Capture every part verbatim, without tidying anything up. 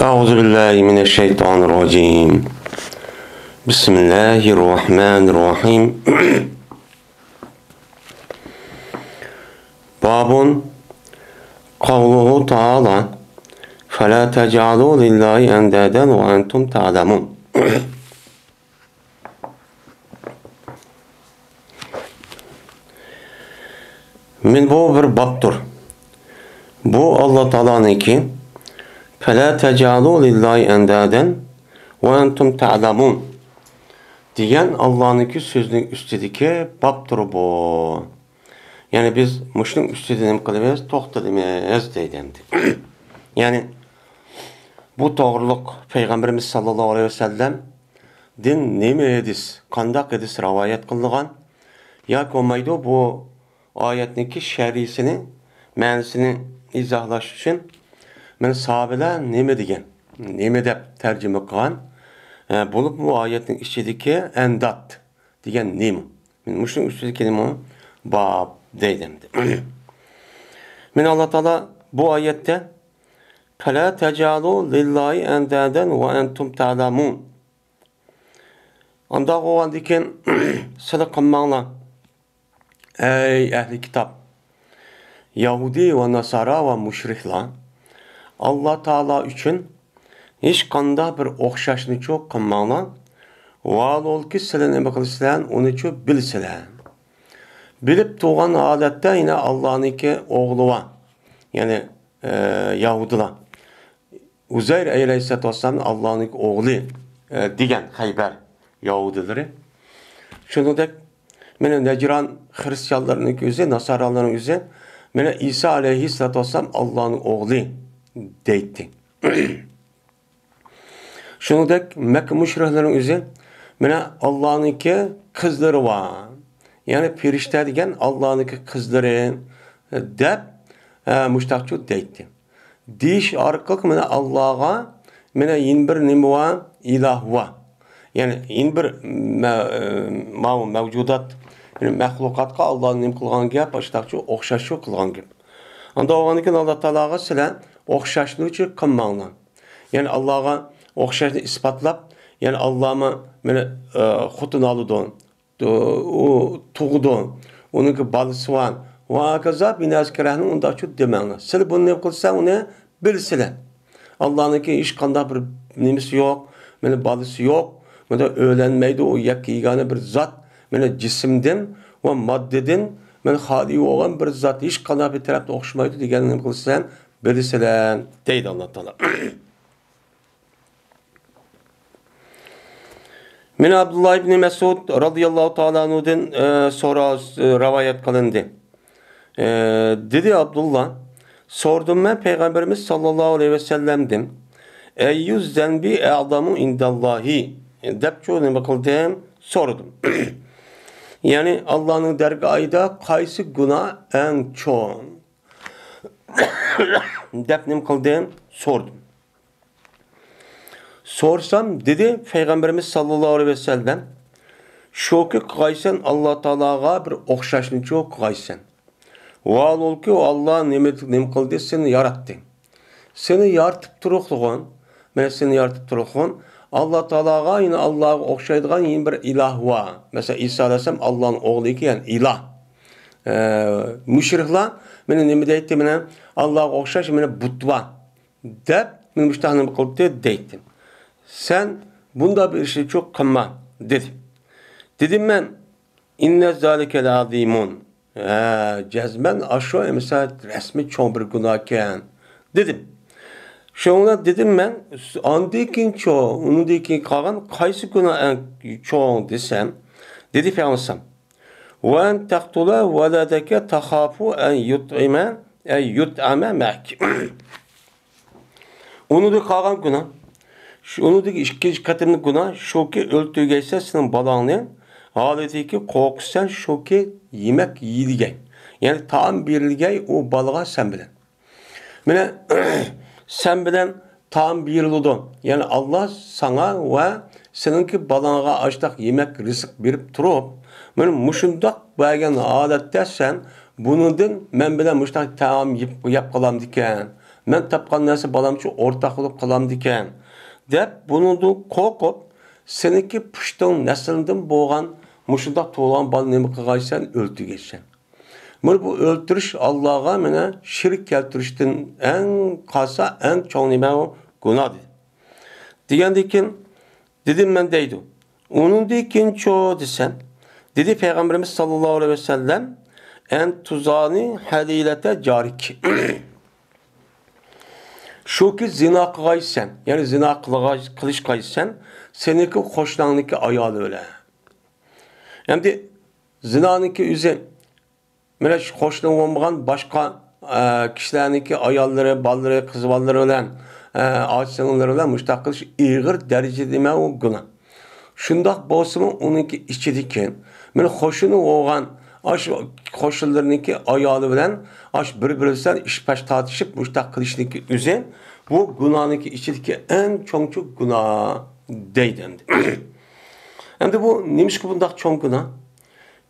أعوذ بالله من الشيطان الرجيم. بسم الله الرحمن الرحيم. باب قوله تعالى: فلا تجعلوا لله أندادا وأنتم تعلمون. مانا بۇ بىر بابتۇر. بۇ ئاللا تائالانىڭكى: فلا تجعلوا لله أندادا وأنتم تعلمون دېگەن ئاللانىڭكى سۆزىنىڭ ئۈستىدىكى بابتۇر بۇ. يەنى بىز مۇشۇنىڭ ئۈستىدە نېمە قىلىمىز؟ توختىلىمىز دەيدۇ ئەمدى. يەنى بۇ توغرۇلۇق پەيغەمبىرىمىز ساللاللاھۇ ئەلەيھى ۋەسەللەمدىن نېمە ھەدىس، قانداق ھەدىس رىۋايەت قىلىنغان ياكى بولمايدۇ بۇ ئايەتنىڭكى شەرھىسىنى، مەنىسىنى ئىزاھلاش ئۈچۈن مانا ساھابىلەر نېمە دېگەن، نېمە دەپ تەرجىمە قىلغان، ئە، بولۇپ بۇ ئايەتنىڭ ئىچىدىكى ئەنداد دېگەن نېمە؟ مانا مۇشۇنىڭ ئۈستىدىكى نېمە؟ باب دەيدۇ ئەمدى. مانا ئاللا تائالا بۇ ئايەتتە: فلا تجعلوا لله أندادا وأنتم تعلمون. ئانداق بولغاندىكىن سىلى قىلماڭلار، ئەي ئەھلى كىتاب، يەھۇدىي ۋە ناسارا ۋە مۇشرىكلار، ئاللا تائالا ئۈچۈن ھېچقانداق بىر ئوخشاشنىچۇ قىلماڭلار. ۋاھالۇكى سىلى نېمە قىلىسىلەر، ئۇنىچۇ بىلىسىلەر. بىلىپ تۇرغان ھالەتتە يەنە ئاللانىڭكى ئوغلى بار، يەنى، ئە، يەھۇدىيلار ئۇزەير ئەلەيھىسسالاتۇ ۋەسسالامنى ئاللانىڭ ئوغلى، ئە، دېگەن خەيبەر يەھۇدىيلىرى. شۇنىڭدەك مانا نەجران خىرىستىيانلىرىنىڭ ئۆزى، ناسارالارنىڭ ئۆزى مانا ئىسا ئەلەيھىسسالاتۇ ۋەسسالام ئاللانىڭ ئوغلى دەيتتى. شۇنىڭدەك مەككە مۇشرىكلىرىنىڭ ئۆزى مانا ئاللانىڭكى قىزلىرى بار، يەنى پەرىشتە دېگەن ئاللانىڭكى قىزلىرى دەپ، ئە، مۇشتاقچۇ دەيتتى. دېيىش ئارقىلىق مانا ئاللاغا مانا يەنە بىر نېمە بار؟ ئىلاھ بار. يەنى يەنە بىر مە-، ماۋۇ مەۋجۇدات، يەنى مەخلۇقاتقا ئاللانى نېمە قىلغان گەپ؟ ئاشتاقچۇ ئوخشاشچۇ قىلغان گەپ. ئاندا بولغاندىكىن ئاللا تائالاغا سىلەر ئوخشاشلىقچە قىلماڭلار. يەنى ئاللاغا ئوخشاشنى ئىسپاتلاپ، يەنى ئاللامۇ مانا، ئە، خوتۇن ئالىدۇ، ئۇ تۇغىدۇ، ئۇنىڭكى بالىسى بار ۋە ھاكازا بىنەزكىرەھنى ئۇنداقچۇ دېمەڭلار. سىلى بۇنى نېمە قىلسا، ئۇنى بىلسىلە. ئاللانىڭكى ھېچقانداق بىر نېمىسى يوق، مانا بالىسى يوق، مانا ئۆيلەنمەيدۇ، ئۇ يەككە يېگانە بىر زات، مانا جىسىمدىن ۋە ماددىدىن مانا خالىي بولغان بىر زات، ھېچقانداق بىر تەرەپتە ئوخشىمايدۇ دېگەننى نېمە قىلسىلەر، بىلسىلە دەيدۇ ئاللا تائالا. مانا ئابدۇللا ئىبنى مەسئۇد رازىياللاھۇ تائالا ئەنھۇدىن، ئە، سورا-، رىۋايەت قىلىندى. ئە، دېدى ئابدۇللا، سورىدىم مەن پەيغەمبىرىمىز ساللاللاھۇ ئەلەيھى ۋەسەللەمدىن، ئەييۇز زەنبى ئەزەمۇ ئىنداللاھى دەپچۇ نېمە قىلدىم؟ سورىدىم. يەنى ئاللانىڭ دەرگاھىدا قايسى گۇناھ ئەڭ چوڭ؟ دەپ نېمە قىلدىم؟ سورىدىم. سورىسام، دېدى پەيغەمبىرىمىز ساللاللاھۇ ئەلەيھى ۋەسەللەم، شۇكى قىلغايسەن، ئاللا تائالاغا بىر ئوخشاشنىچۇ قىلغايسەن. ۋاھالۇكى، ئاللا نېمە، نېمە قىلدى؟ سېنى ياراتتى. سېنى يارىتىپ تۇرۇقلىغان، مانا سېنى يارىتىپ تۇرۇقلىغان ئاللا تائالاغا، يەنە ئاللاغا ئوخشايدىغان يەنە بىر ئىلاھ بار. مەسىلەن، ئىسا ئەلەيھىسسالام ئاللانىڭ ئوغلى ئىكەن، يەنى ئىلاھ. ئە، مۇشرىكلار مانا نېمە دەيتتى؟ مانا ئاللاغا ئوخشاش مانا بۇت بار دەپ، مانا مۇشۇنداق نېمە قىلدى دەيتتى. سەن بۇنداق بىر ئىشنىچۇ قىلما دېدى. دېدىم مەن، ئىننە زالىكە لەئەزىمۇن. ھە، جەزمەن ئاشۇ ئەمىسە رەسمىي چوڭ بىر گۇناھكەن دېدىم. شۇڭا دېدىم مەن، ئاندىن كېيىنچۇ، ئۇنىڭدىن كېيىن قالغان قايسى گۇناھ ئەڭ چوڭ دېسەم، دېدى پەيغەمبەر، ۋەن تەقتۇلە ۋەلەدەكە تەخافۇ ئەن يۇتئىمە، ئەن يۇتئەمە مەك. ئۇنىڭدىن قالغان گۇناھ، شۇ، ئۇنىڭدىن ئىككىنچى قېتىملىق گۇناھ شۇكى، ئۆلتۈرگەيسەن سېنىڭ بالاڭنى، ھالىتىكى قورقىسەن شۇكى، يېمەك يېيىلگەي، يەنى تائام بېرىلگەي ئۇ بالىغا سەن بىلەن. مانا، سەن بىلەن تائام بېرىلىدۇ. يەنى ئاللا ساڭا ۋە سېنىڭكى بالاڭغا ئاشتاق يېمەك، رىزىق بېرىپ تۇرۇپ، مانا مۇشۇنداق بەرگەن ھالەتتە سەن بۇنىڭدىن مەن بىلەن مۇشۇنداق تائام يەپ، يەپ قالامدىكەن، مەن تاپقان نەرسە بالامچۇ ئورتاق بولۇپ قالامدىكەن، دەپ بۇنىڭدىن قورقۇپ، سېنىڭكى پۇشتۇڭ نەسلىڭدىن بولغان مۇشۇنداق تۇغۇلغان بالىنى نېمە قىلغايسەن؟ ئۆلتۈرگەيسەن. مانا بۇ ئۆلتۈرۈش ئاللاغا مانا شېرىك كەلتۈرۈشتىن ئەڭ قالسا ئەڭ چوڭ نېمە ئۇ؟ گۇناھ دېدى. دېگەندىن كېيىن دېدىم مەن دەيدۇ. ئۇنىڭدىن كېيىنچۇ دېسەم، دېدى پەيغەمبىرىمىز ساللاللاھۇ ئەلەيھى ۋەسەللەم، ئەن تۇزانى ھەلىلەتە جارىك. شۇكى زىنا قىلغايسەن، يەنى زىنا قىلغاي-، قىلىشقايسەن، سېنىڭكى قوشناڭنىڭكى ئايالى بىلەن. ئەمدى زىنانىڭكى ئۆزى، مانا شۇ قوشنا بولمىغان باشقا، ئە، كىشىلەرنىڭكى ئاياللىرى، بالىلىرى، قىز بالىلىرى بىلەن، ئە، ئاچا سىڭىللىرى بىلەن مۇشۇنداق قىلىش ئېغىر دەرىجىدە نېمە ئۇ؟ گۇناھ. شۇنداق بولسىمۇ ئۇنىڭكى ئىچىدىكى، مانا قوشنا بولغان ئاشۇ قوشنىلىرىنىڭكى ئايالى بىلەن ئاشۇ بىر-بىرسى بىلەن ئىش-پاش تارتىشىپ مۇشۇنداق قىلىشنىڭكى ئۆزى، بۇ گۇناھنىڭكى ئىچىدىكى ئەڭ چوڭچۇ گۇناھ دەيدۇ ئەمدى. ئەمدى بۇ نېمىشقا بۇنداق چوڭ گۇناھ؟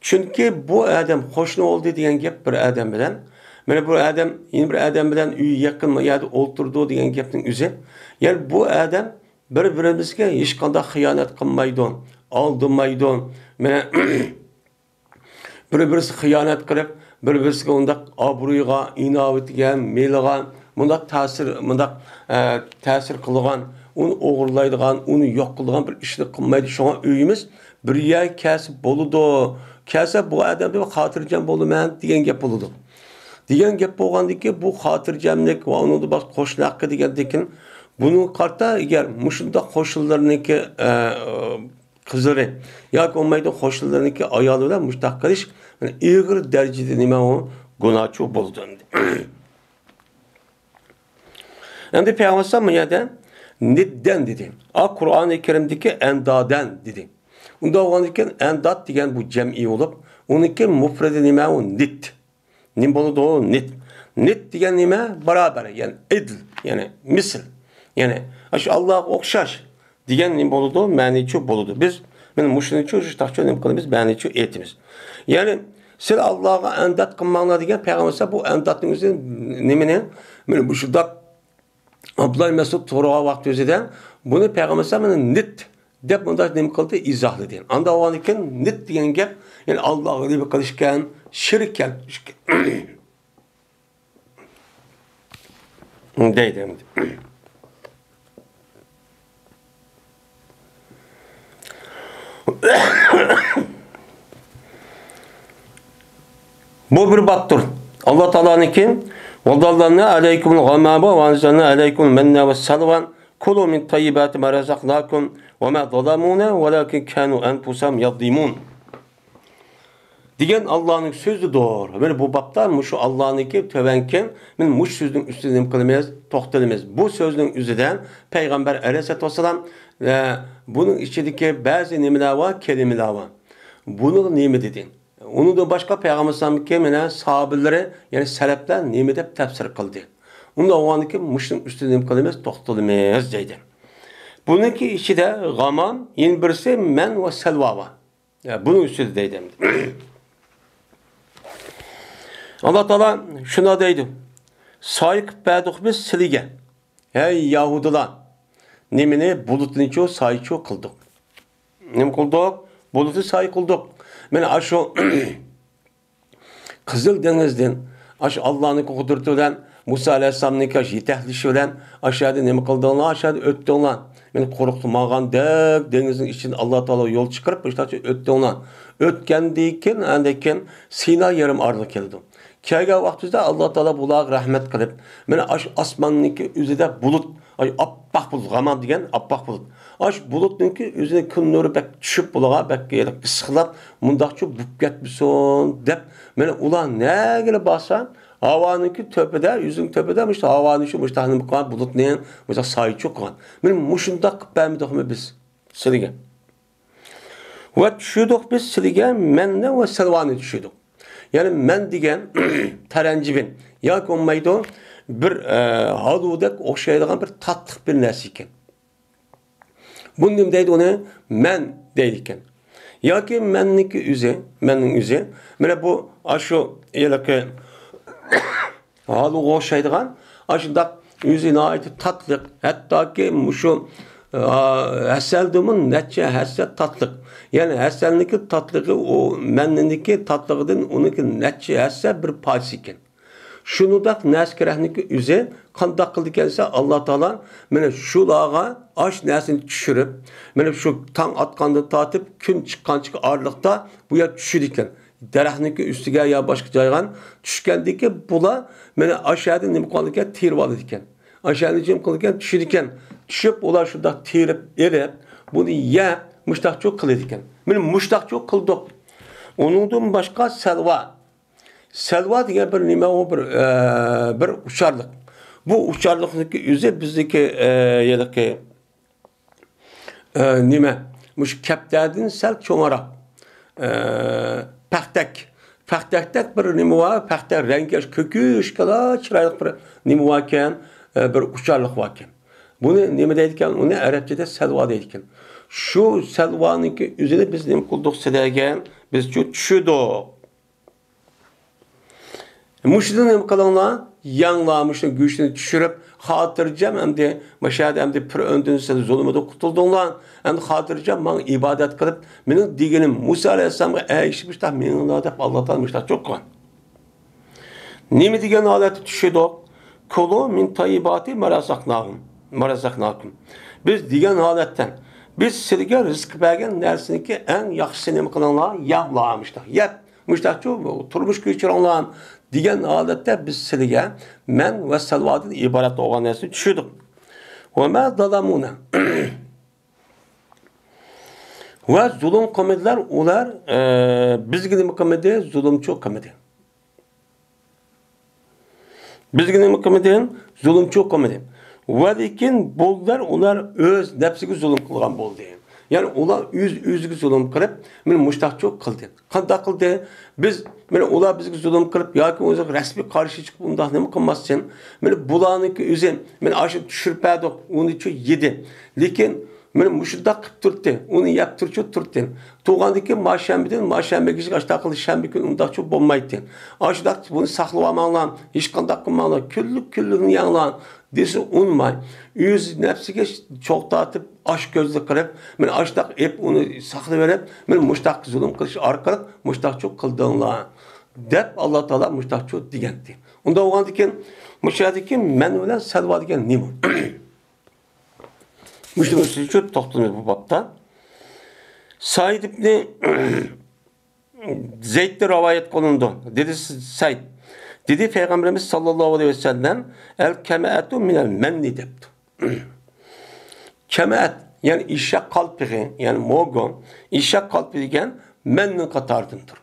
چۈنكى بۇ ئادەم قوشنا بولدى دېگەن گەپ بىر ئادەم بىلەن، مانا بۇ ئادەم يەنە بىر ئادەم بىلەن ئۆيى يېقىن يەردە ئولتۇرىدۇ دېگەن گەپنىڭ ئۆزى. يەنى بۇ ئادەم بىر-بىرىمىزگە ھېچقانداق خىيانەت قىلمايدۇ، ئالدىمايدۇ. مانا بىر-بىرسىگە خىيانەت قىلىپ، بىر-بىرسىگە ئۇنداق ئابرۇيىغا، ئىناۋىتىگە، مېلىغا مۇنداق تەسىر، مۇنداق، ئە، تەسىر قىلىدىغان، ئۇنى ئوغرىلايدىغان، ئۇنى يوق قىلىدىغان بىر ئىشنى قىلمايدۇ. شۇڭا ئۆيىمىز بىر يەرگە كەلسە بولىدۇ. كەلسە بۇ ئادەم بىلەن خاتىرجەم بولىمەن دېگەن گەپ بولىدۇ. دېگەن گەپ بولغاندىن كېيىن بۇ خاتىرجەملىك ۋە ئۇنىڭدىن باشقا قوشنا ھەققى دېگەندىن كېيىن بۇنىڭغا قارىتا ئەگەر مۇشۇنداق قوشنىلىرىنىڭكى، ئە، قىزلىرى ياكى بولمايدۇ قوشنىلىرىنىڭكى ئايالى بىلەن مۇشۇنداق قىلىش، يەنى ئېغىر دەرىجىدە نېمە ئۇ؟ گۇناھچۇ بولىدۇ ئەمدى. ئەمدى پەيغەمبەر ئەلەيھىسسالام بۇ يەردە نىددەن دېدى. ئا، قۇرئانى كەرىمدىكى ئەندادەن دېدى. ئۇنداق بولغاندىكىن ئەنداد دېگەن بۇ جەمئىي بولۇپ، ئۇنىڭكى مۇپرىدى نېمە ئۇ؟ نىد. نېمە بولىدۇ؟ نىد. نىد دېگەن نېمە؟ بارابەر، يەنى ئىدىل، يەنى مىسىل. يەنى ئاشۇ ئاللاغا ئوخشاش دېگەن نېمە بولىدۇ؟ مەنىچۇ بولىدۇ. بىز مانا مۇشۇنىچۇ، شۇنداقچۇ نېمە قىلىمىز؟ مەنىچۇ ئېيتىمىز. يەنى سىلەر ئاللاغا ئەنداد قىلماڭلار دېگەن پەيغەمبەر بۇ ئەندادنىڭ ئۆزى نېمىنى؟ مانا مۇشۇنداق ئابدۇللا مەسئۇد سورىغان ۋاقتى ئۆزىدە بۇنى پەيغەمبەر مانا نىد دەپ مۇنداق نېمە قىلدى، ئىزاھلىدى. ئاندا بولغاندىن كېيىن نىد دېگەن گەپ، يەنى ئاللاغا نېمە قىلىشكەن، شېرىك كەلتۈرۈشكەن دەيدۇ ئەمدى. بۇ بىر بابتۇر. ئاللا تائالانىڭكى، «وَظَلَّلْنَا عَلَيْكُمُ الْغَمَامَ وَأَنْزَلْنَا عَلَيْكُمُ الْمَنَّ وَالسَّلْوَىٰ كُلُوا مِنْ طَيِّبَاتِ مَا رَزَقْنَاكُمْ وَمَا ظَلَمُونَا وَلَٰكِنْ كَانُوا أَنْفُسَهُمْ يَظْلِمُونَ» دېگەن ئاللانىڭ سۆزىدۇر. مانا بۇ بابتا مۇشۇ ئاللانىڭكى تۆۋەنكى، مانا مۇشۇ سۆزنىڭ ئۈستىدە نېمە قىلىمىز؟ توختىلىمىز. بۇ سۆزنىڭ ئۆزىدە پەيغەمبەر ئەلەيھىسسالاتۇ ۋەسسالام، ئە، بۇنىڭ ئىچىدىكى بەزى نېمىلەر بار، كەلىمىلەر بار. بۇنىڭغا نېمە دېدى؟ ئۇنىڭدىن باشقا پەيغەمبەر ئەلەيھىسسالامدىكى مانا ساھابىلىرى، يەنى سەلەفلەر نېمە دەپ تەپسىر قىلدى؟ ئۇنداق بولغاندىكىن مۇشۇنىڭ ئۈستىدە نېمە قىلىمىز؟ توختىلىمىز دەيدۇ. بۇنىڭكى ئىچىدە غامام، يەنە بىرسى مەن ۋە سەلۋا بار. يا، بۇنىڭ ئۈستىدە دەيدۇ ئەمدى. ئاللا تائالا شۇنداق دەيدۇ، سايە قىلىپ بەردۇق بىز سىلىگە، ھەي يەھۇدىيلار، نېمىنى؟ بۇلۇتنىچۇ سايىچۇ قىلدۇق. نېمە قىلدۇق؟ بۇلۇتنى سايە قىلدۇق. مانا ئاشۇ قىزىل دېڭىزدىن، ئاشۇ ئاللانىڭ قۇدرىتى بىلەن مۇسا ئەلەيھىسسالامنىڭكى ئاشۇ يېتەكلىشى بىلەن ئاشۇ يەردە نېمە قىلدىڭلار؟ ئاشۇ يەردە ئۆتتۈڭلار. مانا قورقۇتمىغاندەك دېڭىزنىڭ ئىچىدىن ئاللا تائالا يول چىقىرىپ، مۇشۇنداق ئۆتتۈڭلار. ئۆتكەندىن كېيىن، ئاندىن كېيىن سىنا يېرىم ئارىلىغا كېلىدۇ. كەلگەن ۋاقتىمىزدا ئاللا تائالا بۇلارغا رەھمەت قىلىپ، مانا ئاشۇ ئاسماننىڭكى ئۆزىدە بۇلۇت، ئاي، ئاپئاق بۇلۇت، غامام دېگەن ئاپئاق بۇلۇت. ئاشۇ بۇلۇتنىڭكى ئۆزىنىڭ كۈن نۇرى بەك چۈشۈپ، بۇلارغا بەك ئىسسىقلاپ، مۇنداقچۇ بوپ كەتمىسۇن دەپ، مانا ئۇلار نەگىلا بارسا، ھاۋانىڭكى تۆپىدە، يۈزنىڭ تۆپىدە، مۇشۇ ھاۋانى شۇ، مۇشۇنداق نېمە قىلغان، بۇلۇتنى مۇشۇنداق سايىچۇ قىلغان. مانا مۇشۇنداق قىلىپ بەرمىدۇقمۇ بىز سىلىگە؟ ۋە چۈشۈردۇق بىز سىلىگە مەننە ۋە سەلۋانى چۈشۈردۇق. يەنى مەن دېگەن تەرەنجىبىن ياكى بولمايدۇ، بىر، ئە، ھالۋىدەك ئوخشايدىغان بىر تاتلىق بىر نەرسە ئىكەن. بۇ نېمە دەيدۇ ئۇنى؟ مەن دەيدىكەن. ياكى مەننىڭكى ئۆزى، مەننىڭ ئۆزى. مانا بۇ، ئاشۇ ھېلىقى ھالۋىغا ئوخشايدىغان، ئاشۇنداق ئۆزى ناھايىتى تاتلىق، ھەتتاكى مۇشۇ، ئا، ھەسەلدىنمۇ نەچچە ھەسسە تاتلىق. يەنى ھەسەلنىڭكى تاتلىقى ئۇ مەننىنىڭكى تاتلىقىدىن ئۇنىڭكى نەچچە ھەسسە بىر پايسى ئىكەن. شۇنداق نەسكىرەكنىڭكى ئۆزى قانداق قىلىدىكەنسە، ئاللا تائالا مانا شۇلارغا ئاش نەرسىنى چۈشۈرۈپ، مانا شۇ تاڭ ئاتقاندىن تارتىپ كۈن چىققانچىلىك ئارىلىقتا بۇ يەر چۈشىدىكەن. دەرەخنىڭكى ئۈستىگە يا باشقا جايغا چۈشكەندىن كېيىن بۇلار مانا ئاشۇ يەردىن نېمە قىلىدىكەن، تېرىپ ئالىدىكەن. ئاشۇ يەردىن نېمە قىلىدىكەن، چۈشىدىكەن. چۈشۈپ ئۇلار شۇنداق تېرىپ ئېلىپ، بۇنى يەپ، مۇشتاقچۇ قىلىدىكەن. مانا مۇشتاقچۇ قىلدۇق. ئۇنىڭدىن باشقا سەلۋا. سەلۋا دېگەن بىر نېمە ئۇ؟ بىر، ئە، بىر ئۇچارلىق. بۇ ئۇچارلىقنىڭكى ئۆزى بىزنىڭكى، ئە، ھېلىقى، ئە، نېمە؟ مۇشۇ كەپتەردىن سەل چوڭراق. ئە، پەختەك. پەختەكتەك بىر نېمە بار، پەختەك رەڭگى كۆكۈشكىلا چىرايلىق بىر نېمە باركەن، ئە، بىر ئۇچارلىق باركەن. بۇنى نېمە دەيدىكەن؟ ئۇنى ئەرەبچىدە سەلۋا دەيدىكەن. شۇ سەلۋانىڭكى ئۆزىنى بىز نېمە قىلدۇق سىلەرگە؟ بىزچۇ چۈشۈردۇق. مۇشۇنى نېمە قىلىڭلار؟ يەڭلار، مۇشۇنىڭ گۆشىنى چۈشۈرۈپ، خاتىرجەم ئەمدى، مۇشۇ يەردە ئەمدى پىرئەۋندىن سىلەر زۇلۇمىدىن قۇتۇلدۇڭلار. ئەمدى خاتىرجەم ماڭا ئىبادەت قىلىپ، مېنىڭ دېگىنىم مۇسا ئەلەيھىسسالامغا ئەگىشىپ مۇشۇنداق مېڭىڭلار دەپ، ئاللا تائالا مۇشۇنداق چوققان. نېمە دېگەن ھالەتتە چۈشىدۇق؟ كۇلۇ مىن تەييىباتى ما رەزەقناكۇم، ما رەزەقناكۇم. بىز دېگەن ھالەتتە، بىز سىلىگە رىزىق بەرگەن نەرسىنىڭكى ئەڭ ياخشىسىنى نېمە قىلىڭلار؟ يەڭلار مۇشۇنداق. يەپ، مۇشتاقچۇ، تۇرمۇش كۆچۈرۈڭلار دېگەن ھالەتتە بىز سىلىگە مەن ۋە سەلۋادىن ئىبارەت بولغان نەرسىنى چۈشۈردۇق. ۋە مە زالامۇنا. ۋە زۇلۇم قىلمىدىلار ئۇلار، ئە، بىزگە نېمە قىلمىدى؟ زۇلۇمچۇ قىلمىدى. بىزگە نېمە قىلمىدى؟ زۇلۇمچۇ قىلمىدى. ۋە لېكىن بولدىلار، ئۇلار ئۆز نەپسىگە زۇلۇم قىلغان بولدى. يەنى ئۇلار ئۆز-ئۆزىگە زۇلۇم قىلىپ، مانا مۇشتاقچۇ قىلدى. قانداق قىلدى؟ بىز، مانا ئۇلار بىزگە زۇلۇم قىلىپ ياكى ئۆزىگە رەسمىي قارشى چىقىپ ئۇنداق نېمە قىلماستىن، مانا بۇلارنىڭكى ئۆزى، مانا ئاشۇ چۈشۈرۈپ بەردۇق، ئۇنىچۇ يېدى. لېكىن مانا مۇشۇنداق قىلىپ تۇرتتى، ئۇنى يەپ تۇرچۇ تۇرتتى. تۇغاندىكى ماشەنبىدىن ماشەنبىگىچە ئاشۇنداق قىلىش شەنبە كۈنى ئۇنداقچۇ بولمايتتى. ئاشۇنداق بۇنى ساقلىۋالماڭلار، ھېچقانداق قىلماڭلار، كۈنلۈك كۈنلۈكنى يەڭلار دېسە ئۇنىماي، ئۆز نەپسىگە چوغ تارتىپ، ئاچ كۆزلۈك قىلىپ، مانا ئاشۇنداق ئېپ ئۇنى ساقلىۋېلىپ، مانا مۇشۇنداق زۇلۇم قىلىش ئارقىلىق مۇشۇنداقچۇ قىلدىڭلار دەپ ئاللا تائالا مۇشۇنداقچۇ دېگەنتى. ئۇنداق بولغاندىكىن مۇشۇ يەردىكى مەن بىلەن سەلۋا دېگەن نېمە؟ مۇشۇنىڭ ئۈستىدە توختىلىمىز بۇ بابتا. سەئىد ئىبنى زەيدتىن رىۋايەت قىلىنىدۇ. دېدى سەئىد. دېدى پەيغەمبىرىمىز ساللاللاھۇ ئەلەيھى ۋەسەللەم، ئەل كەمەئەتۇ مىنەل مەننى دەپتۇ. كەمەئەت، يەنى ئېشەك قالپىقى، يەنى موگو، ئېشەك قالپىقى دېگەن مەننىڭ قاتارىدىندۇر.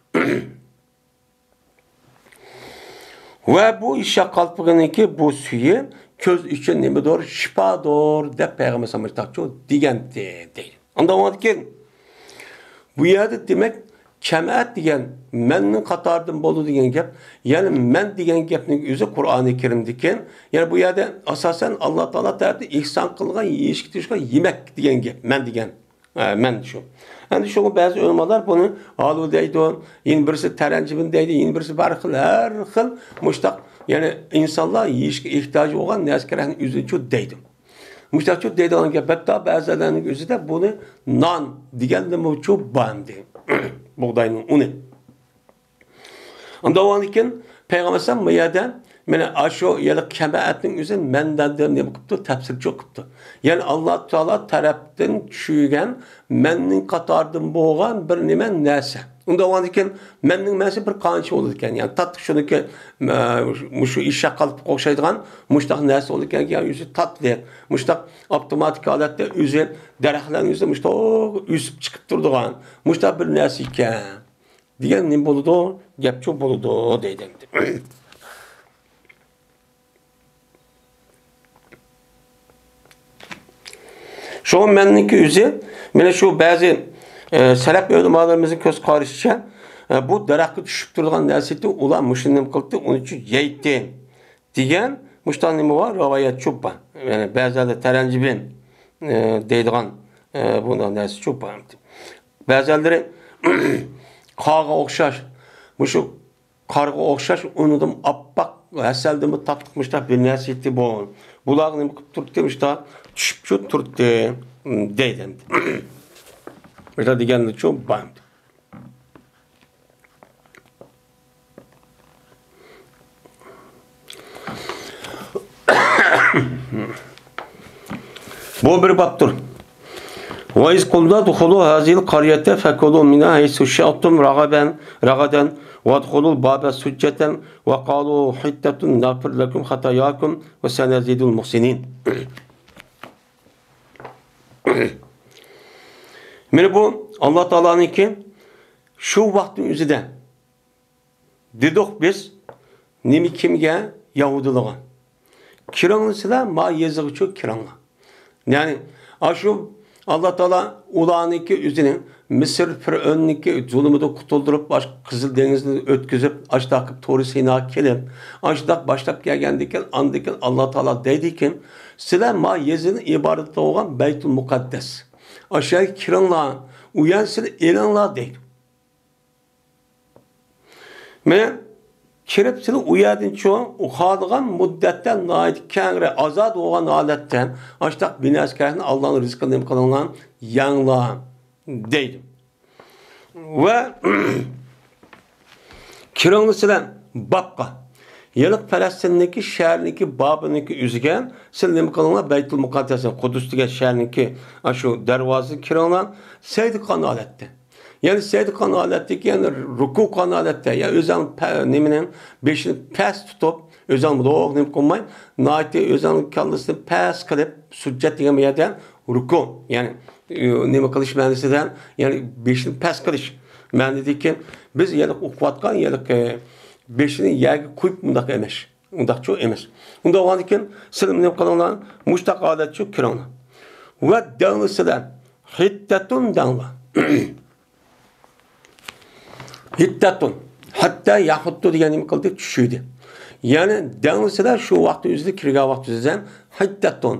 ۋە بۇ ئېشەك قالپىقىنىڭكى بۇ سۈيى كۆز ئۈچۈن نېمىدۇر؟ شىپادۇر، دەپ پەيغەمبەر ساللاللاھۇ ئەلەيھى ۋەسەللەم دېگەنتى، دەيدۇ. ئاندىن كېيىن بۇ يەردە دېمەك، كەمەئەت دېگەن مەننىڭ قاتارىدىن بولىدۇ دېگەن گەپ. يەنى مەن دېگەن گەپنىڭ ئۆزى قۇرئانى كەرىمدىكى. يەنى بۇ يەردە ئاساسەن ئاللا تائالا تەرىپىدىن ئېھسان قىلغان يېيىشكە تېگىشلىك يېمەك دېگەن گەپ، مەن دېگەن. ئە، مەن شۇ. ئەمدى شۇڭا بەزى ئۆلىمالار بۇنى ئالۇ دەيدۇ، يەنە بىرسى تەرەنجىبىن دەيدۇ، يەنە بىرسى بىر خىل، ھەر خىل مۇشتاق، يەنى ئىنسانلار يېيىشكە ئېھتىياجى بولغان نەرسە-كەرەكنى ئۆزىچۇ دەيدۇ. مۇشتاقچۇ دەيدىغان گەپ، ھەتتا بەزىلەرنىڭ ئۆزىدە بۇنى نان دېگەنلىمۇچۇ بار ئەمدى. بۇغداينىڭ ئۇنى. ئۇنداق بولغاندىكىن پەيغەمبەر ئەلەيھىسسالام بۇ يەردە مانا ئاشۇ يەنى كەمەئەتنىڭ ئۆزى مەندەن دەپ نېمە قىپتۇ؟ تەپسىرچۇ قىپتۇ. يەنى ئاللا تائالا تەرەپتىن چۈشۈرگەن مەننىڭ قاتارىدىن بولغان بىر نېمە نەرسە. ئۇنداق بولغاندىكىن مەننىڭ مەنىسى بىر قانچە بولىدىكەن. يەنى تاتلىق شۇنىڭكى، مە-، مۇشۇ ئېشەك قالپىقىغا ئوخشايدىغان مۇشۇنداق نەرسە بولىدىكەنكى، يەنى ئۆزى تاتلىق. مۇشۇنداق ئاپتوماتىك ھالەتتە ئۆزى دەرەخلەرنىڭ ئۆزى مۇشۇنداق ئۆسۈپ چىقىپ تۇرىدىغان مۇشۇنداق بىر نەرسە ئىكەن. دېگەن نېمە بولىدۇ؟ گەپچۇ بولىدۇ دەيدۇ ئەمدى. شۇڭا مەننىڭكى ئۆزى، مانا شۇ بەزى، ئە، سەلەپ ئۆلىمالىرىمىزنىڭ كۆز قارىشىچە، ئە، بۇ دەرەخكە چۈشۈپ تۇرىدىغان نەرسە ئىدى، ئۇلار مۇشۇنى نېمە قىلدى؟ ئۇنى چۈ يەيتتى دېگەن مۇشۇنداق نېمە بار؟ رىۋايەتچۇ بار. يەنى بەزىلەردە تەرەنجىبىن، ئە، دەيدىغان، ئە، بۇنداق نەرسىچۇ بار. بەزىلەرلىرى قارغا ئوخشاش، مۇشۇ قارغا ئوخشاش ئۇنىدىن ئاپئاق ھەسەلدىنمۇ تاتلىق مۇشۇنداق بىر نەرسە ئىدى بۇ. بۇلارغا نېمە قىلىپ تۇرتتى؟ مۇشۇنداق چۈشۈپچۇ تۇرتتى، دەيدۇ ئەمدى. مۇشۇنداق دېگەنچۇ بار ئەمدى. بۇ بىر بابتۇر. وَإِذْ قُلْنَا ادْخُلُوا هَٰذِهِ الْقَرْيَةَ فَكُلُوا مِنْهَا حَيْثُ شِئْتُمْ رَغَدًا، رَغَدًا، وَادْخُلُوا الْبَابَ سُجَّدًا وَقُولُوا حِطَّةٌ نَغْفِرْ لَكُمْ خَطَايَاكُمْ وَسَنَزِيدُ الْمُحْسِنِينَ. مانا بۇ ئاللا تائالانىڭكى شۇ ۋاقىتنىڭ ئۆزىدە دېدۇق بىز، نېمە، كىمگە؟ يەھۇدىيلارغا. كىرىڭلار سىلەر ما يېزىغىچۇ كىرىڭلار. يەنى ئاشۇ ئاللا تائالا ئۇلارنىڭكى ئۆزىنىڭ مىسىر فىرئەۋننىڭكى زۇلۇمىدىن قۇتۇلدۇرۇپ، ئاشۇ قىزىل دېڭىزنى ئۆتكۈزۈپ، ئاشۇنداق قىلىپ تورى سىناغا كېلىپ، ئاشۇنداق باشلاپ كەلگەندىكىن، ئاندىكىن ئاللا تائالا دەيدىكىن، سىلەر ما يېزىدىن ئىبارەت بولغان بەيتۇل مۇقەددەس، ئاشۇ يەرگە كىرىڭلار، ئۇ يەرنى سىلەر ئېلىڭلار دەيدۇ. مانا كىرىپ سىلەر ئۇ يەردىنچۇ خالىغان مۇددەتتە ناھايىتى كەڭرى ئازاد بولغان ھالەتتە ئاشۇنداق بىناسى كەرەكنى ئاللانىڭ رىزقىنى نېمە قىلىڭلار، يەڭلار دەيدۇ. ۋە كىرىڭلار سىلەر بابقا. ھېلىقى پەلەستىندىكى شەھەرنىڭكى بابىنىڭكى ئۆزىگە سىلەر نېمە قىلىڭلار، بەيتۇل مۇقەددەس، قۇدۇس دېگەن شەھەرنىڭكى ئاشۇ دەرۋازىسىغا كىرىڭلار، سەجدە قىلغان ھالەتتە. يەنى سەجدە قىلغان ھالەتتىكى، يەنى رۇكۇ قىلغان ھالەتتە، يا ئۆزەڭ پە-، نېمىنى، بېشىنى پەس تۇتۇپ، ئۆزەڭ لوغ نېمە قىلماي، ناھايىتى ئۆزەڭ كاللىسىنى پەس قىلىپ، سۈججەت دېگەن بۇ يەردە رۇكۇ، يەنى، ئى، نېمە قىلىش مەنىسىدە، يەنى بېشىنى پەس قىلىش مەنىدىكى، بىز يەنى ئوقۇۋاتقان، يەنى، ئى، بېشىنى يەرگە قويۇپ مۇنداق ئەمەس. ئۇنداقچۇ ئەمەس. ئۇنداق بولغاندىكىن، سىلەر نېمە قىلىڭلار؟ مۇشتاق ھالەتچۇ كىرىڭلار. ۋە دەڭلىسىلەر، ھىددەتۇن دەڭلار. ھىددەتۇن. ھەتتا يەھۇددۇ دېگەن نېمە قىلدى؟ چۈشۈردى. يەنى دەڭلىسىلەر شۇ ۋاقىت ئۆزىدە كىرگەن ۋاقىت ئۆزىدە ھىددەتۇن.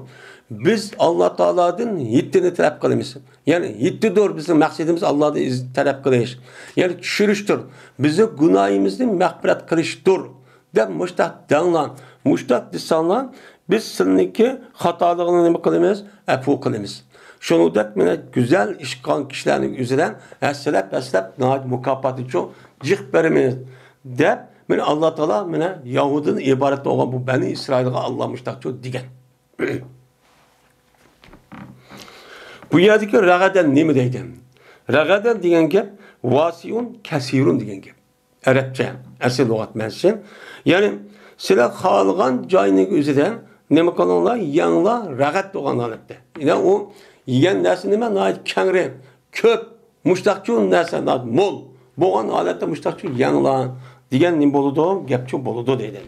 بىز ئاللا تائالادىن ھىددىنى تەلەپ قىلىمىز. يەنى ھىددىدۇر بىزنىڭ مەقسىتىمىز ئاللادىن ئىز-، تەلەپ قىلىش. يەنى چۈشۈرۈشتۇر. بىزنىڭ گۇناھىمىزنى مەغپىرەت قىلىشتۇر. دەپ مۇشتاق دەڭلار، مۇشتاق دېسەڭلار، بىز سىلىنىڭكى خاتالىقىنى نېمە قىلىمىز؟ ئەپۇ قىلىمىز. شۇنىڭدەك مانا گۈزەل ئىش قىلغان كىشىلەرنىڭ ئۆزىدىن ھەسسىلەپ، ھەسسىلەپ ناھايىتى مۇكاپاتىچۇ جىق بېرىمىز، دەپ مانا ئاللا تائالا مانا يەھۇدىدىن ئىبارەت بولغان بۇ بەنى ئىسرائىلغا ئاللا مۇشتاقچۇ دېگەن. بۇ يەردىكى رەغەدەن نېمە دەيدۇ؟ رەغەدەن دېگەن گەپ ۋاسىئۇن كەسىرۇن دېگەن گەپ. ئەرەبچە ئەسلى لۇغەت مەنىسى. يەنى سىلەر خالىغان جاينىڭ ئۆزىدە نېمە قىلىڭلار، يەڭلار، رەغەت بولغان ھالەتتە. يەنى ئۇ يېگەن نەرسە نېمە؟ ناھايىتى كەڭرى، كۆپ، مۇشتاقچۇ نەرسە، ناھايىتى مول بولغان ھالەتتە مۇشتاقچۇ يەڭلار دېگەن نېمە بولىدۇ؟ گەپچۇ بولىدۇ دەيدۇ.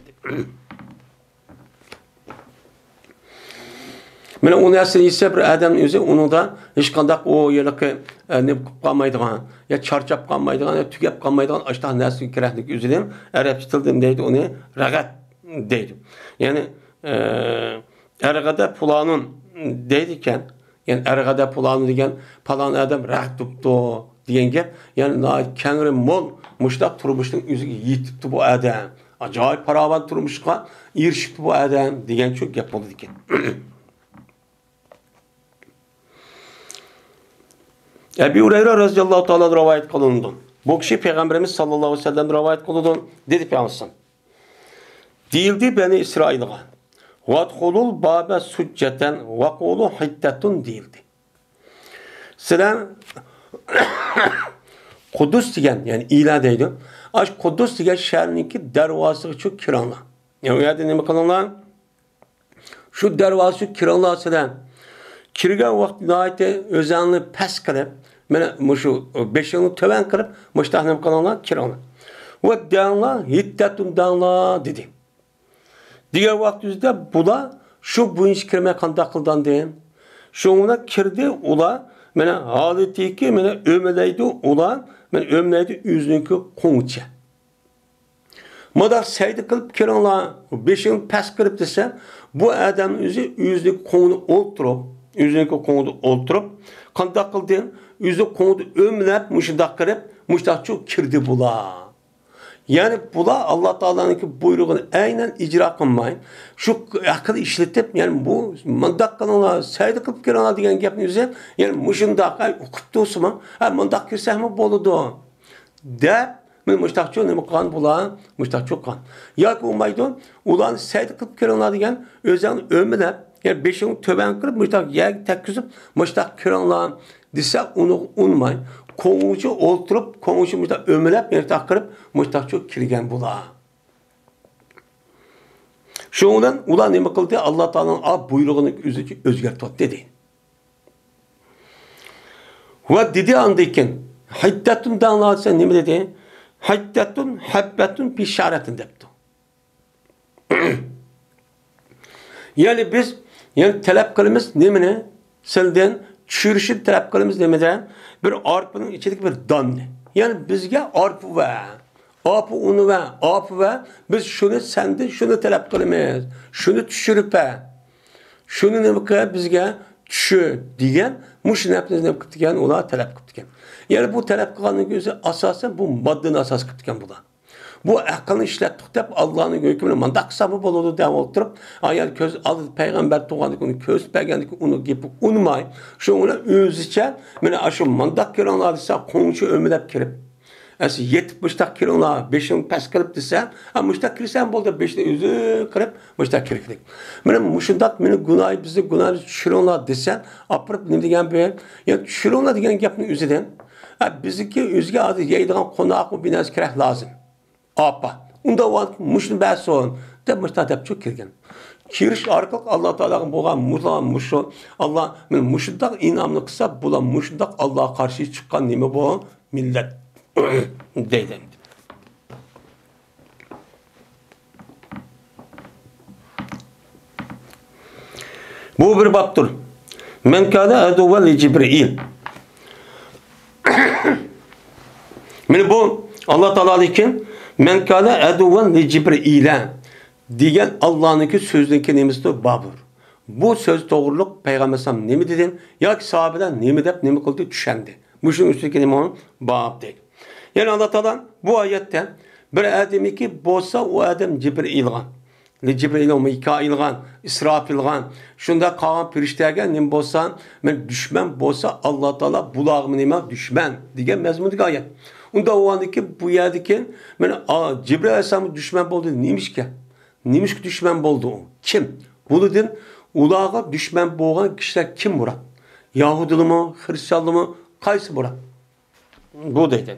مانا ئۇ نەرسىنى يېسە بىر ئادەمنىڭ ئۆزى ئۇنىڭدا ھېچقانداق ئۇ ھېلىقى، ئە، نېمە قىلىپ قالمايدىغان، يا چارچاپ قالمايدىغان، يا تۈگەپ قالمايدىغان ئاشۇنداق نەرسىگە كېرەكلىك ئۆزىدىن ئەرەبچە تىلدىن دەيدۇ ئۇنى رەغەت دەيدۇ. يەنى، ئە، ئەرغەدە پۇلانۇن دەيدىكەن. يەنى ئەرغەدە پۇلانۇن دېگەن پالان ئادەم رەغەت تۇپتۇ دېگەن گەپ. يەنى ناھايىتى كەڭرى مول مۇشۇنداق تۇرمۇشنىڭ ئۆزىگە يېتىپتۇ بۇ ئادەم. ئاجايىپ پاراۋان تۇرمۇشقا ئېرىشىپتۇ بۇ ئادەم دېگەن شۇ گەپ بولىدىكەن. ئەبى ھۇرەيرە رەزىياللاھۇ تائالا رىۋايەت قىلىنىدۇ. بۇ كىشى پەيغەمبىرىمىز ساللاللاھۇ ئەلەيھى ۋەسەللەم رىۋايەت قىلىدۇ. دېدى پەيغەمبىرىمىز، دېيىلدى بەنى ئىسرائىلغا، ۋادخۇلۇل بابە سۇججەتەن ۋەقۇلۇ ھىددەتۇن دېيىلدى. سىلەر قۇددۇس دېگەن، يەنى ئىلا دەيدۇ. ئاشۇ قۇددۇس دېگەن شەھەرنىڭكى دەرۋازىسىغىچۇ كىرىڭلار. يەنى ئۇ يەردە نېمە قىلىڭلار؟ شۇ دەرۋازىسىغا كىرىڭلار سىلەر. كىرگەن ۋاقىت ناھايىتى ئۆزەڭنى پەس قىلىپ، مانا مۇشۇ بېشىڭنى تۆۋەن قىلىپ، مۇشۇنداق نېمە قىلىڭلار، كىرىڭلار. ۋە دەڭلار، ھىددەتۇن دەڭلار، دېدى. دېگەن ۋاقتىمىزدا بۇلار شۇ بويىچە كىرمەي قانداق قىلدى ئاندىن؟ شۇڭا كىردى ئۇلار، مانا ھالىتىكى، مانا ئۆمىلەيدۇ ئۇلار، مانا ئۆمىلەيدۇ ئۆزىنىڭكى قوڭىچە. مۇنداق سەجدە قىلىپ كىرىڭلار، بېشىڭنى پەس قىلىپ دېسە، بۇ ئادەم ئۆزى ئۆزىنىڭكى قوڭىدا ئولتۇرۇپ، ئۆزىنىڭكى قوڭىدا ئولتۇرۇپ، قانداق قىلدى؟ ئۆزى قوڭىدا ئۆمىلەپ، مۇشۇنداق قىلىپ، مۇشۇنداقچۇ كىردى بۇلار. يەنى بۇلار ئاللا تائالانىڭكى بۇيرۇقىنى ئەينەن ئىجرا قىلماي، شۇ ئەقىل ئىشلىتىپ، يەنى بۇ مۇنداق قىلىڭلار، سەجدە قىلىپ كىرىڭلار دېگەن گەپنى ئۆزى، يەنى مۇشۇنداق، ئە، ئۇقۇپ تۇرسىمۇ، ھە، مۇنداق كىرسەكمۇ بولىدۇ، دەپ، مانا مۇشتاقچۇ نېمە قىلغان بۇلار؟ مۇشتاقچۇ قىلغان. ياكى بولمايدۇ، ئۇلارنى سەجدە قىلىپ كىرىڭلار دېگەن، ئۆزۈڭنى ئۆمىلەپ، يەنى بېشىڭنى تۆۋەن قىلىپ، مۇشتاق يەرگە تەگكۈزۈپ، مۇشتاق كىرىڭلار دېسە، ئۇنىڭغا ئۇنىماي، كوڭغۇچە ئولتۇرۇپ، كوڭغۇچە مۇشتاق ئۆمىلەپ، مۇشتاق قىلىپ، مۇشتاقچۇ كىرگەن بۇلار. شۇنىڭ بىلەن ئۇلار نېمە قىلدى؟ ئاللا تائالانىڭ ئا بۇيرۇقىنى ئۆزىچە ئۆزگەرتىۋەتتى دەيدۇ. ۋە دېدى ئاندىن كېيىن، ھىددەتۇن دەڭلار دېسە نېمە دېدى؟ ھىددەتۇن، ھەببەتۇن، بىشارەتۇن دەپتۇ. يەنى بىز، يەنى تەلەپ قىلىمىز نېمىنى؟ سىلدىن چۈشۈرۈشنى تەلەپ قىلىمىز نېمىدە؟ بىر ئارپىنىڭ ئىچىدىكى بىر داننى. يەنى بىزگە ئارپا ۋە، ئارپا ئۇنى ۋە، ئارپا ۋە، بىز شۇنى سەندىن شۇنى تەلەپ قىلىمىز. شۇنى چۈشۈرۈپ بەر. شۇنى نېمە قىل، بىزگە چۈشۈر دېگەن، مۇشۇ نەپنى نېمە قىپتىكەن؟ ئۇلار تەلەپ قىپتىكەن. يەنى بۇ تەلەپ قىلغاننىڭ ئۆزى ئاساسەن بۇ ماددىنى ئاساس قىپتىكەن بۇلار. بۇ ئەقىلنى ئىشلەتتۇق دەپ، ئاللانىڭ ھۆكمىنى مانداق قىلساقمۇ بولىدۇ دەپ ئولتۇرۇپ، ئايال كۆز ئالدىدا پەيغەمبەر تۇرغاندىكىن ئۇنى كۆرسىتىپ بەرگەندىكىن ئۇنىڭ گېپىگە ئۇنىماي، شۇنىڭ بىلەن ئۆزىچە، مانا ئاشۇ مانداق كىرىڭلار دېسە، قوڭچە ئۆمىلەپ كىرىپ، ئەسلى يېتىپ مۇشتاق كىرىڭلار، بېشىڭنى پەس قىلىپ دېسە، ھە، مۇشتاق كىرسەم بولدى، بېشىنى ئۆزى قىرىپ، مۇشتاق كىرگىلىك. مانا مۇشۇنداق مېنىڭ گۇناھى، بىزنىڭ گۇناھىمىزنى چۈشۈرۈڭلار دېسە، ئاپىرىپ نېمە دېگەن بۇ؟ يا چۈشۈرۈڭلار دېگەن گەپنىڭ ئۆزىدىن، ھە، بىزنىڭكى ئۆزىگە ھازىر يەيدىغان قوناق، بۇ بىر نەرسە كېرەك لازىم. ئاپا، ئۇنداق ۋاقىت مۇشۇنى بەرسۇن، دەپ مۇشۇنداق دەپچۇ كىرگەن. كىرىش ئارقىلىق ئاللا تائالاغا بولغان مۇشۇ، مۇشۇ، ئاللا مانا مۇشۇنداق ئىنئامنى قىلسا، بۇلار مۇشۇنداق ئاللاغا قارشى چىققان نېمە بۇ مىللەت دەيدۇ ئەمدى. بۇ بىر بابتۇر. مەن كانە ئەدۇۋۋەن لىجىبرىئىل. مانا بۇ ئاللا تائالادىكى مەن كانە ئەدۇۋۋەن لىجىبرىئىلە دېگەن ئاللانىڭكى سۆزىنىڭكى نېمىسىدۇر؟ بابۇر. بۇ سۆز توغرۇلۇق پەيغەمبەر ئەلەيھىسسالام نېمە دېدى؟ ياكى ساھابىلەر نېمە دەپ نېمە قىلدى؟ چۈشەندى. مۇشۇنىڭ ئۈستىدىكى نېمە؟ باب دەيدۇ. يەنى ئاللا تائالا بۇ ئايەتتە بىر ئادەمكى بولسا، ئۇ ئادەم جىبرىئىلغا، جىبرىئىل، مىكائىلغا، ئىسراپىلغا، شۇنداق قالغان پىرىشتىلەرگە نېمە بولسا، مەن دۈشمەن بولسا، ئاللا تائالا بۇلارغىمۇ نېمە؟ دۈشمەن دېگەن مەزمۇندىكى ئايەت. ئۇنداق بولغاندىكىن بۇ يەردىكى مانا، ئا، جىبرىئىل ئەلەيھىسسالام دۈشمەن بولدى نېمىشقا؟ نېمىشقا دۈشمەن بولدى ئۇ؟ كىم؟ بۇنىڭدىن ئۇلارغا دۈشمەن بولغان كىشىلەر كىم مۇراد؟ يەھۇدىيلارمۇ، خرىستىيانلارمۇ، قايسى مۇراد؟ بۇ دەيدۇ.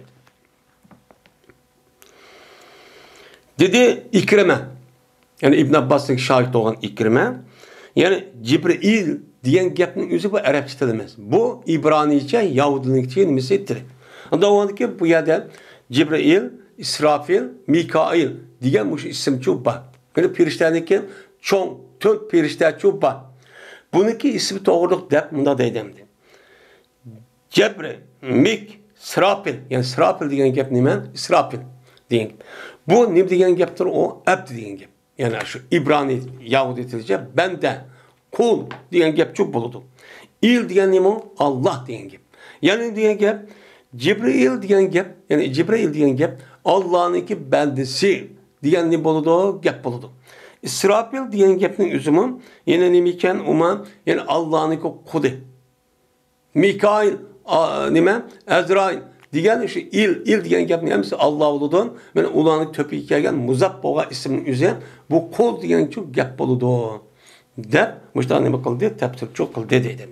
دېدى ئىكرىمە. يەنى ئىبن ئابباسنىڭ شاگىرتى بولغان ئىكرىمە. يەنى جىبرىئىل دېگەن گەپنىڭ ئۆزى بۇ ئەرەبچە تىل ئەمەس. بۇ ئىبرانىيچە يەھۇدىينىڭكى نېمىسى تىلى. ئۇنداق بولغاندىكىن بۇ يەردە جىبرىئىل، ئىسرافىل، مىكائىل دېگەن مۇشۇ ئىسىمچۇ بار. يەنى پىرىشتىلەرنىڭكى چوڭ تۆت پىرىشتەچۇ بار. بۇنىڭكى ئىسمى توغرىلىق دەپ مۇنداق دەيدۇ ئەمدى. جەبرى، مىك، سىراپىل. يەنى سىراپىل دېگەن گەپ نېمە؟ ئىسراپىل دېگەن گەپ. بۇ نېمە دېگەن گەپتۇر؟ ئۇ ئەبد دېگەن گەپ. يەنى شۇ ئىبرانىي يەھۇدىي تىلىچە بەندە، قۇل دېگەن گەپچۇ بولىدۇ. ئىل دېگەن نېمە؟ ئاللا دېگەن گەپ. يەنى دېگەن گەپ، جىبرىئىل دېگەن گەپ، يەنى جىبرىئىل دېگەن گەپ ئاللانىڭكى بەندىسى دېگەن نېمە بولىدۇ؟ گەپ بولىدۇ. ئىسراپىل دېگەن گەپنىڭ ئۆزىمۇ يەنە نېمە ئىكەن؟ ئۇمۇ يەنى ئاللانىڭكى قۇلى. مىكائىل، ئا، نېمە؟ ئەزرائىل دېگەن شۇ ئىل، ئىل دېگەن گەپنىڭ ھەممىسى ئاللا بولىدۇ. مانا ئۇلارنىڭ تۆپىگە كەلگەن مۇزاپ بولغان ئىسىمنىڭ ئۆزى بۇ قۇل دېگەنچۇ گەپ بولىدۇ، دەپ مۇشۇنداق نېمە قىلدى؟ تەپسىرچۇ قىلدى دەيدۇ.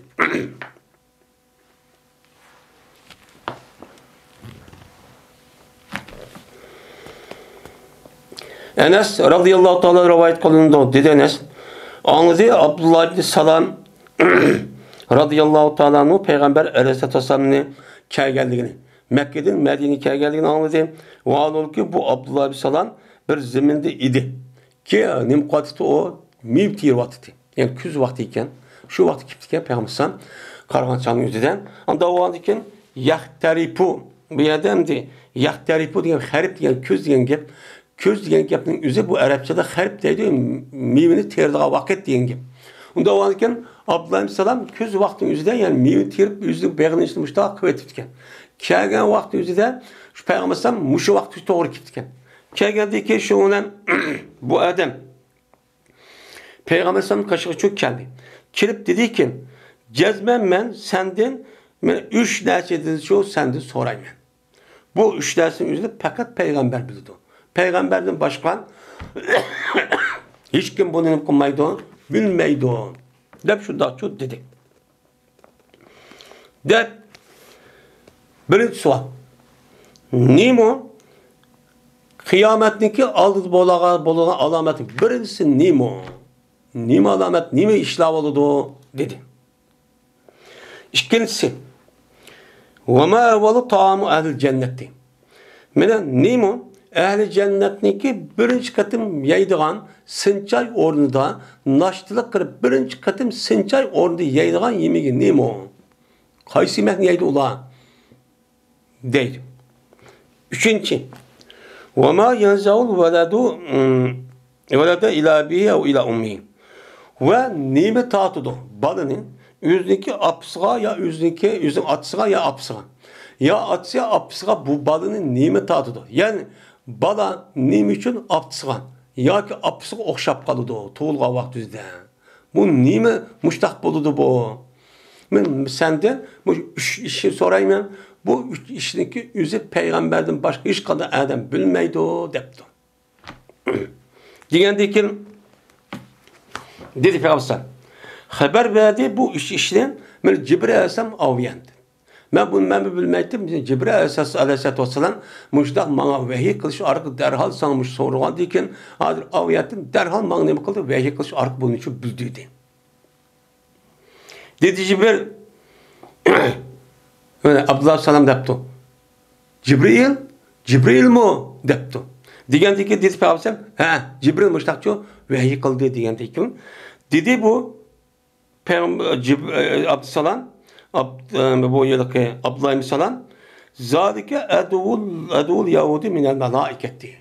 ئەنەس رازىياللاھۇ تائالا رىۋايەت قىلىنىدۇ، دېدى ئەنەس. ئاڭلىدى ئابدۇللا ئىبنى سالام رازىياللاھۇ تائالا ئەنھۇ پەيغەمبەر ئەلەيھىسسالاتۇ ۋەسسالامنى كەلگەنلىكىنى، مەككىدىن مەدىنىگە كەلگەنلىكىنى ئاڭلىدى. ۋە ھالبۇكى بۇ ئابدۇللا ئىبنى سالام بىر زېمىندا ئىدى. كى، نېمە قىلىۋاتىدۇ ئۇ؟ مېۋە تېرىۋاتىدۇ. يەنى كۈز ۋاقتى ئىكەن. شۇ ۋاقىتتا كېپتىكەن پەيغەمبەر ئەلەيھىسسالام قارىغان چاغنىڭ ئۆزىدە. ئاندىن بولغاندىكىن يەختەرىپۇ. بۇ يەردە ئەمدى يەختەرىپۇ دېگەن خەرىپ دېگەن كۈز دېگەن گەپ. كۈز دېگەن گەپنىڭ ئۆزى بۇ ئەرەبچىدە خەرىپ دەيدۇ، مېۋىنى تېرىيدىغان ۋاقىت دېگەن گەپ. ئۇنداق بولغاندىكىن ئابدۇللا ئەلەيھىسسالام كۈز ۋاقتىنىڭ ئۆزىدە، يەنى مېۋىنى تېرىپ ئۆزىنىڭ بېغىنىڭ ئىچىدە مۇشۇنداق قىلىۋېتىپتىكەن. كەلگەن ۋاقتى ئۆزىدە شۇ پەيغەمبەر ئەلەيھىسسالام مۇشۇ ۋاقىتقا توغرا كېپتىكەن. كەلگەندىن كېيىن شۇ بىلەن بۇ ئادەم پەيغەمبەر ئەلەيھىسسالام قېشىغا چۈشۈپ كەلدى. كېلىپ دېدىكى، جەزمەن مەن سەندىن، مەن ئۈچ نەرسىدىن شۇ سەندىن سورايمەن. بۇ ئۈچ نەرسىنىڭ ئۆزىنى پەقەت پەيغەمبەر بىلىدۇ. پەيغەمبەردىن باشقا ھېچكىم بۇنى نېمە قىلمايدۇ، بىلمەيدۇ، دەپ شۇنداقچۇ دېدى. دەپ، بىرىنچى سوئال. نېمە؟ قىيامەتنىڭكى ئالدىدا بولغان، بولغان ئالامەتنىڭ بىرىنچىسى نېمە؟ نېمە ئالامەت، نېمە ئىشلار بولىدۇ؟ دېدى. ئىككىنچىسى، ۋەما ئەۋۋەلۇ تائامۇ ئەھلىل جەننەتى. مانا نېمە؟ ئەھلى جەننەتنىڭكى بىرىنچى قېتىم يەيدىغان سىنچاي ئورنىدا، ناشتىلىق قىلىپ بىرىنچى قېتىم سىنچاي ئورنىدا يەيدىغان يېمىكى نېمە؟ قايسى يېمەكنى يەيدۇ ئۇلار؟ دەيدۇ. ئۈچىنچى، ۋەما يەنزەئۇل ۋەلەدۇ، ۋەلەدە ئىلە ئەبىھى ئەۋ ئىلە ئۇممىھى. ۋە نېمە تارتىدۇ بالىنى ئۆزىنىڭكى ئاپىسىغا يا ئۆزىنىڭكى، ئۆزىنىڭ ئاتىسىغا يا ئاپىسىغا. يا ئاتىسى يا ئاپىسىغا بۇ بالىنى نېمە تارتىدۇ؟ يەنى بالا نېمە ئۈچۈن ئاتىسىغا ياكى ئاپىسىغا ئوخشاپ قالىدۇ تۇغۇلغان ۋاقتىدا؟ بۇ نېمە مۇشتاق بولىدۇ بۇ؟ مەن سەندىن بۇ ئۈچ ئىشنى سورايمەن. بۇ ئۈچ ئىشنىڭكى ئۆزى پەيغەمبەردىن باشقا ھېچقانداق ئادەم بىلمەيدۇ، دەپتۇ. دېگەندىن كېيىن دېدى پەيغەمبەر خەۋەر بەردى بۇ ئۈچ ئىشنى مانا جىبرىئىل ئەلەيھىسسالام ئاۋۇيەندىن. مەن بۇنى مەنمۇ بىلمەيتتىم. جىبرىئىل ئەلەيھىسسالام مۇشۇنداق ماڭا ۋەھىي قىلىش ئارقىلىق دەرھال ساڭا مۇشۇ سورىغاندىن كېيىن، ھازىر ئاۋۇيەندىن دەرھال ماڭا نېمە قىلدى؟ ۋەھىي قىلىش ئارقىلىق بۇنى شۇ بىلدۈردى. دېدى جىبرىل، مانا ئابدۇللا سالام دەپتۇ. جىبرىئىل، جىبرىئىلمۇ؟ دەپتۇ. دېگەندىن كېيىن دېدى پەيغەمبەر، ھە، جىبرىئىل مۇشتاقچۇ ۋەھىي قىلدى دېگەندىن كېيىن دېدى بۇ پەيغەمبەر، جىب-، ئابدۇسالام، ئاب-، بۇ يىلقى ئابدۇللا ئەلەيھىسسالام، زالىكە ئەدۇۋۇل، ئەدۇۋۇل يەھۇدى مىنەل مەلائىكەتى.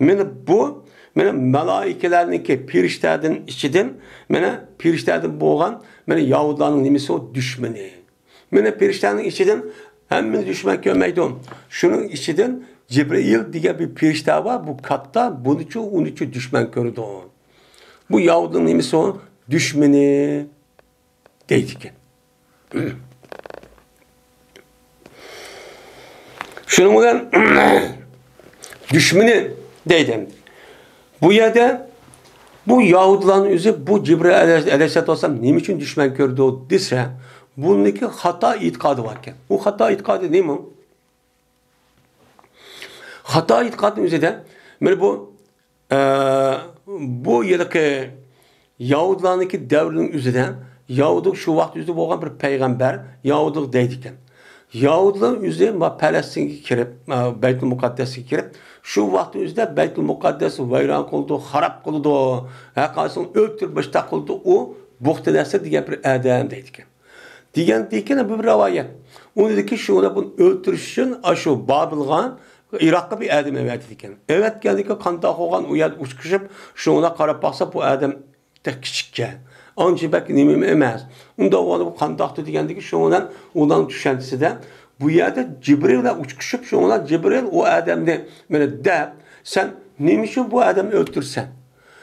مانا بۇ، مانا مەلائىكىلەرنىڭكى پىرىشتەدىن ئىچىدىن، مانا پىرىشتەدىن بولغان، مانا يەھۇدىلارنىڭ نېمىسى ئۇ؟ دۈشمىنى. مانا پىرىشتەنىڭ ئىچىدىن ھەممىنى دۈشمەن كۆرمەيدۇ. شۇنىڭ ئىچىدىن جىبرىئىل دېگەن بىر پىرىشتە بار، بۇ كاتتا، بۇنىچۇ، ئۇنىچۇ دۈشمەن كۆرىدۇ. بۇ يەھۇدىنىڭ نېمىسى ئۇ؟ دۈشمىنى دەيدىكەن. شۇنىڭ بىلەن دۈشمىنى دەيدۇ. بۇ يەردە بۇ يەھۇدىيلارنىڭ ئۆزى بۇ جىبرىئىل ئەلەيھىسسالام نېمە ئۈچۈن دۈشمەن كۆرىدۇ دېسە، بۇنىڭكى خاتا ئېتىقادى بار ئىكەن. بۇ خاتا ئېتىقادى نېمە؟ خاتا ئېتىقادنىڭ ئۆزىدە، مانا بۇ، ئە، بۇ ھېلىقى يەھۇدىيلارنىڭكى دەۋرىنىڭ ئۆزىدە، يەھۇدىي شۇ ۋاقىت ئۆزىدە بولغان بىر پەيغەمبەر، يەھۇدىي دەيدىكەن. يەھۇدىيلار ئۆزى ما پەلەستىنگە كىرىپ، ما بەيتۇل مۇقەددەسكە كىرىپ، شۇ ۋاقىتنىڭ ئۆزىدە بەيتۇل مۇقەددەسنى ۋەيران قىلىدۇ، خاراب قىلىدۇ، ھەر قايسىنى ئۆلتۈرۈپ، مۇشۇنداق قىلىدۇ، ئۇ بۇختىنەسىر دېگەن بىر ئادەم دەيدىكەن. دېگەندىكىن بۇ بىر رىۋايەت. ئۇنىڭدىكى شۇنى بۇنى ئۆلتۈرۈش ئۈچۈن ئاشۇ بابىلغا، ئىراققا بىر ئادەم ئەۋەتىدىكەن. ئەۋەتكەندىكى قانداق بولغان ئۇ يەردە ئۇچرىشىپ، شۇنىڭغا قاراپ باقسا، بۇ ئادەم تېخى كىچىككەن. ئانچە بەك نېمە ئەمەس. ئۇنداق بولغاندا بۇ قانداقتۇ دېگەندىكى شۇنىڭ بىلەن ئۇلارنىڭ چۈشەنچىسىدە بۇ يەردە جىبرىل بىلەن ئۇچرىشىپ، شۇنىڭ بىلەن جىبرىل ئۇ ئادەمنى مانا دەپ، سەن نېمە ئۈچۈن بۇ ئادەمنى ئۆلتۈرىسەن؟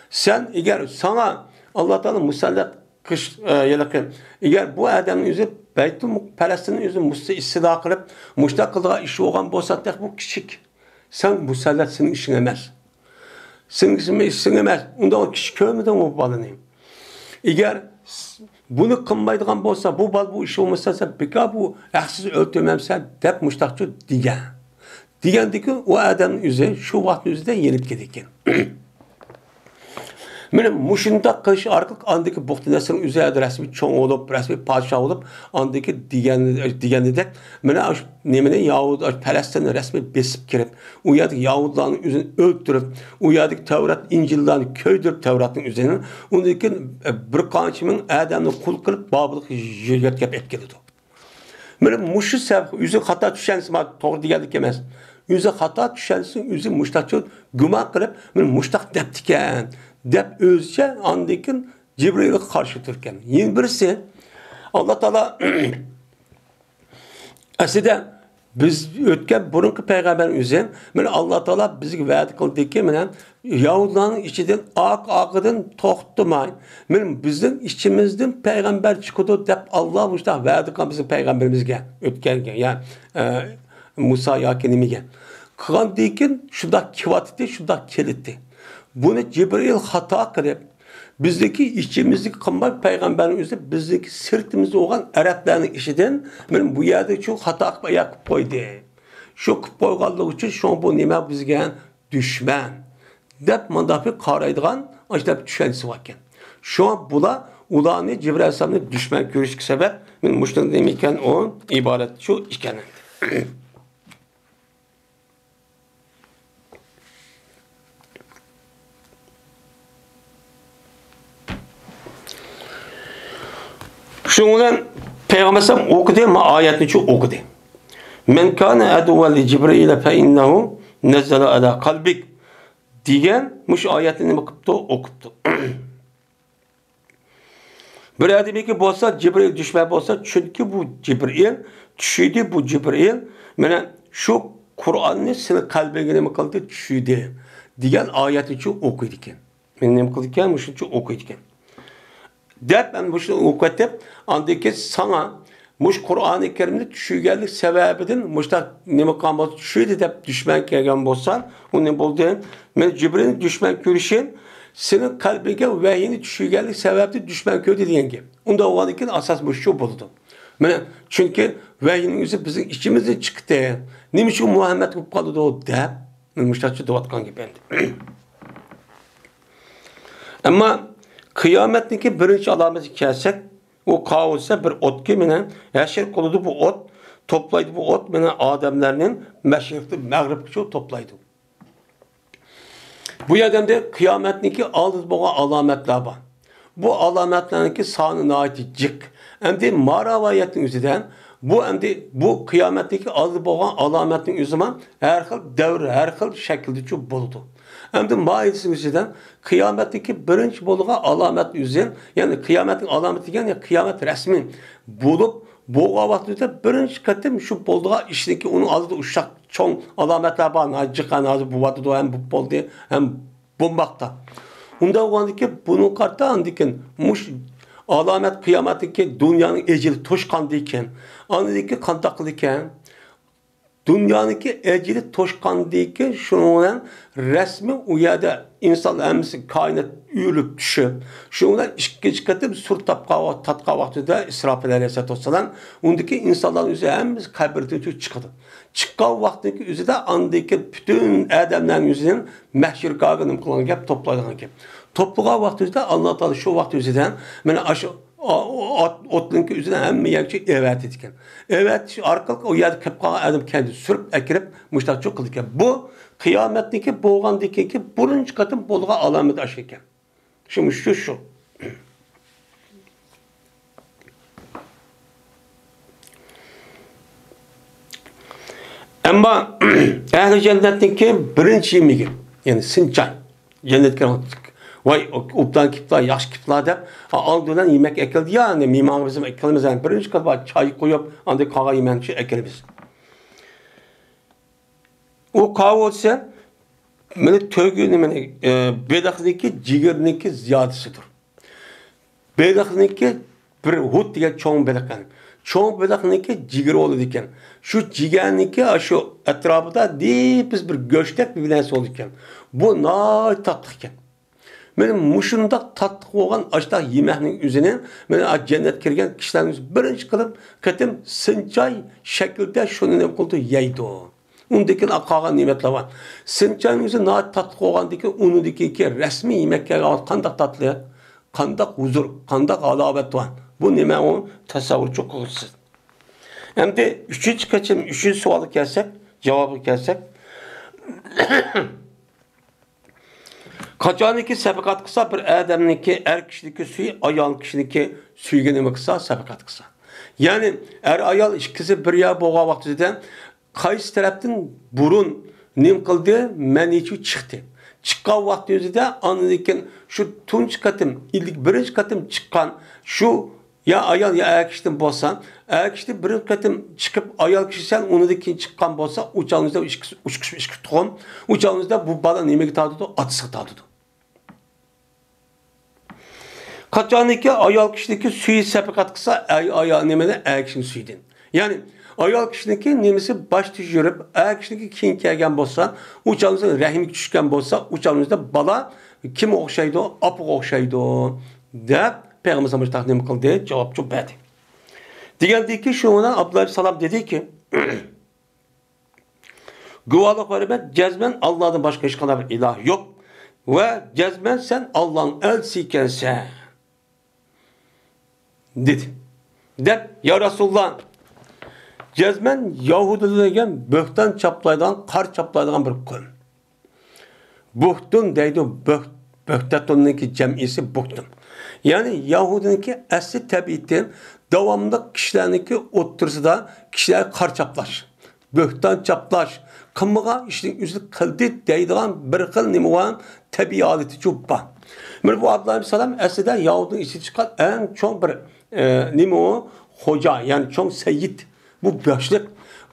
سەن ئەگەر ساڭا ئاللا تائالا مۇسەللەت قىش، ئە، ھېلىقى، ئەگەر بۇ ئادەمنىڭ ئۆزى بەيتۇل مۇق-، پەلەستىننىڭ ئۆزى مۇستى ئىستىلا قىلىپ، مۇشۇنداق قىلىدىغان ئىش بولغان بولسا، تېخى بۇ كىچىك. سەن مۇسەللەت سېنىڭ ئىشىڭ ئەمەس. سېنىڭ ئىشىڭ ئەمەس. ئۇنداق كىچىك كۆرمىدىڭمۇ بۇ بالىنى؟ ئەگەر س-، بۇنى قىلمايدىغان بولسا، بۇ بالا بۇ ئىش بولمىسا، سەن بىكار بۇ ھەقسىز ئۆلتۈرمەمسەن دەپ مۇشۇنداقچۇ دېگەن. دېگەندىكىن ئۇ ئادەمنىڭ ئۆزى شۇ ۋاقىتنىڭ ئۆزىدە يېنىپ كېتىدىكەن. مانا مۇشۇنداق قىلىش ئارقىلىق ئاندىكى بۇختىنەسىرنىڭ ئۆزى ھەدە رەسمىي چوڭ بولۇپ، رەسمىي پادىشاھ بولۇپ، ئاندىكى دېگەن، دېگىنىدەك، مانا ئاشۇ نېمىنى ياھۇد-، ئاشۇ پەلەستىننى رەسمىي بېسىپ كىرىپ، ئۇ يەردىكى ياھۇدلارنىڭ ئۆزىنى ئۆلتۈرۈپ، ئۇ يەردىكى تەۋرات، ئىنجىللارنى كۆيدۈرۈپ، تەۋراتنىڭ ئۆزىنى، ئۇندىن كېيىن بىر قانچە مىڭ ئادەمنى قۇل قىلىپ، بابىلغا يۆتكەپ ئەكېلىدۇ. مانا مۇشۇ سەۋەب، ئۆزى خاتا چۈشەنسە، مانا توغرا دېگەنلىك ئەمەس. ئۆزى خاتا چۈشەنسە، ئۆزى مۇشتاقچە گۇمان قىلىپ، مانا مۇشتاق دەپتىكەن، دەپ ئۆزىچە ئاندىن كېيىن جىبرىئىلغا قارشى تۇرىدىكەن. يەنە بىرسى، ئاللا تائالا ئەسلىدە بىز ئۆتكەن بۇرۇنقى پەيغەمبەر ئۆزى، مانا، ئاللا تائالا بىزگە ۋەدە قىلدىكى، مانا، يەھۇدىيلارنىڭ ئىچىدىن ئاق-ئاقىدىن توختىماي، مانا، بىزنىڭ ئىچىمىزدىن پەيغەمبەر چىقىدۇ دەپ، ئاللا مۇشۇنداق ۋەدە قىلغان بىزنىڭ پەيغەمبىرىمىزگە، ئۆتكەنگە، يا، ئە، مۇسا ياكى نېمىگە. قىلغاندىن كېيىن شۇنداق كېلىۋاتىدۇ، شۇنداق كېلىدۇ. بۇنى جىبرىئىل خاتا قىلىپ، بىزنىڭكى ئىچىمىزدىكى قىلماي، پەيغەمبەرنىڭ ئۆزى بىزنىڭكى سىرتىمىزدا بولغان ئەرەبلەرنىڭ ئىچىدىن، مانا، بۇ يەردە شۇ خاتا قىلىپ ئاياق قىلىپ قويدى. شۇ قىلىپ قويغانلىقى ئۈچۈن شۇڭا بۇ نېمە بىزگە دۈشمەن دەپ مۇنداق بىر قارايدىغان ئاشۇنداق بىر چۈشەنچىسى باركەن. شۇڭا بۇلار ئۇلارنى جىبرىئىل ئەلەيھىسسالامنى دۈشمەن كۆرۈشكە سەۋەب، مانا، مۇشۇنىڭ نېمە ئىكەن، ئۇ ئىبارەت شۇ ئىكەن. شۇنىڭ بىلەن پەيغەمبەر ئەلەيھىسسالام ئوقۇدى، ما ئايەتنى شۇ ئوقۇدى. مەن كانە ئەدۇۋۋەن لىجىبرىئىلە فەئىننەھۇ نەززەلە ئەلا قەلبىك دېگەن مۇشۇ ئايەتنى نېمە قىپتۇ؟ ئوقۇپتۇ. بىر ئادەمگە بولسا، جىبرىئىل دۈشمەن بولسا، چۈنكى بۇ جىبرىئىل چۈشىدى، بۇ جىبرىئىل مانا شۇ قۇرئاننى سېنىڭ قەلبىڭگە نېمە قىلدى؟ چۈشىدى دېگەن ئايەتنى شۇ ئوقۇيدىكەن. مانا نېمە قىلىدىكەن؟ مۇشۇنچە ئوقۇيدىكەن. دەپ، مەن مۇشۇنى ئوقۇۋېتىپ، ئاندىن كېيىن ساڭا مۇشۇ قۇرئانى كەرىمنى چۈشۈرگەنلىك سەۋەبىدىن مۇشۇنداق نېمە قىلغان بولسا، چۈشۈردى دەپ دۈشمەن كەلگەن بولسا، ئۇ نېمە بولدى؟ مەن جىبرىلنى دۈشمەن كۆرۈشۈم، سېنىڭ قەلبىڭگە ۋەھىينى چۈشۈرگەنلىك سەۋەبىدىن دۈشمەن كۆردى دېگەن گەپ. ئۇنداق بولغاندىن كېيىن ئاساس مۇشۇ بولىدۇ. مانا، چۈنكى ۋەھىينىڭ ئۆزى بىزنىڭ ئىچىمىزدىن چىقتى. نېمە ئۈچۈن مۇھەممەد بولۇپ قالىدۇ دەپ، مانا مۇشۇنداقچە دەۋاتقان گەپ ئەمدى. ئەمما قىيامەتنىڭكى بىرىنچى ئالامىتىگە كەلسەك، ئۇ قاۋۇلسە بىر ئوتكە مانا ھەشر قىلىدۇ، بۇ ئوت توپلايدۇ، بۇ ئوت مانا ئادەملەرنى مەشرىقتىن مەغرىبكىچە توپلايدۇ. بۇ يەردە ئەمدى قىيامەتنىڭكى ئالدىدا بولغان ئالامەتلەر بار. بۇ ئالامەتلەرنىڭكى سانى ناھايىتى جىق. ئەمدى ما رىۋايەتنىڭ ئۆزىدە بۇ ئەمدى بۇ قىيامەتنىڭكى ئالدىدا بولغان ئالامەتنىڭ ئۆزىمۇ ھەر خىل دەۋر، ھەر خىل شەكىلدىچۇ بولىدۇ. ئەمدى ما ھەدىسنىڭ ئۆزىدە قىيامەتنىڭكى بىرىنچى بولىدىغان ئالامەتنىڭ ئۆزى، يەنى قىيامەتنىڭ ئالامىتى دېگەن، يەنى قىيامەت رەسمىي بولۇپ، بولغان ۋاقتىدا بىرىنچى قېتىم شۇ بولىدىغان ئىشنىڭكى ئۇنىڭ ئالدىدا ئۇششاق چوڭ ئالامەتلەر بار، ناھايىتى جىق، ھازىر بولۇۋاتىدۇ، ھەم بولۇپ بولدى، ھەم بولماقتا. ئۇنداق بولغاندىكىن بۇنىڭغا قارىتا ئاندىكىن مۇش ئالامەت قىيامەتتىكى دۇنيانىڭ ئەجىلى توشقاندىكىن، ئاندىن كېيىن قانداق قىلىدىكەن؟ دۇنيانىڭكى ئەجىلى توشقاندىكىن شۇنىڭ بىلەن رەسمىي ئۇ يەردە ئىنسان ھەممىسى كائىنات ئۆرۈلۈپ چۈشۈپ، شۇنىڭ بىلەن ئىككىنچى قېتىم سۇر تارتقان ۋاقتىدا ئىسراپىل ئەلەيھىسسالاتۇ ۋەسسالام، ئۇندىكى ئىنسانلارنىڭ ئۆزى ھەممىسى قەبرىدىن چىقىدۇ. چىققان ۋاقتىدىكى ئۆزىدە ئاندىكى پۈتۈن ئادەملەرنىڭ ئۆزىنى مەھشەرگاھىغا نېمە قىلغان گەپ، توپلايدىغان گەپ. توپلىغان ۋاقتى ئۆزىدە ئاللا تائالا شۇ ۋاقىت ئۆزىدە مانا ئاشۇ ئوتنىڭكى ئۆزىدە ھەممە يەرگىچە ئەۋەتىدىكەن. ئەۋەتىش ئارقىلىق ئۇ يەردە كەپ قالغان ئادەم كەندىن سۈرۈپ ئەكىرىپ مۇشتاق چوققىدىكەن. بۇ قىيامەتنىڭكى بولغاندىكىنكى بىرىنچى قېتىم بولغان ئالامەت ئاشۇ ئىكەن. شۇ، شۇ، شۇ. ئەمما ئەھلى جەننەتنىڭكى بىرىنچى يېمىكى، يەنى سىنچاي. جەننەتكە كىرگەن، ۋاي، ئوبدان كېپىلا، ياخشى كېپىلا دەپ، ئالدى بىلەن يېمەك ئەكەلدى يا، ئەمدى مېھمانغا بىز ئەكەلمىز، يەنى بىرىنچى قېتىم چاي قويۇپ، ئاندىن قالغان يېمەكنى ئەكەلىمىز. ئۇ قاۋۇلسى، مانا تۆگە نېمىنى، ئە، بېلىقنىڭكى جىگىرىنىڭكى زىيادىسىدۇر. بېلىقنىڭكى بىر ھۇت دېگەن چوڭ بېلىق. چوڭ بېلىقنىڭكى جىگىرى بولىدىكەن. شۇ جىگەرنىڭكى ئاشۇ ئەتراپىدا نېپىز بىر گۆشتەك بىر نەرسە بولىدىكەن. بۇ ناھايىتى تاتلىق ئىكەن. مانا مۇشۇنداق تاتلىق بولغان ئاشۇنداق يېمەكنىڭ ئۆزىنى مانا جەننەتكە كىرگەن كىشىلەرنىڭ ئۆزى بىرىنچى قىلىپ قېتىم سىنچاي شەكلىدە شۇنى نېمە قىلىدۇ، يەيدۇ. ئۇندىن كېيىن قالغان نېمەتلەر بار. سىنچاينىڭ ئۆزى ناھايىتى تاتلىق بولغاندىكىن، ئۇنىڭدىكى رەسمىي يېمەككە قانداق تاتلىق، قانداق ھۇزۇر، قانداق ھالاۋەت بار. بۇ نېمە ئۇ تەسەۋۋۇرچۇ قىلغۇسىز. ئەمدى ئۈچىنچى قېچىم، ئۈچىنچى سوئالغا كەلسەك، جاۋابىغا كەلسەك، قاچانكى سەپىقەت قىلسا، بىر ئادەمنىڭكى ئەر كىشىنىڭكى سۈيى ئايال كىشىنىڭكى سۈيىگە نېمە قىلسا، سەپىقەت قىلسا. يەنى ئەر ئايال ئىككىسى بىر يەر بولغان ۋاقتىدا قايسى تەرەپتىن بۇرۇن نېمە قىلدى؟ مەنىچۇ چىقتى. چىققان ۋاقتى ئۆزىدە ئاندىن كېيىن شۇ تۇنجى قېتىم، ئىلك بىرىنچى قېتىم چىققان شۇ يا ئايال، يا ئەر كىشىدىن بولسا، ئەر كىشىدىن بىرىنچى قېتىم چىقىپ، ئايال كىشى سەل ئۇنىدىن كېيىن چىققان بولسا، ئۇ چاغنىڭىزدا ئىككى، ئۇچ قىسمى ئىككى تۇغۇم. ئۇ چاغنىڭىزدا بۇ بالا نېمىگە تارتىدۇ؟ ئاتىسىغا تارتىدۇ. قاچانكى ئايال كىشىنىڭكى سۈيى سەپىقەت قىلسا، ئەي ئايال نېمىنى ئەر كىشىنى سۈيىدىن. يەنى ئايال كىشىنىڭكى نېمىسى باشتا يۈرۈپ، ئەر كىشىنىڭكى كېيىن كەلگەن بولسا، ئۇ چاغنىڭىزدا رەھىمگە چۈشكەن بولسا، ئۇ چاغنىڭىزدا بالا كىمگە ئوخشايدۇ؟ ئاپىغا ئوخشايدۇ، دەپ پەيغەمبەر مۇشۇنداق نېمە قىلدى؟ جاۋابچۇ بەردى. دېگەندىن كېيىن شۇنىڭ بىلەن ئابدۇللا ئىبن سالام دېدىكى، گۇۋاھلىق بېرىمەن، جەزمەن ئاللادىن باشقا ھېچقانداق بىر ئىلاھ يوق ۋە جەزمەن سەن ئاللانىڭ ئەلچىسى ئىكەنسەن، دېدى. دەپ، يا رەسۇلاللا، جەزمەن يەھۇدىيلار دېگەن بۆھتان چاپلايدىغان، قارا چاپلايدىغان بىر قوم. بۇھتۇن دەيدۇ، بۆھ-، بۆھتەتۇننىڭكى جەمئىسى بۇھتۇن. يەنى يەھۇدىينىڭكى ئەسلى تەبىئىتى داۋاملىق كىشىلەرنىڭكى ئوتتۇرىسىدا كىشىلەرگە قارا چاپلاش، بۆھتان چاپلاش، قىلمىغان ئىشنىڭ ئۆزىنى قىلدى دەيدىغان بىر خىل نېمە بار، تەبىئىي ھالىتىچۇ بار. مانا بۇ ئابدۇللا ئىبن سالام ئەسلىدە يەھۇدىينىڭ ئىچىدە چىققان ئەڭ چوڭ بىر، ئە، نېمە ئۇ؟ خوجا، يەنى چوڭ سەييىد. بۇ باشلىق،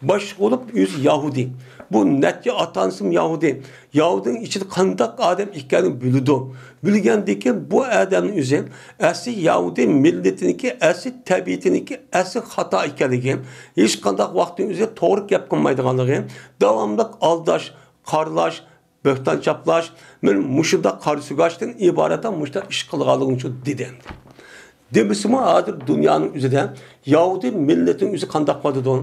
باشلىق بولۇپ ئۆزى يەھۇدىي. بۇ نەچچە ئاتا-ئانىسىمۇ يەھۇدىي. يەھۇدىينىڭ ئىچىدە قانداق ئادەم ئىكەنلىكىنى بىلىدۇ. بىلگەندىن كېيىن بۇ ئادەمنىڭ ئۆزى ئەسلى يەھۇدىي مىللىتىنىڭكى ئەسلى تەبىئىتىنىڭكى ئەسلى خاتا ئىكەنلىكى، ھېچقانداق ۋاقىتنىڭ ئۆزىدە توغرا گەپ قىلمايدىغانلىقى، داۋاملىق ئالداش، قارىلاش، بۆھتان چاپلاش، مانا مۇشۇنداق قارا سۆگەشتىن ئىبارەت مۇشۇنداق ئىش قىلغانلىقىنى دېدى. دېمىسىمۇ ھازىر دۇنيانىڭ ئۆزىدە يەھۇدىي مىللىتىنىڭ ئۆزى قانداق بولىدۇ؟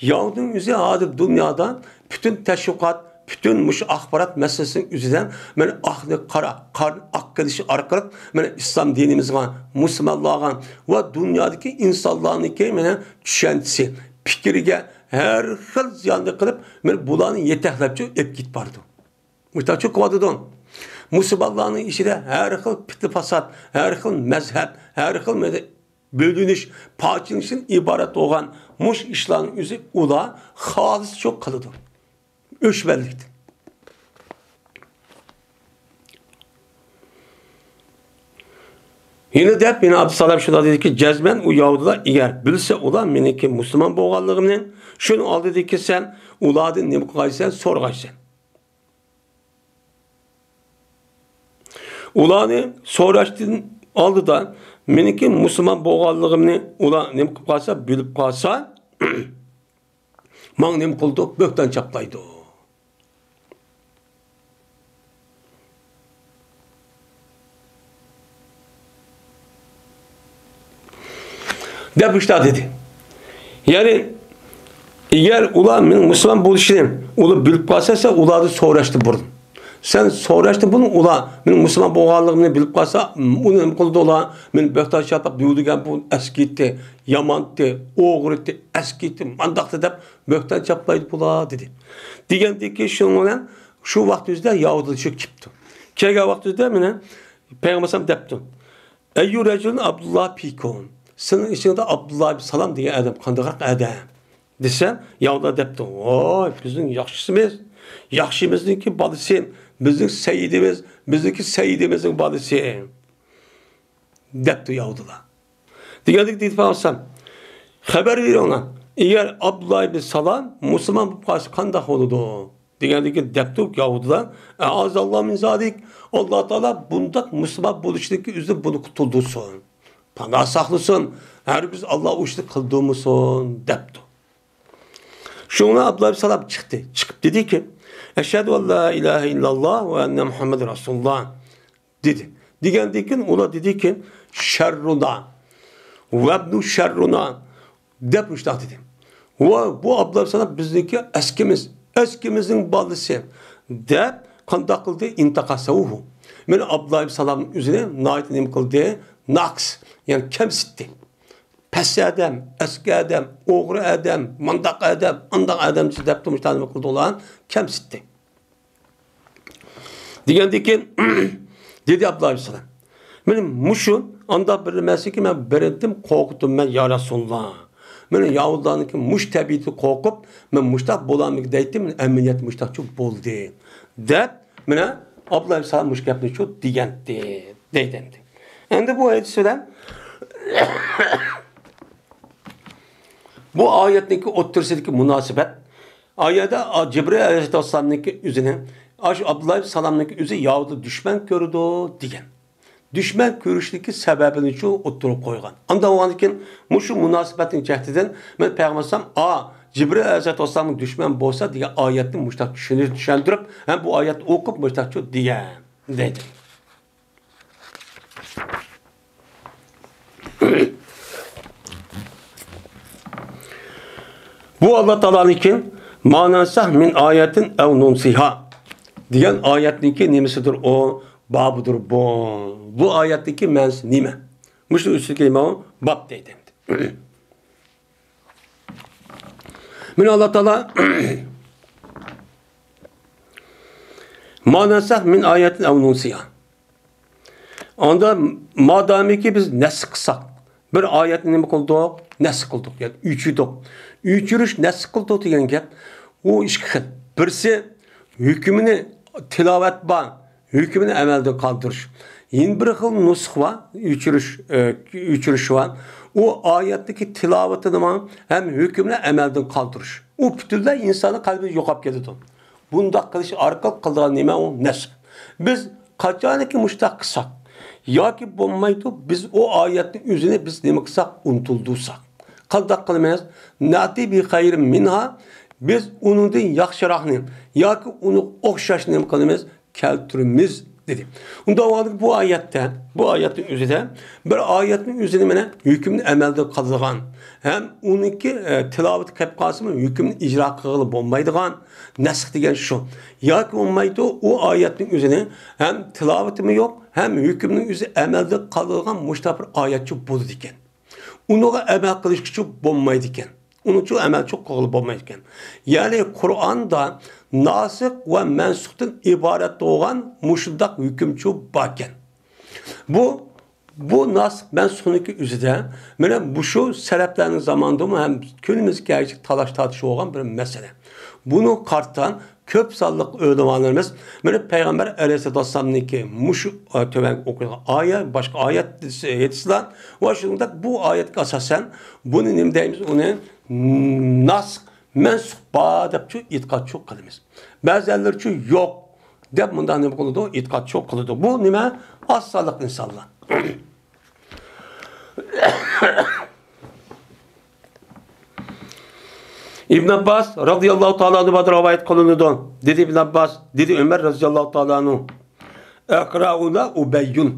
يەھۇدىينىڭ ئۆزى ھازىر دۇنيادا پۈتۈن تەشۋىقات، پۈتۈن مۇشۇ ئاخبارات مەسىلىسىنىڭ ئۆزىدە مانا ئاقنى قارا، قارنى ئاق قىلىشى ئارقىلىق مانا ئىسلام دىنىمىزغا، مۇسۇلمانلارغا ۋە دۇنيادىكى ئىنسانلارنىڭكى مانا چۈشەنچىسى، پىكرىگە ھەر خىل زىياننى قىلىپ، مانا بۇلارنى يېتەكلەپچۇ ئېلىپ كېتىپ بارىدۇ. مۇشۇنداقچۇ قىلىۋاتىدۇ. مۇسۇلمانلارنىڭ ئىچىدە ھەر خىل پىتنە-پاسات، ھەر خىل مەزھەپ، ھەر خىل مەز-، بۆلۈنۈش، پارچىلىنىشتىن ئىبارەت بولغان مۇشۇ ئىشلارنىڭ ئۆزى ئۇلار خالىسچۇ قىلىدۇ. ئۆچمەنلىكتىن. يەنە دەپ، يەنە ئابدۇسالام شۇنداق دېدىكى، جەزمەن ئۇ يەھۇدىيلار ئەگەر بىلسە ئۇلار مېنىڭكى مۇسۇلمان بولغانلىقىمنى، شۇنىڭ ئالدىدىكى سەن ئۇلاردىن نېمە قىلغايسەن، سورىغايسەن. ئۇلارنى سوراشتىن ئالدىدا مېنىڭكى مۇسۇلمان بولغانلىقىمنى ئۇلار نېمە قىلىپ قالسا، بىلىپ قالسا، ماڭا نېمە قىلىدۇ؟ بۆھتان چاپلايدۇ. دەپ مۇشۇنداق دېدى. يەنى، ئەگەر ئۇلار مېنىڭ مۇسۇلمان بولۇشنى ئۇلار بىلىپ قالسا، سەن ئۇلاردىن سوراشتىن بۇرۇن. سەن سوراشتىن بۇرۇن ئۇلار مېنىڭ مۇسۇلمان بولغانلىقىمنى بىلىپ قالسا، ئۇنى نېمە قىلىدۇ ئۇلار؟ مېنى بۆھتان چاپلاپ، دېگەن بۇ ئەسكى ئىتى، يامان ئىتى، ئوغرى ئىتى، ئەسكى ئىتى، مانداق ئىتى دەپ بۆھتان چاپلايدۇ بۇلار، دېدى. دېگەندىن كېيىن شۇنىڭ بىلەن شۇ ۋاقىت ئۆزىدە يەھۇدىيلار چۆكۈپ كېتىپتۇ. كەلگەن ۋاقىت ئۆزىدە مانا پەيغەمبەر ئەلەيھىسسالام دەپتۇ. ئەييۇ رەجۇلىن ئابدۇللا فىكۇم. سېنىڭ ئىچىڭدە ئابدۇللا ئىبن سالام دېگەن ئادەم قانداقراق ئادەم؟ دېسە، يەھۇدىيلار دەپتۇ، ۋاي، بىزنىڭ ياخشىسىمىز، ياخشىمىزنىڭكى بالىسى، بىزنىڭ سەييىدىمىز، بىزنىڭكى سەييىدىمىزنىڭ بالىسى، دەپتۇ يەھۇدىيلار. دېگەندىكىن دېدى پەيغەمبەر، خەۋەر بېرىڭلار، ئەگەر ئابدۇللا ئىبن سالام مۇسۇلمان بولۇپ قالسا قانداق بولىدۇ؟ دېگەندىكىن دەپتۇ يەھۇدىيلار، ئەئازەللاھۇ مىن زالىك، ئاللا تائالا بۇنداق مۇسۇلمان بولۇشتىكى ئۆزى بۇنى قۇتۇلدۇرسۇن، پاناھ ساقلىسۇن، ھەرگىز ئاللا ئۇ ئىشنى قىلدۇرمىسۇن، دەپتۇ. شۇڭا ئابدۇللا ئىبن سالام چىقتى. چىقىپ دېدىكى، ئەشھەدۇ ئەن لا ئىلاھە ئىللاللا ۋە ئەننە مۇھەممەدۇر رەسۇلۇللا، دېدى. دېگەندىن كېيىن ئۇلار دېدىكى، شەررۇنا، ۋەبنۇ شەررۇنا، دەپ مۇشۇنداق دېدى. ۋە بۇ ئابدۇللا ئىبن سالام بىزنىڭكى ئەسكىمىز، ئەسكىمىزنىڭ بالىسى، دەپ قانداق قىلدى؟ ئىنتەقەسەھۇ. مانا ئابدۇللا ئىبن سالام ئۆزىنى ناھايىتى نېمە قىلدى؟ ناقىس، يەنى كەمسىتتى. پەس ئادەم، ئەسكى ئادەم، ئوغرى ئادەم، مانداق ئادەم، ئانداق ئادەم دەپ تۇرمۇشتا نېمە قىلدى ئۇلار؟ كەمسىتتى. دېگەندىن كېيىن دېدى ئابدۇللا ئەلەيھىسسالام، مانا مۇشۇ ئانداق بىر نېمە ئەمەسكى، مەن بىرىنتىم قورقۇتتۇم مەن، يا رەسۇلۇللا. مانا يەھۇدىيلارنىڭكى مۇشۇ تەبىئىتىگە قورقۇپ، مەن مۇشۇنداق بولارمىكىن دەيتتىم، مانا ئەمەلىيەتتە مۇشۇنداقچۇ بولدى، دەپ، مانا ئابدۇللا ئەلەيھىسسالام مۇشۇ گەپنىچۇ دېگەنتى، دەيدۇ ئەمدى. ئەمدى بۇ ھەدىس بىلەن بۇ ئايەتنىڭكى ئوتتۇرىسىدىكى مۇناسىۋەت، ئايەتتە جىبرىل ئەلەيھىسسالامنىڭكى ئۆزىنى، ئاشۇ ئابدۇللا ئىبن سالامنىڭكى ئۆزى يەھۇدىي دۈشمەن كۆرىدۇ دېگەن. دۈشمەن كۆرۈشلۈكى سەۋەبىنىچۇ ئوتتۇرىغا قويغان. ئاندىن بولغاندىن كېيىن مۇشۇ مۇناسىۋەتنىڭ جەھىتىدىن مەن پەيغەمبەر ئەلەيھىسسالام، ئا، جىبرىل ئەلەيھىسسالامنىڭ دۈشمەن بولسا دېگەن ئايەتنى مۇشۇنداق چۈشىنىپ، چۈشەندۈرۈپ، ھەم بۇ ئايەتنى ئوقۇپ مۇشۇنداقچۇ دېگەن دەيدۇ. بۇ ئاللا تائالانىڭكى «ما نەنسەخ مىن ئايەتىن ئەۋ نۇنسىھا» دېگەن ئايەتنىڭكى نېمىسىدۇر ئۇ؟ بابىدۇر بۇ. بۇ ئايەتنىڭكى مەنىسى نېمە؟ مۇشۇ ئۈستىدىكى ماۋۇ باب دەيدۇ. مانا ئاللا تائالا «ما نەنسەخ مىن ئايەتىن ئەۋ نۇنسىھا». ئاندا مادامىكى بىز نەسخ قىلساق، بىر ئايەتنى نېمە قىلدۇق؟ نەسخ قىلدۇق، يەنى ئۆچۈردۇق. ئۆچۈرۈش، نەسخ قىلدۇق دېگەن گەپ، ئۇ ئىككى خىل. بىرسى ھۆكمىنى، تىلاۋەت بار، ھۆكمىنى ئەمەلدىن قالدۇرۇش. يەنە بىر خىل نۇسخ بار، ئۆچۈرۈش، ئە، ئۆچۈرۈش بار. ئۇ ئايەتتىكى تىلاۋىتىنىمۇ ھەم ھۆكمىنى ئەمەلدىن قالدۇرۇش. ئۇ پۈتۈنلەي ئىنساننىڭ قەلبىدىن يوقاپ كېتىدۇ. بۇنداق قىلىش ئارقىلىق قىلىدىغان نېمە ئۇ؟ نەسخ. بىز قاچانكى مۇشۇنداق قىلساق ياكى بولمايدۇ، بىز ئۇ ئايەتنىڭ ئۆزىنى بىز نېمە قىلساق، ئۇنتۇلدۇرساق. قانداق قىلىمىز؟ نەئتى بى خەيرىن مىنھا، بىز ئۇنىڭدىن ياخشىراقنى ياكى ئۇنىڭغا ئوخشاشنى نېمە قىلىمىز؟ كەلتۈرىمىز دېدى. ئۇنداق بولغاندا بۇ ئايەتتە، بۇ ئايەتنىڭ ئۆزىدە بىر ئايەتنىڭ ئۆزىنى مانا ھۆكۈمنى ئەمەلدىن قالدۇرغان ھەم ئۇنىڭكى، ئە، تىلاۋىتى كەپ قالسىمۇ ھۆكۈمنى ئىجرا قىلغىلى بولمايدىغان نەسخ دېگەن شۇ. ياكى بولمايدۇ، ئۇ ئايەتنىڭ ئۆزىنى ھەم تىلاۋىتىمۇ يوق، ھەم ھۆكۈمنىڭ ئۆزى ئەمەلدىن قالدۇرغان مۇشۇنداق بىر ئايەتچۇ بولىدىكەن. ئۇنىڭغا ئەمەل قىلىشقىچۇ بولمايدىكەن. ئۇنىڭچۇ ئەمەلچۇ قىلغىلى بولمايدىكەن. يەنى قۇرئاندا ناسىخ ۋە مەنسۇختىن ئىبارەت بولغان مۇشۇنداق ھۆكۈمچۇ باركەن. بۇ، بۇ ناسىخ مەنسۇخنىڭكى ئۆزىدە مانا مۇشۇ سەلەپلەرنىڭ زامانىدىمۇ ھەم كۈنىمىزگىچە تالاش تارتىش بولغان بىر مەسىلە. بۇنىڭغا قارىتا كۆپ سانلىق ئۆلىمالىرىمىز مانا پەيغەمبەر ئەلەيھىسسالاتۇ ۋەسسالامنىڭكى مۇشۇ، ئە، تۆۋەنكى ئوقۇيدىغان ئايەت، باشقا ئايەت، ھەدىسلەر ۋە شۇنىڭدەك بۇ ئايەتكە ئاساسەن بۇنى نېمە دەيمىز؟ ئۇنى ناسخ، مەنسۇخ بار دەپچۇ ئېتىقادچۇ قىلىمىز. بەزەنلىرىچۇ يوق دەپ مۇنداق نېمە قىلىدۇ؟ ئېتىقادچۇ قىلىدۇ. بۇ نېمە؟ ئاز سانلىق ئىنسانلار. ئىبن ئابباس رازىياللاھۇ تائالا ئەنھۇدىن رىۋايەت قىلىنىدۇ. دېدى ئىبن ئابباس، دېدى ئۆمەر رازىياللاھۇ تائالا ئەنھۇ، «ئەقرەئۇنا ئۇبەييۇن».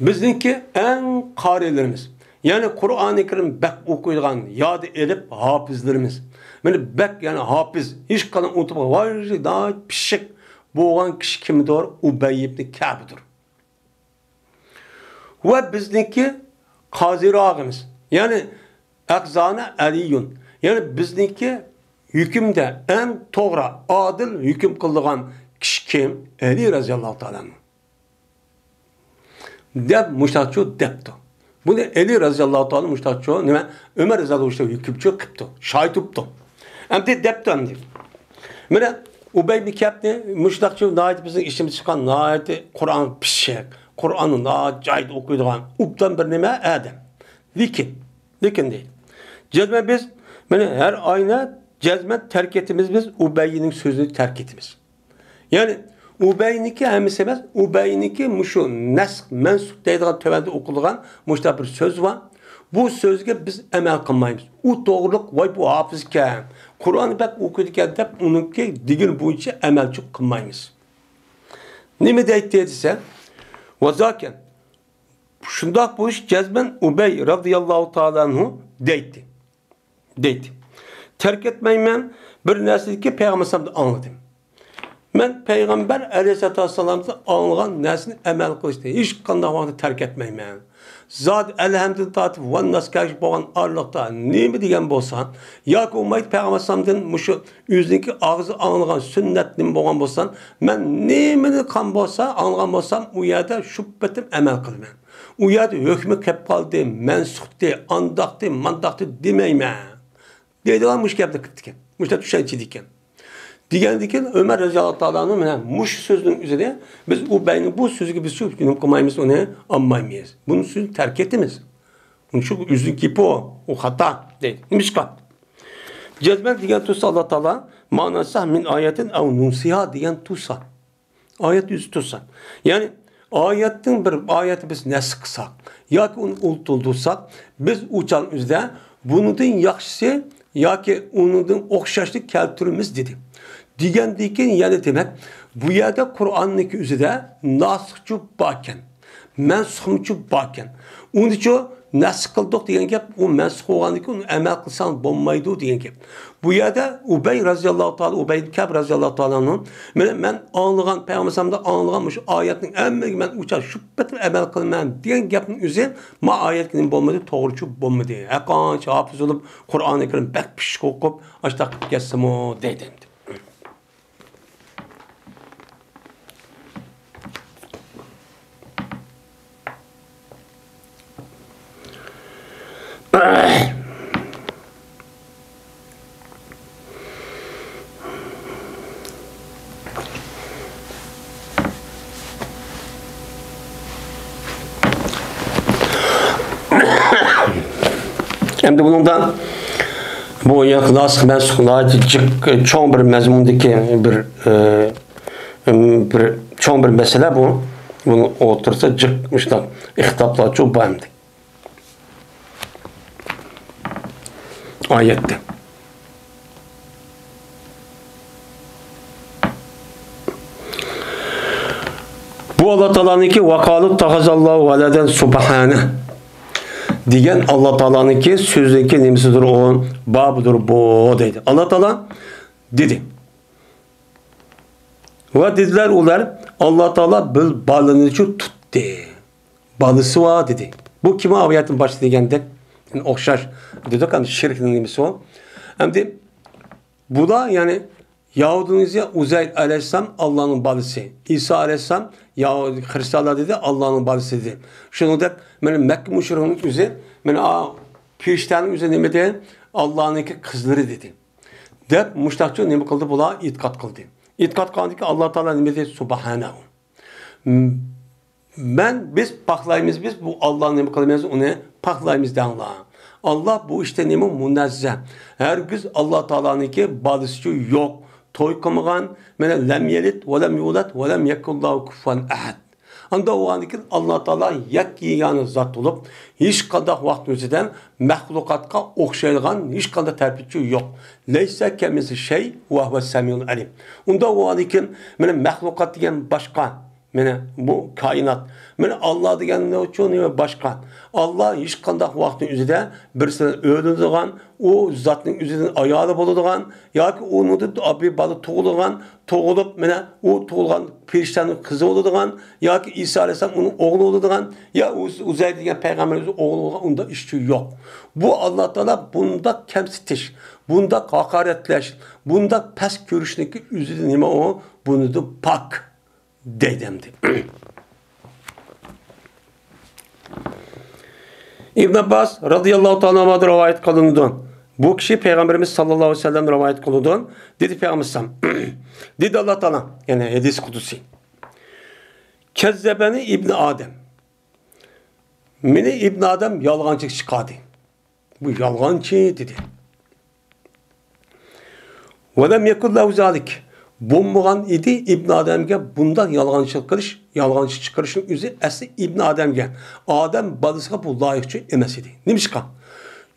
بىزنىڭكى ئەڭ قارىلىرىمىز، يەنى قۇرئانى كەرىم بەك ئوقۇيدىغان، ياد ئېلىپ ھاپىزلىرىمىز. مانا بەك، يەنى ھاپىز، ھېچقاچان ئۇنتۇپ قالمايدىغان، پىششىق بولغان كىشى كىمدۇر؟ ئۇبەي ئىبنى كەبدۇر. ۋە بىزنىڭكى قازىراغىمىز، يەنى ئەخزانە ئەلىيۇن، يەنى بىزنىڭكى ھۆكۈمدە ئەڭ توغرا، ئادىل ھۆكۈم قىلىدىغان كىشى كىم؟ ئەلى رەزىياللاھۇ تائالا ئەنھۇ. دەپ مۇشتاقچۇ دەپتۇ. بۇنى ئەلى رەزىياللاھۇ تائالا مۇشتاقچۇ، نېمە، ئۆمەر رەزىياللاھۇ تائالا ھۆكۈمچۇ قىپتۇ، شاھىت تۇپتۇ. ئەمدى دەپتۇ ئەمدى. مانا ئۇبەي ئىبنى كەبنى مۇشۇنداقچۇ ناھايىتى بىزنىڭ ئىچىمىزدە چىققان ناھايىتى قۇرئان پىششىق، قۇرئاننى ناھايىتى جايىدا ئوقۇيدىغان ئوبدان بىر نېمە ئادەم. لېكىن، لېكىن دەيدۇ. جەزمەن بىز مانا ھەر ئاينى جەزمەن تەرك ئېتىمىز، بىز ئۇبەينىڭ سۆزىنى تەرك ئېتىمىز. يەنى ئۇبەينىڭكى ھەممىسى ئەمەس، ئۇبەينىڭكى مۇشۇ نەسخ مەنسۇخ دەيدىغان تۆۋەندە ئوقۇلغان مۇشۇنداق بىر سۆز بار. بۇ سۆزگە بىز ئەمەل قىلمايمىز. ئۇ توغرىلىق، ۋاي بۇ ھاپىزكەن، قۇرئاننى بەك ئوقۇيدىكەن دەپ ئۇنىڭكى دېگىنى بويىچە ئەمەلچۇ قىلمايمىز. نېمە دەيتتى دېسە، ۋازاكەن. شۇنداق بولۇش جەزمەن ئۇبەي رازىياللاھۇ تائالا ئەنھۇ دەيتتى. دەيتتى. تەرك ئەتمەيمەن، بىر نەرسىنىكى پەيغەمبەر ئەلەيھىسسالامدىن ئاڭلىدىم. مەن پەيغەمبەر ئەلەيھىسسالاتۇ ۋەسسالامدىن ئاڭلىغان نەرسىنى ئەمەل قىلىشنى ھېچقانداق ۋاقىتتا تەرك ئەتمەيمەن. زادى ئەلھەمدىن تارتىپ ۋەنناسقا كەلگۈچە بولغان ئارىلىقتا نېمە دېگەن بولسا، ياكى بولمايدۇ پەيغەمبەر ئەلەيھىسسالامدىن مۇشۇ ئۆزىنىڭكى ئاغزى ئاڭلىغان سۈننەت نېمە بولغان بولسا، مەن نېمىنى قىلغان بولسا، ئاڭلىغان بولسام، ئۇ يەردە شۇ پېتىم ئەمەل قىلىمەن. ئۇ يەردە ھۆكمى كەپ قالدى، مەنسۇختى، ئانداقتى، مانداقتى دېمەيمەن. دەيدىغان مۇشۇ گەپنى قىپتىكەن. مۇشۇنداق چۈشەنچىدىكەن. دېگەندىن كېيىن ئۆمەر رەزىياللاھۇ تائالا ئەنھۇ مانا مۇشۇ سۆزنىڭ ئۆزىدە بىز ئۇ بەينى بۇ سۆزگە بىز شۇ نېمە قىلمايمىز، ئۇنى ئالمايمىز. بۇنى سۆزنى تەرك ئېتىمىز. شۇ ئۆزىنىڭ گېپى ئۇ، ئۇ خاتا دەيدۇ. نېمىشقا؟ جەزمەن دېگەن تۇرسا ئاللا تائالا مانا سەھ مىن ئايەتىن ئەۋ نۇنسىھا دېگەن تۇرسا. ئايەت ئۆزى تۇرسا. يەنى ئايەتنىڭ بىر ئايەتنى بىز نەسخ قىلساق ياكى ئۇنى ئۇنتۇلدۇرساق، بىز ئۇ چاغنىڭ ئۆزىدە بۇنىڭدىن ياخشىسى ياكى ئۇنىڭدىن ئوخشاشنى كەلتۈرىمىز دېدى. دېگەندىن كېيىن يەنە دېمەك، بۇ يەردە قۇرئاننىڭكى ئۆزىدە ناسىخچۇ باركەن، مەنسۇخمۇچۇ باركەن. ئۇنىچۇ نەسخ قىلدۇق دېگەن گەپ، ئۇ مەنسۇخ بولغاندىن كېيىن ئۇنى ئەمەل قىلساڭ بولمايدۇ دېگەن گەپ. بۇ يەردە ئۇبەي رەزىياللاھۇ تائالا، ئۇبەي كەب رەزىياللاھۇ تائالا ئەنھۇ، مانا مەن ئاڭلىغان، پەيغەمبەر ئەلەيھىسسالامدىن ئاڭلىغان مۇشۇ ئايەتنىڭ ھەممىگە مەن ئۇ چاغ شۈبھىتىن ئەمەل قىلىمەن دېگەن گەپنىڭ ئۆزى ما ئايەتكە نېمە بولمىدى، توغرىچۇ بولمىدى. ھەرقانچە ھاپىز بولۇپ، قۇرئانى كەرىم بەك پىششىق ئوقۇپ، ئاشۇنداق قىلىپ كەتسىمۇ دەيدۇ ئەمدى. ئەمدى بۇنىڭدا بۇ يەنە ناسىخ مەنسۇخ ناھايىتى جىق، چوڭ بىر مەزمۇندىكى بىر، ئى، بىر چوڭ بىر مەسىلە بۇ. بۇنىڭ ئوتتۇرىسىدا جىق مۇشۇنداق ئىختىلاپلارچۇ بار ئەمدى. ئايەتتە. بۇ ئاللا تائالانىڭكى «ۋەقالۇ تەخەزەللاھۇ ۋەلەدەن سۇبھانە» دېگەن ئاللا تائالانىڭكى سۆزىنىڭكى نېمىسىدۇر ئۇ؟ بابىدۇر بۇ دەيدۇ. ئاللا تائالا دېدى. ۋە دېدىلەر ئۇلار، ئاللا تائالا بىر بالىنىچۇ تۇتتى. بالىسى بار دېدى. بۇ كىم ئايەتنىڭ باشى دېگەندەك، يەنى ئوخشاش دېدۇق، ئەمدى شىركنىڭ نېمىسى بۇ؟ ئەمدى بۇلار، يەنى يەھۇدىيلار ئۇزەير ئەلەيھىسسالام ئاللانىڭ بالىسى، ئىسا ئەلەيھىسسالام يەھۇدىي خىرىستىيانلار دېدى، ئاللانىڭ بالىسى دېدى. شۇنىڭدەك، مانا مەككە مۇشرىكنىڭ ئۆزى، مانا ئا، پېرىشتەنىڭ ئۆزى نېمە دېدى؟ ئاللانىڭكى قىزلىرى دېدى. دەپ مۇشتاقچۇ نېمە قىلدى بۇلار؟ ئېتىقاد قىلدى. ئېتىقاد قىلغاندىن كېيىن ئاللا تائالا نېمە دېدى؟ سۇبھانەھۇ. مەن، بىز پاكلايمىز، بىز بۇ ئاللانى نېمە قىلىمىز، ئۇنى پاكلايمىز دەڭلار. ئاللا بۇ ئىشتىن نېمە؟ مۇنەززە. ھەرگىز ئاللا تائالانىڭكى بالىسىچۇ يوق، توي قىلمىغان، مانا لەم يەلىد ۋە لەم يۇلەد ۋە لەم يەكۇن لاھۇ كۇفۇۋەن ئەھەد. ئانداق بولغاندىكىن ئاللا تائالا يەككە يېگانە زات بولۇپ، ھېچقانداق ۋاقىتنىڭ ئۆزىدە مەخلۇقاتقا ئوخشايدىغان ھېچقانداق تەرىپىچۇ يوق. لەيسە كەمىسلىھى شەي ۋە ھۇۋە سەمىئۇل ئەلىم. ئۇنداق بولغاندىكىن مانا مەخلۇقات دېگەن باشقا، مانا بۇ كائىنات. مانا ئاللا دېگەن نېمىچۇ نېمە باشقا. ئاللا ھېچقانداق ۋاقىتنىڭ ئۆزىدە بىرسىنى ئۆيلىنىدىغان، ئۇ زاتنىڭ ئۆزىدىن ئايالى بولىدىغان ياكى ئۇنىڭدىن بىر بالا تۇغۇلىدىغان، تۇغۇلۇپ، مانا ئۇ تۇغۇلغان پېرىشتەنىڭ قىزى بولىدىغان ياكى ئىسا ئەلەيھىسسالام ئۇنىڭ ئوغلى بولىدىغان يا ئۇز-، ئۇزەير دېگەن پەيغەمبەرىمىزنىڭ ئوغلى بولغان، ئۇنداق ئىشچۇ يوق. بۇ ئاللا تائالا بۇنداق كەمسىتىش، بۇنداق ھاقارەتلەش، بۇنداق پەس كۆرۈشنىڭكى ئۆزىدە نېمە ئۇ؟ بۇنىدىن پاك. دەيدۇ ئەمدى. ئىبن ئابباس رازىياللاھۇ تائالا ئەنھۇدىن رىۋايەت قىلىنىدۇ. بۇ كىشى پەيغەمبىرىمىز ساللاللاھۇ ئەلەيھى ۋەسەللەم رىۋايەت قىلىدۇ. دېدى پەيغەمبىرىمىز، دېدى ئاللا تائالا، يەنى ھەدىس قۇدسىي. كەززەبەنى ئىبنى ئادەم. مېنى ئىبن ئادەم يالغانچىغا چىقاردى. بۇ يالغانچى دېدى. ۋەلەم يەكۇن لەھۇ زالىك. بولمىغان ئىدى ئىبن ئادەمگە بۇنداق يالغانچىلىق قىلىش، يالغانچى چىقىرىشنىڭ ئۆزى ئەسلى ئىبن ئادەمگە، ئادەم بالىسىغا بۇ لايىقچۇ ئەمەس ئىدى. نېمىشقا؟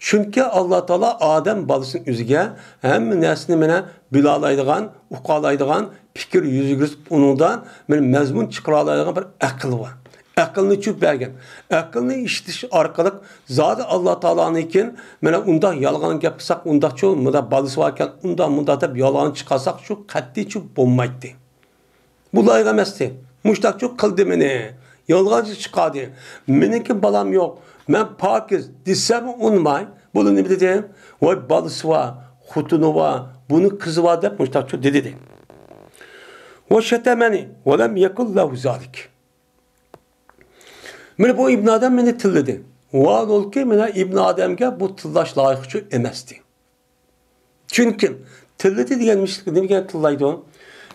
چۈنكى ئاللا تائالا ئادەم بالىسىنىڭ ئۆزىگە ھەممە نەرسىنى مانا بىلالايدىغان، ئۇقالايدىغان، پىكىر يۈرگۈزۈپ ئۇنىڭدا مانا مەزمۇن چىقىرالايدىغان بىر ئەقىل بار. ئەقىلنى چۈپ بەرگەن. ئەقىلنى ئىشلىتىش ئارقىلىق زادى ئاللا تائالانىڭكىن، مانا ئۇنداق يالغان گەپ قىلساق، ئۇنداقچۇ، مۇنداق بالىسى باركەن، ئۇنداق، مۇنداق دەپ يالغان چىقارساق، شۇ قەتئىيچۇ بولمايتتى. بۇ لايىق ئەمەستى. مۇشتاقچۇ قىلدى مېنى. يالغانچى چىقاردى. مېنىڭكى بالام يوق. مەن پاكىز دېسەم ئۇنىماي. بۇلار نېمە دېدى؟ ۋاي بالىسى بار، خوتۇنى بار، بۇنىڭ قىزى بار دەپ مۇشتاقچۇ دېدى. ۋە شەتەمەنى ۋەلەم يەكۇن لەھۇ زالىك. مانا بۇ ئىبن ئادەم مېنى تىللىدى. ۋاھالەنكى، مانا ئىبن ئادەمگە بۇ تىللاش لايىقچۇ ئەمەستى. چۈنكى تىللىدى دېگەن مۇشۇ نېمىگە تىللايدۇ؟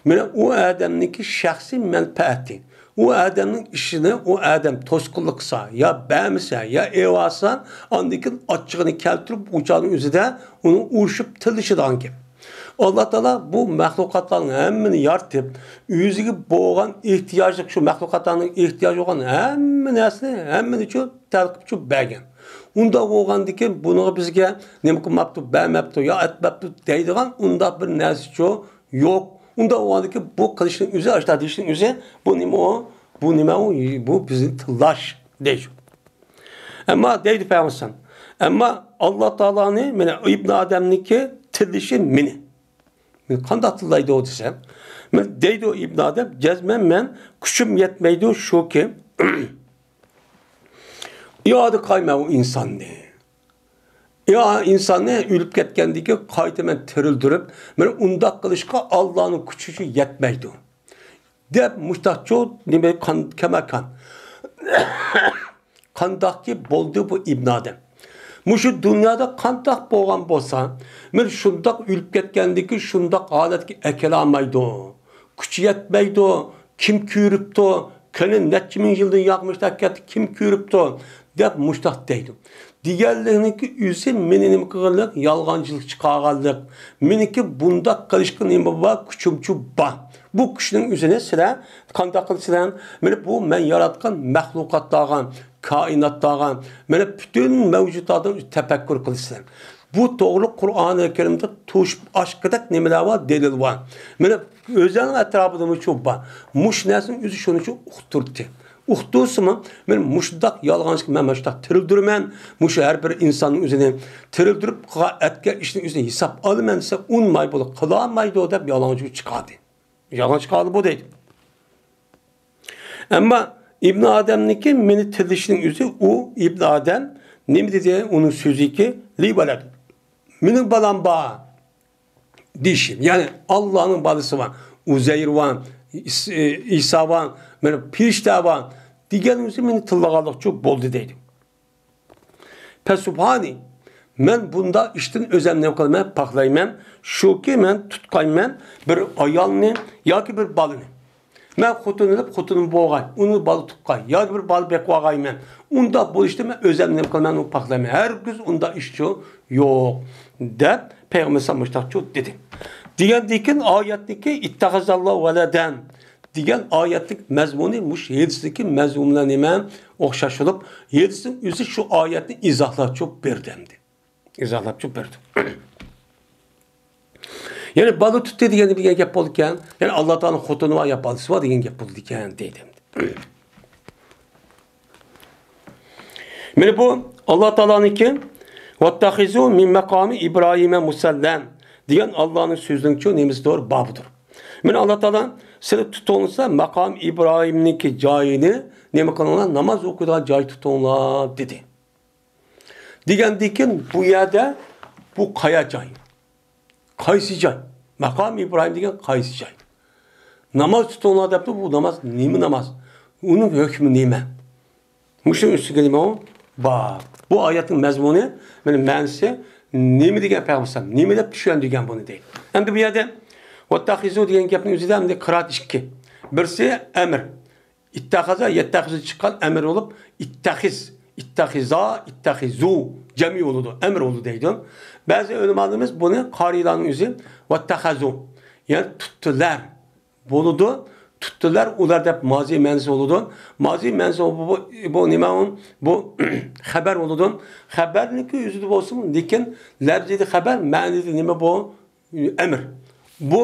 مانا ئۇ ئادەمنىڭكى شەخسىي مەنپەئەتى. ئۇ ئادەمنىڭ ئىشىنى ئۇ ئادەم توسقۇنلۇق قىلسا، يا بەرمىسە، يا ئېلىۋالسا، ئاندىن كېيىن ئاچچىقىنى كەلتۈرۈپ، ئۇ چاغنىڭ ئۆزىدە ئۇنىڭ ئۇرۇشۇپ تىللىشىدىغان گەپ. ئاللا تائالا بۇ مەخلۇقاتلارنىڭ ھەممىنى يارىتىپ، ئۆزىگە بولغان ئېھتىياجلىق شۇ مەخلۇقاتلارنىڭ ئېھتىياجى بولغان ھەممە نەرسىنى، ھەممىنى شۇ تەلقىپ شۇ بەرگەن. ئۇنداق بولغاندىكىن بۇنىڭغا بىزگە نېمە قىلماپتۇ، بەرمەپتۇ، يا ئەتمەپتۇ دەيدىغان ئۇنداق بىر نەرسىچۇ يوق. ئۇنداق بولغاندىكىن بۇ قىلىشنىڭ ئۆزى، ئاشۇنداق دېيىشنىڭ ئۆزى، بۇ نېمە ئۇ؟ بۇ نېمە ئۇ؟ بۇ بىزنى تىللاش دەيدۇ. ئەمما دەيدۇ پەيغەمبەر، ئەمما ئاللا تائالانى، مانا ئىبن ئادەمنىڭكى تىللىشى مېنى. مېنى قانداق تىللايدۇ دېسەم، مانا دەيدۇ ئىبن ئادەم، جەزمەن مەن كۈچۈم يەتمەيدۇ، شۇكى، ئىئادە قىلايمەن ئۇ ئىنساننى. يا ئىنساننى ئۆلۈپ كەتكەندىن كېيىن قايتا مەن تىرىلدۈرۈپ، مانا ئۇنداق قىلىشقا ئاللانىڭ كۈچى يەتمەيدۇ. دەپ مۇشتاقچۇ نېمە قان-، كەمەكان. قانداقكى بولدى بۇ ئىبن ئادەم؟ مۇشۇ دۇنيادا قانداق بولغان بولسا، مانا شۇنداق ئۆلۈپ كەتكەندىن كېيىن شۇنداق ھالەتكە ئەكېلەلمەيدۇ. كۈچى يەتمەيدۇ. كىم كۆرۈپتۇ؟ قېنى نەچچە مىڭ يىلدىن ياقمىشتاق كەتتى، كىم كۆرۈپتۇ؟ دەپ مۇشتاق دەيدۇ. دېگەنلىكنىڭكى ئۆزى مېنى نېمە قىلغانلىق؟ يالغانچىلىق چىقارغانلىق. مېنىڭكى بۇنداق قىلىشقا نېمە بار؟ كۈچۈمچۇ بار. بۇ كۈچنىڭ ئۆزىنى سىلەر قانداق قىلىسىلەر؟ مانا بۇ مەن ياراتقان مەخلۇقاتلارغا، كائىناتلارغا، مانا پۈتۈن مەۋجۇداتنى تەپەككۇر قىلىسىلەر. بۇ توغرىلىق قۇرئانى كەرىمدە توشۇپ ئاشقىدەك نېمىلەر بار؟ دەلىل بار. مانا ئۆزۈڭنىڭ ئەتراپىدىمۇ شۇ بار. مۇشۇ نەرسىنىڭ ئۆزى شۇنى شۇ ئۇقتۇردى. ئۇقتۇرسىمۇ، مەن مۇشۇنداق يالغانچىلىق، مەن مۇشۇنداق تىرىلدۈرىمەن، مۇشۇ ھەر بىر ئىنساننىڭ ئۆزىنى تىرىلدۈرۈپ قىلغان ئەتكەن ئىشنىڭ ئۆزىنى ھېساب ئالىمەن دېسە، ئۇنىماي بولۇپ قىلالمايدۇ دەپ يالغانچىلىق چىقاردى. يالغانچىلىق چىقاردى بۇ دەيدۇ. ئەمما ئىبن ئادەمنىڭكى مېنى تىللىشىنىڭ ئۆزى، ئۇ ئىبن ئادەم نېمە دېدى؟ ئۇنىڭ سۆزىكى، لى ۋەلەد، مېنىڭ بالام بار دېيىشى. يەنى ئاللانىڭ بالىسى بار، ئۇزەير بار، ئىس-، ئىسا بار، مانا پىرىشتە بار دېگەن ئۆزى مېنى تىللىغانلىقچۇ بولدى دەيدۇ. پەسۇبھانى، مەن بۇنداق ئىشتىن ئۆزۈمنى نېمە قىلىمەن؟ پاكلايمەن. شۇكى، مەن تۇتقايمەن بىر ئايالنى ياكى بىر بالىنى. مەن خوتۇن ئېلىپ، خوتۇنۇم بولغاي، ئۇنى بالا تۇغقاي، ياكى بىر بالا بېقىۋالغايمەن. ئۇنداق بولۇشتا مەن ئۆزۈمنى نېمە قىلىمەن؟ ئۇنى پاكلايمەن. ھەرگىز ئۇنداق ئىشچۇ يوق، دەپ پەيغەمبەر ئەلەيھىسسالام مۇشۇنداقچۇ دېدى. دېگەندىن كېيىن ئايەتتىكى ئىتتەخەزەللاھۇ ۋەلەدەن دېگەن ئايەتنىڭ مەزمۇنى مۇشۇ ھېدىستىكى مەزمۇن بىلەن نېمە ئوخشاش بولۇپ، ھېدىستىن ئۆزى شۇ ئايەتنى ئىزاھلاپچۇ بەردى ئەمدى. ئىزاھلاپچۇ بەردى. يەنى بالا تۇتتى دېگەن، دېگەن گەپ بولىدىكەن. يەنى ئاللا تائالانىڭ خوتۇنى بار يا بالىسى بار دېگەن گەپ بولىدىكەن دەيدۇ ئەمدى. مانا بۇ ئاللا تائالانىڭكى، ۋەتتەخىزۇ مىن مەقامى ئىبراھىمە مۇسەللەن دېگەن ئاللانىڭ سۆزىنىڭچۇ نېمىسىدۇر؟ بابىدۇر. مانا ئاللا تائالا سىلەر تۇتۇڭلار مەقام ئىبراھىمنىڭكى جايىنى نېمە قىلىڭلار؟ ناماز ئوقۇيدىغان جاي تۇتۇڭلار دېدى. دېگەندىن كېيىن بۇ يەردە بۇ قايا جاي؟ قايسى جاي؟ مەقام ئىبراھىم دېگەن قايسى جاي؟ ناماز تۇتۇڭلار دەپتۇ، بۇ ناماز نېمە ناماز؟ ئۇنىڭ ھۆكمى نېمە؟ مۇشۇنىڭ ئۈستىگە نېمە بار؟ بۇ ئايەتنىڭ مەزمۇنى، مانا مەنىسى نېمە دېگەن پەيغەمبەر ئەلەيھىسسالام؟ نېمە دەپ چۈشەندۈرگەن بۇنى دەيدۇ. ئەمدى بۇ يەردە ۋەتتەخىزۇ دېگەن گەپنىڭ ئۆزىدە ئەمدى قىرائەت ئىككى. بىرسى ئەمىر. ئىتتەخەزە، يەتتەخىزە چىققان ئەمىر بولۇپ، ئىتتەخىز، ئىتتەخىزا، ئىتتەخىزۇ جەمئىي بولىدۇ، ئەمىر بولىدۇ دەيدۇ. بەزى ئۆلىمالىرىمىز بۇنى قارىيلارنىڭ ئۆزى ۋەتتەخەزۇ، يەنى تۇتتىلەر بولىدۇ. تۇتتىلەر ئۇلار دەپ مازى مەنىسى بولىدۇ. مازى مەنىسى بۇ، بۇ، بۇ نېمە ئۇ؟ بۇ خەبەر بولىدۇ. خەبەرنىڭكى ئۆزىدە بولسىمۇ، لېكىن لەپزىدە خەبەر، مەنىدە نېمە بۇ؟ ئەمىر. بۇ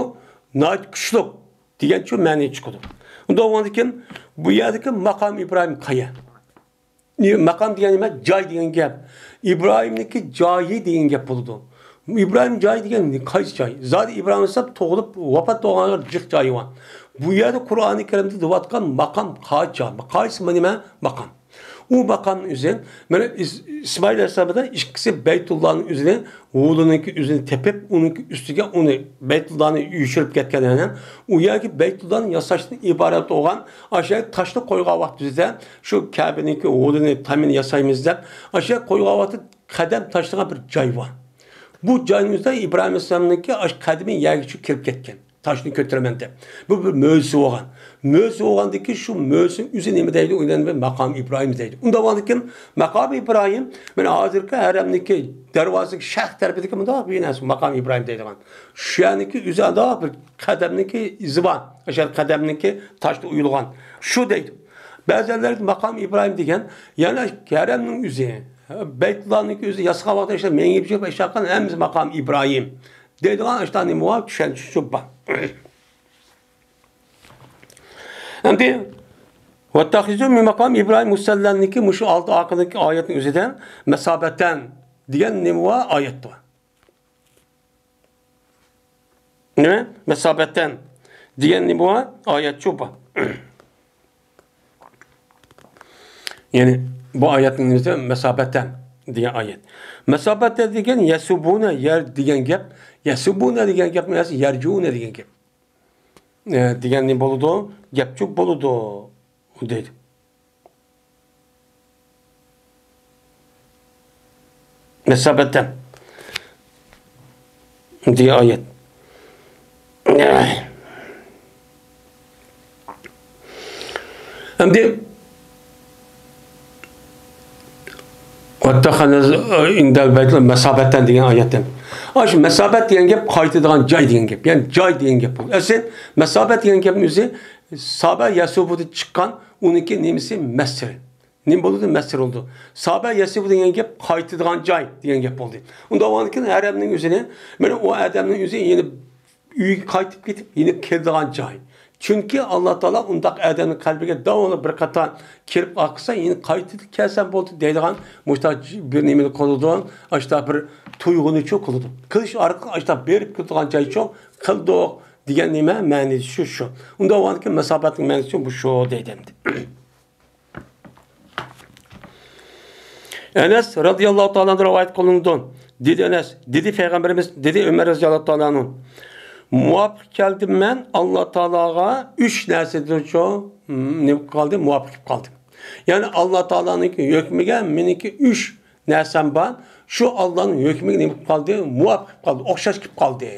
ناھايىتى كۈچلۈك دېگەنچۇ مەنى چىقىدۇ. ئۇنداق بولغاندىكىن بۇ يەردىكى ماقام ئىبراھىم قايا؟ نېمە، ماقام دېگەن نېمە؟ جاي دېگەن گەپ. ئىبراھىمنىڭكى جايى دېگەن گەپ بولىدۇ. ئىبراھىم جايى دېگەن قايسى جاي؟ زادى ئىبراھىم ئەلەيھىسسالام تۇغۇلۇپ ۋاپات بولغان جىق جايى بار. بۇ يەردە قۇرئانى كەرىمدە دەۋاتقان ماقام قايسى جاي؟ قايسى نېمە ماقام؟ ئۇ ماقامنىڭ ئۆزى، مانا ئىس-، ئىسمائىل ئەلەيھىسسالام بىلەن ئىككىسى بەيتۇللانىڭ ئۆزىنى، ھۇدىنىڭكى ئۆزىنى تېپىپ، ئۇنىڭكى ئۈستىگە ئۇنى، بەيتۇللانى يوشۇرۇپ كەتكەن. يەنى ئۇ يەرگە بەيتۇللانى ياساشتىن ئىبارەت بولغان ئاشۇ تاشنى قويغان ۋاقتىمىزدا، شۇ كەبىنىڭكى ھۇدىنى، تامىنى ياسايمىز دەپ، ئاشۇ قويغان ۋاقتى قەدەم تاشلىغان بىر جاي بار. بۇ جاينىڭ ئۆزىدە ئىبراھىم ئەلەيھىسسالامنىڭكى ئاش قەدىمى يەرگە چۈشۈپ كىرىپ كەتكەن. تاشنى كۆتۈرىمەن دەپ. بۇ بىر مۆجىزە بولغان. مۆجىزە بولغاندىن كېيىن شۇ مۆجىزىنىڭ ئۆزى نېمە دەيدۇ؟ ئۇنى مەقام ئىبراھىم دەيدۇ. ئۇنداق بولغاندىن كېيىن مەقام ئىبراھىم، مانا ھازىرقى ھەرەمنىڭكى دەرۋازىسىنىڭ شەرق تەرىپىدىكى مۇنداق بىر نەرسە، مەقام ئىبراھىم دەيدىغان. شۇ يەرنىڭكى ئۆزى ئانداق بىر قەدەمنىڭكى ئىزى بار. ئاشۇ قەدەمنىڭكى تاشتا ئويۇلغان. شۇ دەيدۇ. بەزىلەر مەقام ئىبراھىم دېگەن، يەنى ھەرەمنىڭ ئۆزى، بەيتۇللانىڭكى ئۆزى ياسىغان ۋاقىتتا ئىشلار مېڭىپ يۈرۈپ، ئىشلار قىلغان ھەممىسى مەقام ئىبراھىم دەيدىغان ئاشۇنداق نېمە بار، چۈشەنچە بار. ئەمدى «ۋەتتەخىزۇ مىن مەقام ئىبراھىم مۇسەللەنىڭكى مۇشۇ ئالدى ئارقىدىكى ئايەتنىڭ ئۆزىدە مەسابەتەن دېگەن نېمە بار؟ ئايەت بار. نېمە؟ مەسابەتەن دېگەن نېمە بار؟ ئايەت شۇ بار. يەنى بۇ ئايەتنىڭ نېمىسى؟ مەسابەتەن دېگەن ئايەت. مەسابەتەن دېگەن يەسۇبۇنە يەر دېگەن گەپ. يەسۇبۇنە دېگەن گەپ ئەمەس، يەرجۇنە دېگەن گەپ. ئە، دېگەن نېمە بولىدۇ؟ گەپچۇ بولىدۇ دەيدۇ. مەسابەتەن دېگەن ئايەت. ئەمدى «ۋەتتەخەزۇ ئىندەل بەيتى مەسابەتەن» دېگەن ئايەتتىن. ئاشۇ مەسابەت دېگەن گەپ قايتىدىغان جاي دېگەن گەپ. يەنى جاي دېگەن گەپ بولىدۇ. ئەسلى مەسابەت دېگەن گەپنىڭ ئۆزى سابە يەسۇبۇدىن چىققان، ئۇنىڭكى نېمىسى مەسىرى. نېمە بولىدۇ؟ مەسىر بولىدۇ. سابە يەسۇبۇ دېگەن گەپ قايتىدىغان جاي دېگەن گەپ بولدى. ئۇنداق بولغاندىكىن ھەرەمنىڭ ئۆزىنى، مانا ئۇ ئادەمنىڭ ئۆزى يەنە ئۆيىگە قايتىپ كېتىپ، يەنە كېلىدىغان جاي. چۈنكى ئاللا تائالا ئۇنداق ئادەمنىڭ قەلبىگە داۋاملىق بىر قاتار كىرىپ ئاقسا، يەنە قايتىپ كەلسەم بولدى دەيدىغان مۇشۇنداق بىر نېمىنى قىلىدۇ، ئاشۇنداق بىر تۇيغۇنىچۇ قىلىدۇ. قىلىش ئارقىلىق ئاشۇنداق بېرىپ كېلىدىغان جايچۇ قىلدۇق دېگەن نېمە مەنىسى شۇ، شۇ. ئۇنداق بولغاندىكىن مەسابەتنىڭ مەنىسى شۇ، بۇ شۇ دەيدۇ ئەمدى. ئەنەس رەزىياللاھۇ تائالا ئەنھۇ رىۋايەت قىلىنىدۇ. دېدى ئەنەس، دېدى پەيغەمبىرىمىز، دېدى ئۆمەر رەزىياللاھۇ تائالا ئەنھۇ، مۇۋاپىق كەلدىم مەن ئاللا تائالاغا ئۈچ نەرسىدىنچۇ، نېمە قىلدىم؟ مۇۋاپىق كېلىپ قالدىم. يەنى ئاللا تائالانىڭكى ھۆكمىگە مېنىڭكى ئۈچ نەرسەم بار، شۇ ئاللانىڭ ھۆكمىگە نېمە قىلىپ قالدى؟ مۇۋاپىق قىلىپ قالدى، ئوخشاش كېلىپ قالدى.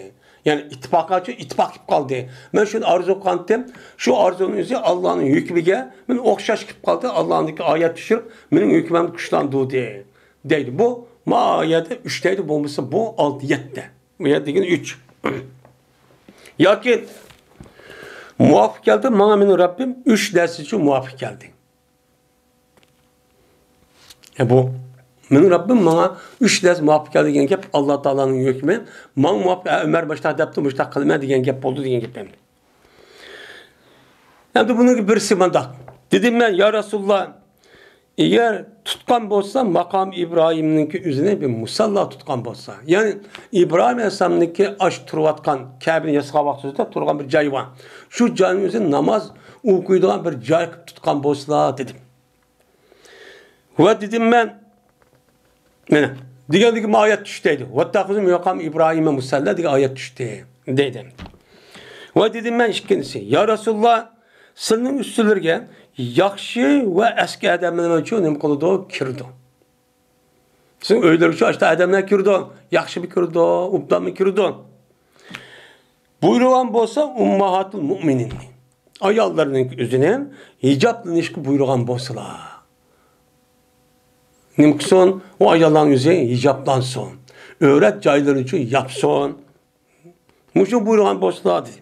يەنى ئىتتىپاق، ئىتتىپاق كېلىپ قالدى. مەن شۇنى ئارزۇ قىلغانتىم، شۇ ئارزۇنىڭ ئۆزى ئاللانىڭ ھۆكمىگە مەن ئوخشاش كېلىپ قالدى. ئاللانىڭكى ئايەت چۈشۈرۈپ، مېنىڭ ھۆكمەمنى كۈچلەندۈردى دەيدۇ. بۇ، ما يەردە ئۈچ دەيدۇ، بولمىسا بۇ ئالتە، يەتتە. بۇ يەردە دېگەن ئۈچ. ياكى مۇۋاپىق كەلدى، ماڭا مېنىڭ رەببىم ئۈچ نەرسە ئۈچۈن مۇۋاپىق كەلدى. يا بۇ، مېنىڭ رەببىم ماڭا ئۈچ نەرسە مۇۋاپىق كەلدى دېگەن گەپ، ئاللا تائالانىڭ ھۆكمى، ماڭا مۇۋاپىق، ئە، ئۆمەر مۇشۇنداق دەپتۇ، مۇشۇنداق قىلىمەن دېگەن گەپ بولدى دېگەن گەپ ئەمدى. ئەمدى بۇنىڭ بىرسى مۇنداق. دېدىم مەن، يا رەسۇلاللا، ئەگەر تۇتقان بولسا، ماقام ئىبراھىمنىڭكى ئۆزىنى بىر مۇسەللا تۇتقان بولسا، يەنى ئىبراھىم ئەلەيھىسسالامنىڭكى ئاش تۇرۇۋاتقان، كەبىنى ياسىغان ۋاقتىدا تۇرغان بىر جاي بار. شۇ جاينىڭ ئۆزىنى ناماز ئوقۇيدىغان بىر جاي قىلىپ تۇتقان بولسىلا، دېدىم. ۋە دېدىم مەن، مانا، دېگەندىكى ما ئايەت چۈشتى دەيدۇ. «ۋەتتەخىزۇ مىن مەقامى ئىبراھىمە مۇسەللا» دېگەن ئايەت چۈشتى دەيدۇ. ۋە دېدىم مەن ئىككىنچىسى، يا رەسۇلاللا، سىلىنىڭ ئۈستىلىرىگە ياخشى ۋە ئەسكى ئادەملەرمۇ نېمە قىلىدۇ؟ كىرىدۇ. سىزنىڭ ئۆيلىرىگىچۇ ئاشۇنداق ئادەملەر كىرىدۇ، ياخشىمۇ كىرىدۇ، ئوبدانمۇ كىرىدۇ. بۇيرۇغان بولسا ئۇمماھاتۇل مۇئمىنىننى، ئاياللارنىڭ ئۆزىنى ھىجابلىنىشقا بۇيرۇغان بولسىلا. نېمە قىلسۇن؟ ئۇ ئاياللارنىڭ ئۆزى ھىجابلانسۇن. ئۆرەت جايلىرىنىچۇ ياپسۇن. مۇشۇ بۇيرۇغان بولسىلا دېدى.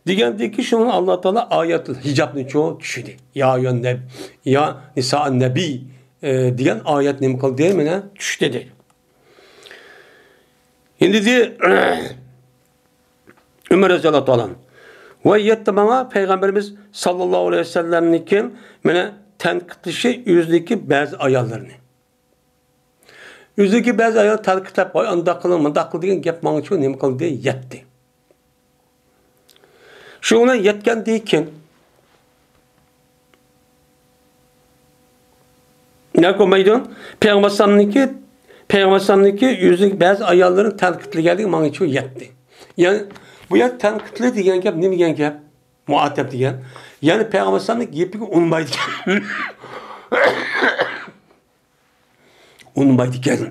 دېگەندىكى شۇنىڭ ئاللا تائالا ئايەتۇل ھىجابنىچۇ چۈشۈردى. يا ئەييۇھەن نەب-، يا نىسائەن نەبىي، ئە، دېگەن ئايەت نېمە قىلدى؟ مانا چۈشتى دەيدۇ. ئەمدى دېدى، ئۆمەر رەزىياللاھۇ تائالا ئەنھۇ. ۋە يەتتى ماڭا پەيغەمبىرىمىز ساللاللاھۇ ئەلەيھى ۋەسەللەمنىڭكى مانا تەنقىدلىشى ئۆزىنىڭكى بەزى ئاياللىرىنى. ئۆزىنىڭكى بەزى ئايال تەنقىدلەپ، «ۋاي، ئانداق قىلىڭ، مۇنداق قىل» دېگەن گەپ ماڭىچۇ نېمە قىلدى؟ يەتتى. شۇ بىلەن يەتكەندىن كېيىن نەكۇمەيدۇن پەيغەمبەر ئەلەيھىسسالامنىڭكى، پەيغەمبەر ئەلەيھىسسالامنىڭكى ئۆزىنىڭ بەزى ئاياللىرىنى تەنقىدلىگەنلىكى ماڭىچۇ يەتتى. يەنى بۇ يەر تەنقىدلى دېگەن گەپ نېمە دېگەن گەپ؟ مۇئاتەپ دېگەن. يەنى پەيغەمبەر ئەلەيھىسسالامنىڭ گېپىگە ئۇنىمايدىكەن. ئۇنىمايدىكەن.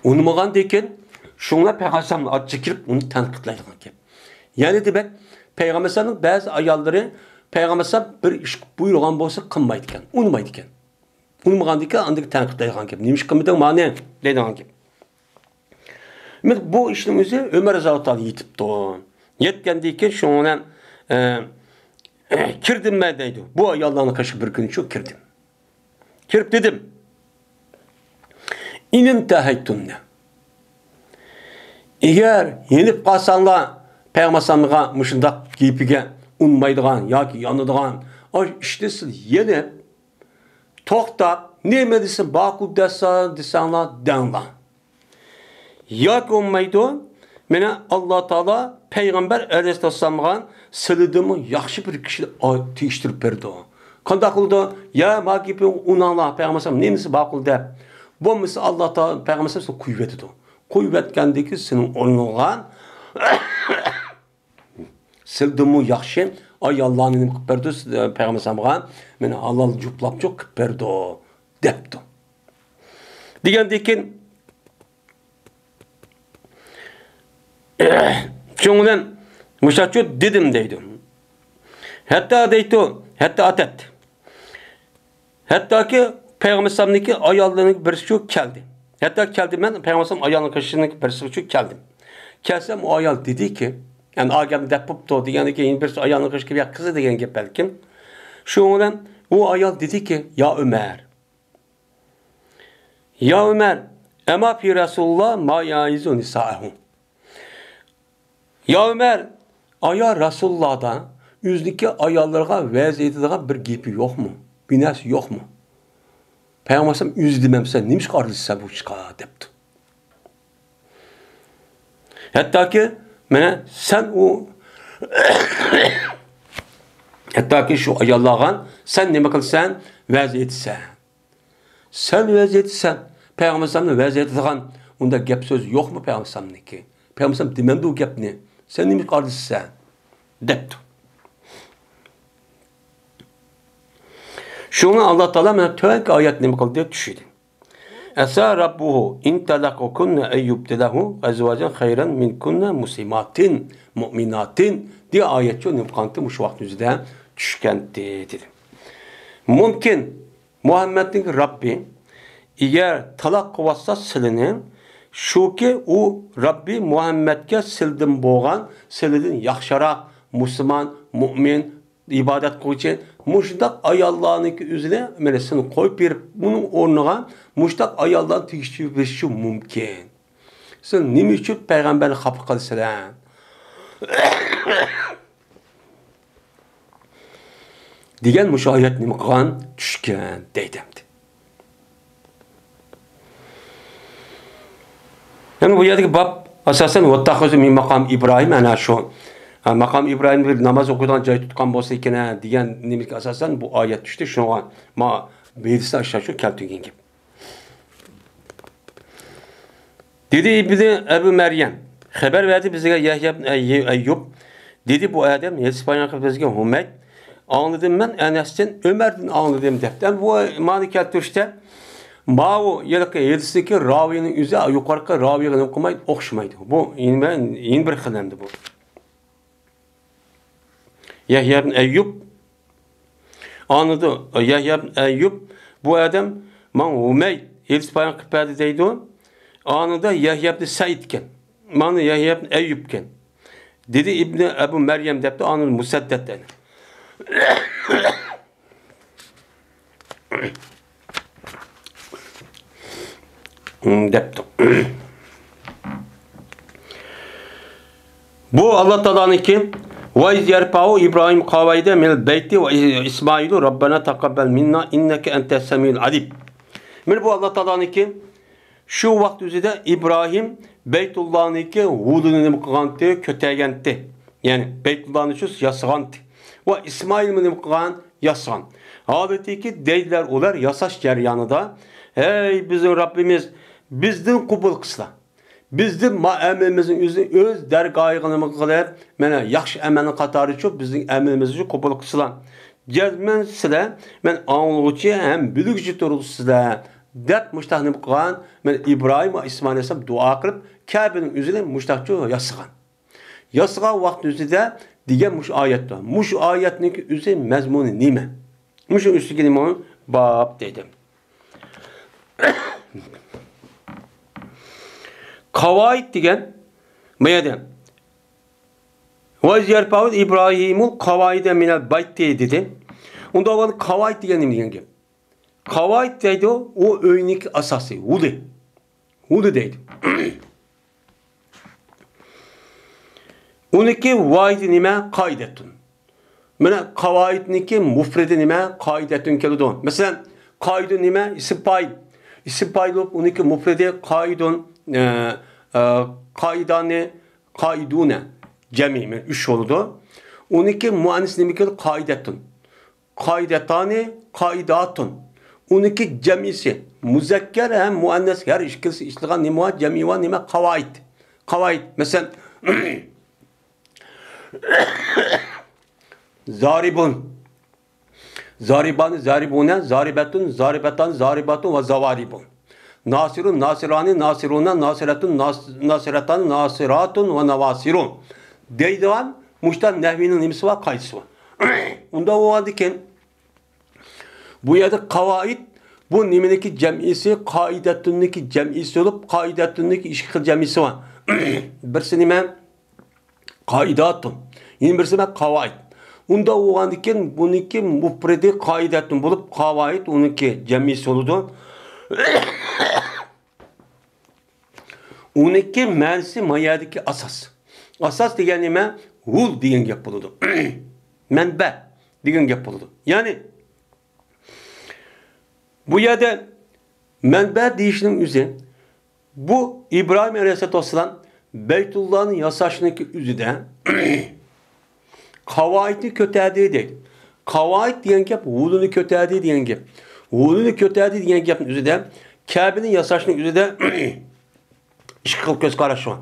ئۇنىمىغاندىكىن، شۇڭلار پەيغەمبەر ئەلەيھىسسالام ئاچچىق كېلىپ، ئۇنى تەنقىدلەيدىغان گەپ. يەنە دېمەك، پەيغەمبەر ئەلەيھىسسالامنىڭ بەزى ئاياللىرى پەيغەمبەر ئەلەيھىسسالام بىر ئىش بۇيرۇغان بولسا، قىلمايدىكەن، ئۇنىمايدىكەن. ئۇنىمىغاندىكىن، ئاندىن تەنقىدلەيدىغان گەپ. نېمىشقا قىلمىدىڭ مانى؟ دەيدىغان گەپ. مانا بۇ ئىشنىڭ ئۆزى ئۆمەر رەزىياللاھۇ تائالا يېتىپتۇ. يەتكەندىن كېيىن شۇنىڭ بىلەن، ئە، كىردىم مەن دەيدۇ. بۇ ئاياللارنىڭ قېشىغا بىر كۈنى شۇ كىردىم. كىرىپ دېدىم، ئىن ئىنتەھەيتۇننە. ئەگەر يېنىپ قالساڭلار، پەيغەمبەر ئەلەيھىسسالامغا مۇشۇنداق گېپىگە ئۇنىمايدىغان ياكى يانىدىغان ئاشۇ ئىشنى سىز يېنىپ، توختاپ، نېمە دېسە ماقۇل دەسە-، دېسەڭلار دەڭلار. ياكى بولمايدۇ، مانا ئاللا تائالا پەيغەمبەر ئەلەيھىسسالامغا سىلىدىنمۇ ياخشى بىر كىشىنى ئا-، تېگىشتۈرۈپ بېرىدۇ. قانداق قىلىدۇ؟ يا ما گېپى ئۇناڭلار، پەيغەمبەر ئەلەيھىسسالام نېمىسى ماقۇل دەپ. بولمىسا ئاللا تائالا پەيغەمبەر ئەلەيھىسسالام سېنى قويۇۋېتىدۇ. قويۇۋەتكەندىن كېيىن سېنىڭ ئورنۇڭغا سىلىدىنمۇ ياخشى ئاياللارنى نېمە قىلىپ بەردى، پەيغەمبەر ئەلەيھىسسالامغا مانا ھالال جۇپلاپچۇ قىلىپ بەردى، دەپتۇ. دېگەندىن كېيىن، شۇنىڭ بىلەن مۇشۇنداقچۇ دېدىم دەيدۇ. ھەتتا دەيدۇ، ھەتتا ئاتەت. ھەتتاكى پەيغەمبەر ئەلەيھىسسالامنىڭكى ئاياللىرىنىڭ بىرسىچۇ كەلدى. ھەتتا كەلدى، مەن پەيغەمبەر ئەلەيھىسسالام ئايالىنىڭ قېشىنىڭكى بىرسىچۇ كەلدىم. كەلسەم ئۇ ئايال دېدىكى، يەنى ئا گەپنى دەپ بوپتۇ دېگەندىن كېيىن بىرسى ئايالنىڭ قېشىغا كېلىپ، يا قىزى دېگەن گەپ بەلكىم. شۇنىڭ بىلەن ئۇ ئايال دېدىكى، يا ئۆمەر، يا ئۆمەر، ئەما في رسول الله ما يعظ نساءه. يا ئۆمەر، ئايا رەسۇلۇللادا ئۆزىنىڭكى ئاياللىرىغا ۋەز ئېيتىدىغان بىر گېپى يوقمۇ؟ بىر نەرسە يوقمۇ؟ پەيغەمبەر ئەلەيھىسسالام ئۆزى دېمەمسەن، نېمىشقا ئارىلىشىسەن بۇ ئىشقا؟ دەپتۇ. ھەتتاكى، مانا سەن ئۇ، ھەتتاكى شۇ ئاياللارغا سەن نېمە قىلىسەن؟ ۋەز ئېيتىسەن. سەن ۋەز ئېيتىسەن، پەيغەمبەر ئەلەيھىسسالامنى ۋەز ئېيتىدىغان ئۇنداق گەپ سۆز يوقمۇ پەيغەمبەر ئەلەيھىسسالامنىڭكى؟ پەيغەمبەر ئەلەيھىسسالام دېمەمدۇ ئۇ گەپنى؟ سەن نېمىشقا ئارىلىشىسەن؟ دەپتۇ. شۇڭا ئاللا تائالا مانا تۆۋەنكى ئايەت نېمە قىلدى؟ چۈشۈردى. ئەسا رەببۇھۇ ئىن تەلەقەكۇننە ئەن يۇبدىلەھۇ ئەزۋاجەن خەيرەن مىنكۇننە مۇسلىماتىن مۇئمىناتىن دېگەن ئايەتچۇ نېمە قىلغانتى؟ مۇشۇ ۋاقىت ئۆزىدە چۈشكەنتى، دېدى. مۇمكىن، مۇھەممەدنىڭ رەببى ئەگەر تالاق قىلىۋاتسا سىلىنى، شۇكى ئۇ رەببى مۇھەممەدكە سىلىدىن بولغان، سىلىدىن ياخشىراق مۇسۇلمان، مۇئمىن، ئىبادەت قىلغۇچى مۇشۇنداق ئاياللارنىڭكى ئۆزىنى، مانا سېنى قويۇپ بېرىپ، ئۇنىڭ ئورنىغا مۇشۇنداق ئاياللارنى تېگىشتۈرۈپ بېرىشى مۇمكىن. سىلەر نېمە ئۈچۈن پەيغەمبەرنى خاپا قىلىسىلەر؟ دېگەن مۇشۇ ئايەت نېمە قىلغان؟ چۈشكەن دەيدۇ ئەمدى. يەنى بۇ يەردىكى باب ئاساسەن ۋەتتەخەزۇ مىن مەقام ئىبراھىم، ئەنە شۇ، ھە، مەقام ئىبراھىم بىر ناماز ئوقۇيدىغان جاي تۇتقان بولسا ئىكەن، ھە، دېگەن نېمىگە ئاساسەن بۇ ئايەت چۈشتى. شۇڭا ما ھەدىسنى ئاشۇ كەلتۈرگەن گەپ. دېدى ئىبنى ئەبۇ مەريەم، خەۋەر بەردى بىزگە يەھيا ئىبن ئەييۇب. دېدى بۇ ئادەم، ھەدىس بايان قىلىپ بىزگە ھۇمەيد، ئاڭلىدىم مەن ئەنەستىن، ئۆمەردىن ئاڭلىدىم دەپتۇ. ئەمدى بۇ مانا كەلتۈرۈشتە، ماۋۇ ھېلىقى ھەدىستىكى راۋىنىڭ ئۆزى يۇقىرىقى راۋىغا نېمە قىلمايدۇ؟ ئوخشىمايدۇ. بۇ يەنە، يەنە بىر خىل ئەمدى بۇ. يەھيا ئىبن ئەييۇب. ئاندىن يەھيا ئىبن ئەييۇب، بۇ ئادەم ماڭا ھۇمەيد ھەدىس بايان قىلىپ بەردى دەيدۇ. ئاندىن يەھيا ئىبن سەئىد ئىكەن. مانا يەھيا ئىبن ئەييۇب ئىكەن. دېدى ئىبنى ئەبۇ مەريەم دەپتۇ، ئاندىن مۇسەددەد دەيدۇ. دەپتۇ. بۇ ئاللا تائالانىڭكى، ۋە ئىز يەرفەئۇ ئىبراھىم قاۋايدە مىنەل بەيتى ۋە ئىسمائىلۇ رەببەنا تەقەببەل مىننا ئىننەكە ئەنتەس سەمىئۇل ئەلىم. مانا بۇ ئاللا تائالانىڭكى، شۇ ۋاقىت ئۆزىدە ئىبراھىم بەيتۇللانىڭكى ھودىنى نېمە قىلغانتى؟ كۆتەرگەنتى. يەنى بەيتۇللانى شۇ ياسىغانتى. ۋە ئىسمائىلمۇ نېمە قىلغان؟ ياسىغان. ھالىتىكى دەيدىلەر ئۇلار ياساش جەريانىدا، ھەي بىزنىڭ رەببىمىز، بىزدىن قوبۇل قىلسىلا. بىزدىن ما ئەمىلىمىزنى ئۆزى ئۆز دەرگاھىغا نېمە قىلىپ، مانا ياخشى ئەمەلنىڭ قاتارىچۇ بىزنىڭ ئەمىلىمىزنى قوبۇل قىلسىلا. جەزمەن سىلەر مەن ئاڭلىغۇچى ھەم بىلگۈچى تۇرغۇسىزلەر، دەپ مۇشتاق نېمە قىلغان؟ مەن ئىبراھىم ۋە ئىسمائىل ئەلەيھىسسالام دۇئا قىلىپ، كەبىنىڭ ئۆزىنى مۇشتاقچۇ ياسىغان. ياسىغان ۋاقتى ئۆزىدە دېگەن مۇشۇ ئايەتتە. مۇشۇ ئايەتنىڭكى ئۆزى مەزمۇنى نېمە؟ مۇشۇ ئۈستىگە نېمە باب دېدىم. قاۋائىد دېگەن ما يەردە، «ۋە يەرپەئۇ ئىبراھىمۇل قاۋائىدە مىنەل بەيتى» دېدى. ئۇندا بولغان قاۋائىد دېگەن نېمە دېگەن گەپ؟ قاۋائىد دەيدۇ، ئۇ ئۆينىڭكى ئاساسى، ھۇدى. ھۇدى دەيدۇ. ئۇنىڭكى ۋاھىدى نېمە؟ قائىدەتۇن. مانا قاۋائىدنىڭكى مۇفرىدى نېمە؟ قائىدەتۇن كېلىدۇ. مەسىلەن، قائىدۇن نېمە؟ ئىسىم پائىل. ئىسىم پائىل بولۇپ، ئۇنىڭكى مۇفرىدى قائىدۇن، ئە، ئە، قائىدانى، قائىدۇنە. جەمئىي، مانا ئۈچ بولىدۇ. ئۇنىڭكى مۇئەننەس نېمە كېلىدۇ؟ قائىدەتۇن. قائىدەتانى، قائىداتۇن. ئۇنىڭكى جەمئىسى، مۇزەككەر ھەم مۇئەننەس ھەر ئىككىلىسى ئىشلىتىلغان نېمە بار؟ جەمئىي بار، نېمە؟ قاۋائىد. قاۋائىد. مەسىلەن، زارىبۇن. زارىبانى، زارىبۇنە، زارىبەتۇن، زارىبەتانى، زارىباتۇن ۋە زاۋارىبۇن. ناسىرۇن، ناسىرانى، ناسىرۇنە، ناسىرەتۇن، ناس-، ناسىرەتانى، ناسىراتۇن ۋە ناۋاسىرۇن دەيدىغان مۇشۇنداق نەھۋىنىڭ نېمىسى بار؟ قائىدىسى بار. ئۇنداق بولغاندىكىن، بۇ يەردە قاۋائىد، بۇ نېمىنىڭكى جەمئىسى؟ قائىدەتۇننىڭكى جەمئىسى بولۇپ، قائىدەتۇننىڭكى ئىككى خىل جەمئىسى بار. بىرسى نېمە؟ قائىداتۇن. يەنە بىرسى نېمە؟ قاۋائىد. ئۇنداق بولغاندىكىن، بۇنىڭكى مۇپرىدى قائىدەتۇن بولۇپ، قاۋائىد ئۇنىڭكى جەمئىسى بولىدۇ. ئۇنىڭكى مەنىسى ما يەردىكى ئاساس. ئاساس دېگەن نېمە؟ ھۇل دېگەن گەپ بولىدۇ. مەنبە دېگەن گەپ بولىدۇ. يەنى بۇ يەردە مەنبە دېيىشنىڭ ئۆزى، بۇ ئىبراھىم ئەلەيھىسسالاتۇ ۋەسسالام بەيتۇللانى ياساشنىڭكى ئۆزىدە قاۋائىدنى كۆتەردى دەيدۇ. قاۋائىد دېگەن گەپ ھۇلىنى كۆتەردى دېگەن گەپ. ھۇلىنى كۆتەردى دېگەن گەپنىڭ ئۆزىدە كەبىنى ياساشنىڭ ئۆزىدە ئىككى خىل كۆز قاراش بار.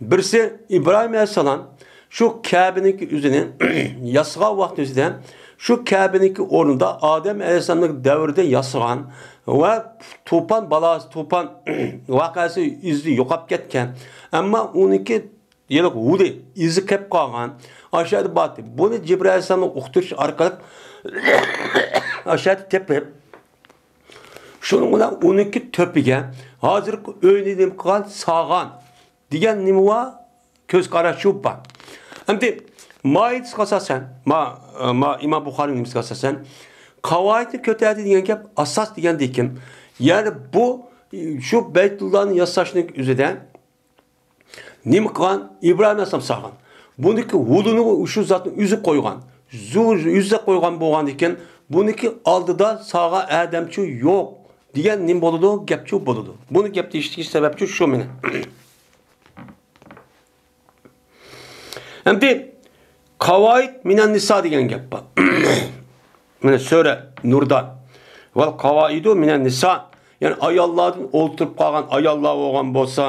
بىرسى، ئىبراھىم ئەلەيھىسسالام شۇ كەبىنىڭكى ئۆزىنى ياسىغان ۋاقتى ئۆزىدە، شۇ كەبىنىڭكى ئورنىدا ئادەم ئەلەيھىسسالامنىڭ دەۋرىدە ياسىغان ۋە توپان بالاسی، توپان ۋەقەسى ئىزى يوقاپ كەتكەن. ئەمما ئۇنىڭكى ھېلىقى ھۇدى ئىزى قېلىپ قالغان. ئاشۇ يەردە بارتى. بۇنى جىبرىئىل ئەلەيھىسسالامغا ئۇقتۇرۇش ئارقىلىق ئاشۇ يەردە تېپىپ، شۇنىڭ بىلەن ئۇنىڭكى تۆپىگە ھازىرقى ئۆينى نېمە قىلغان؟ سالغان دېگەن نېمە بار؟ كۆز قاراش شۇ بار. ئەمدى مائىدىسىگە ئاساسەن، ما، ما ئىمام بۇخارىنىڭ نېمىسىگە ئاساسەن، قاۋائىدنى كۆتەردى دېگەن گەپ ئاساس دېگەندىكىن، يەنى بۇ شۇ بەيتۇللانى ياساشنىڭ ئۆزىدە نېمە قىلغان؟ ئىبراھىم ئەلەيھىسسالام سالغان. بۇنىڭكى ھۇلىنى شۇ زاتنىڭ ئۆزى قويغان. زۇ-، ئۆزى قويغان بولغاندىكىن، بۇنىڭكى ئالدىدا سالغان ئادەمچۇ يوق دېگەن نېمە بولىدۇ؟ گەپچۇ بولىدۇ. بۇنى گەپ دېيىشتىكى سەۋەبچۇ شۇ مېنىڭ. ئەمدى قاۋائىد مىنەن نىسا دېگەن گەپ بار. مانا سۈرە نۇردا. ۋەل قاۋائىدۇ مىنەن نىسا. يەنى ئاياللاردىن ئولتۇرۇپ قالغان ئاياللار بولغان بولسا،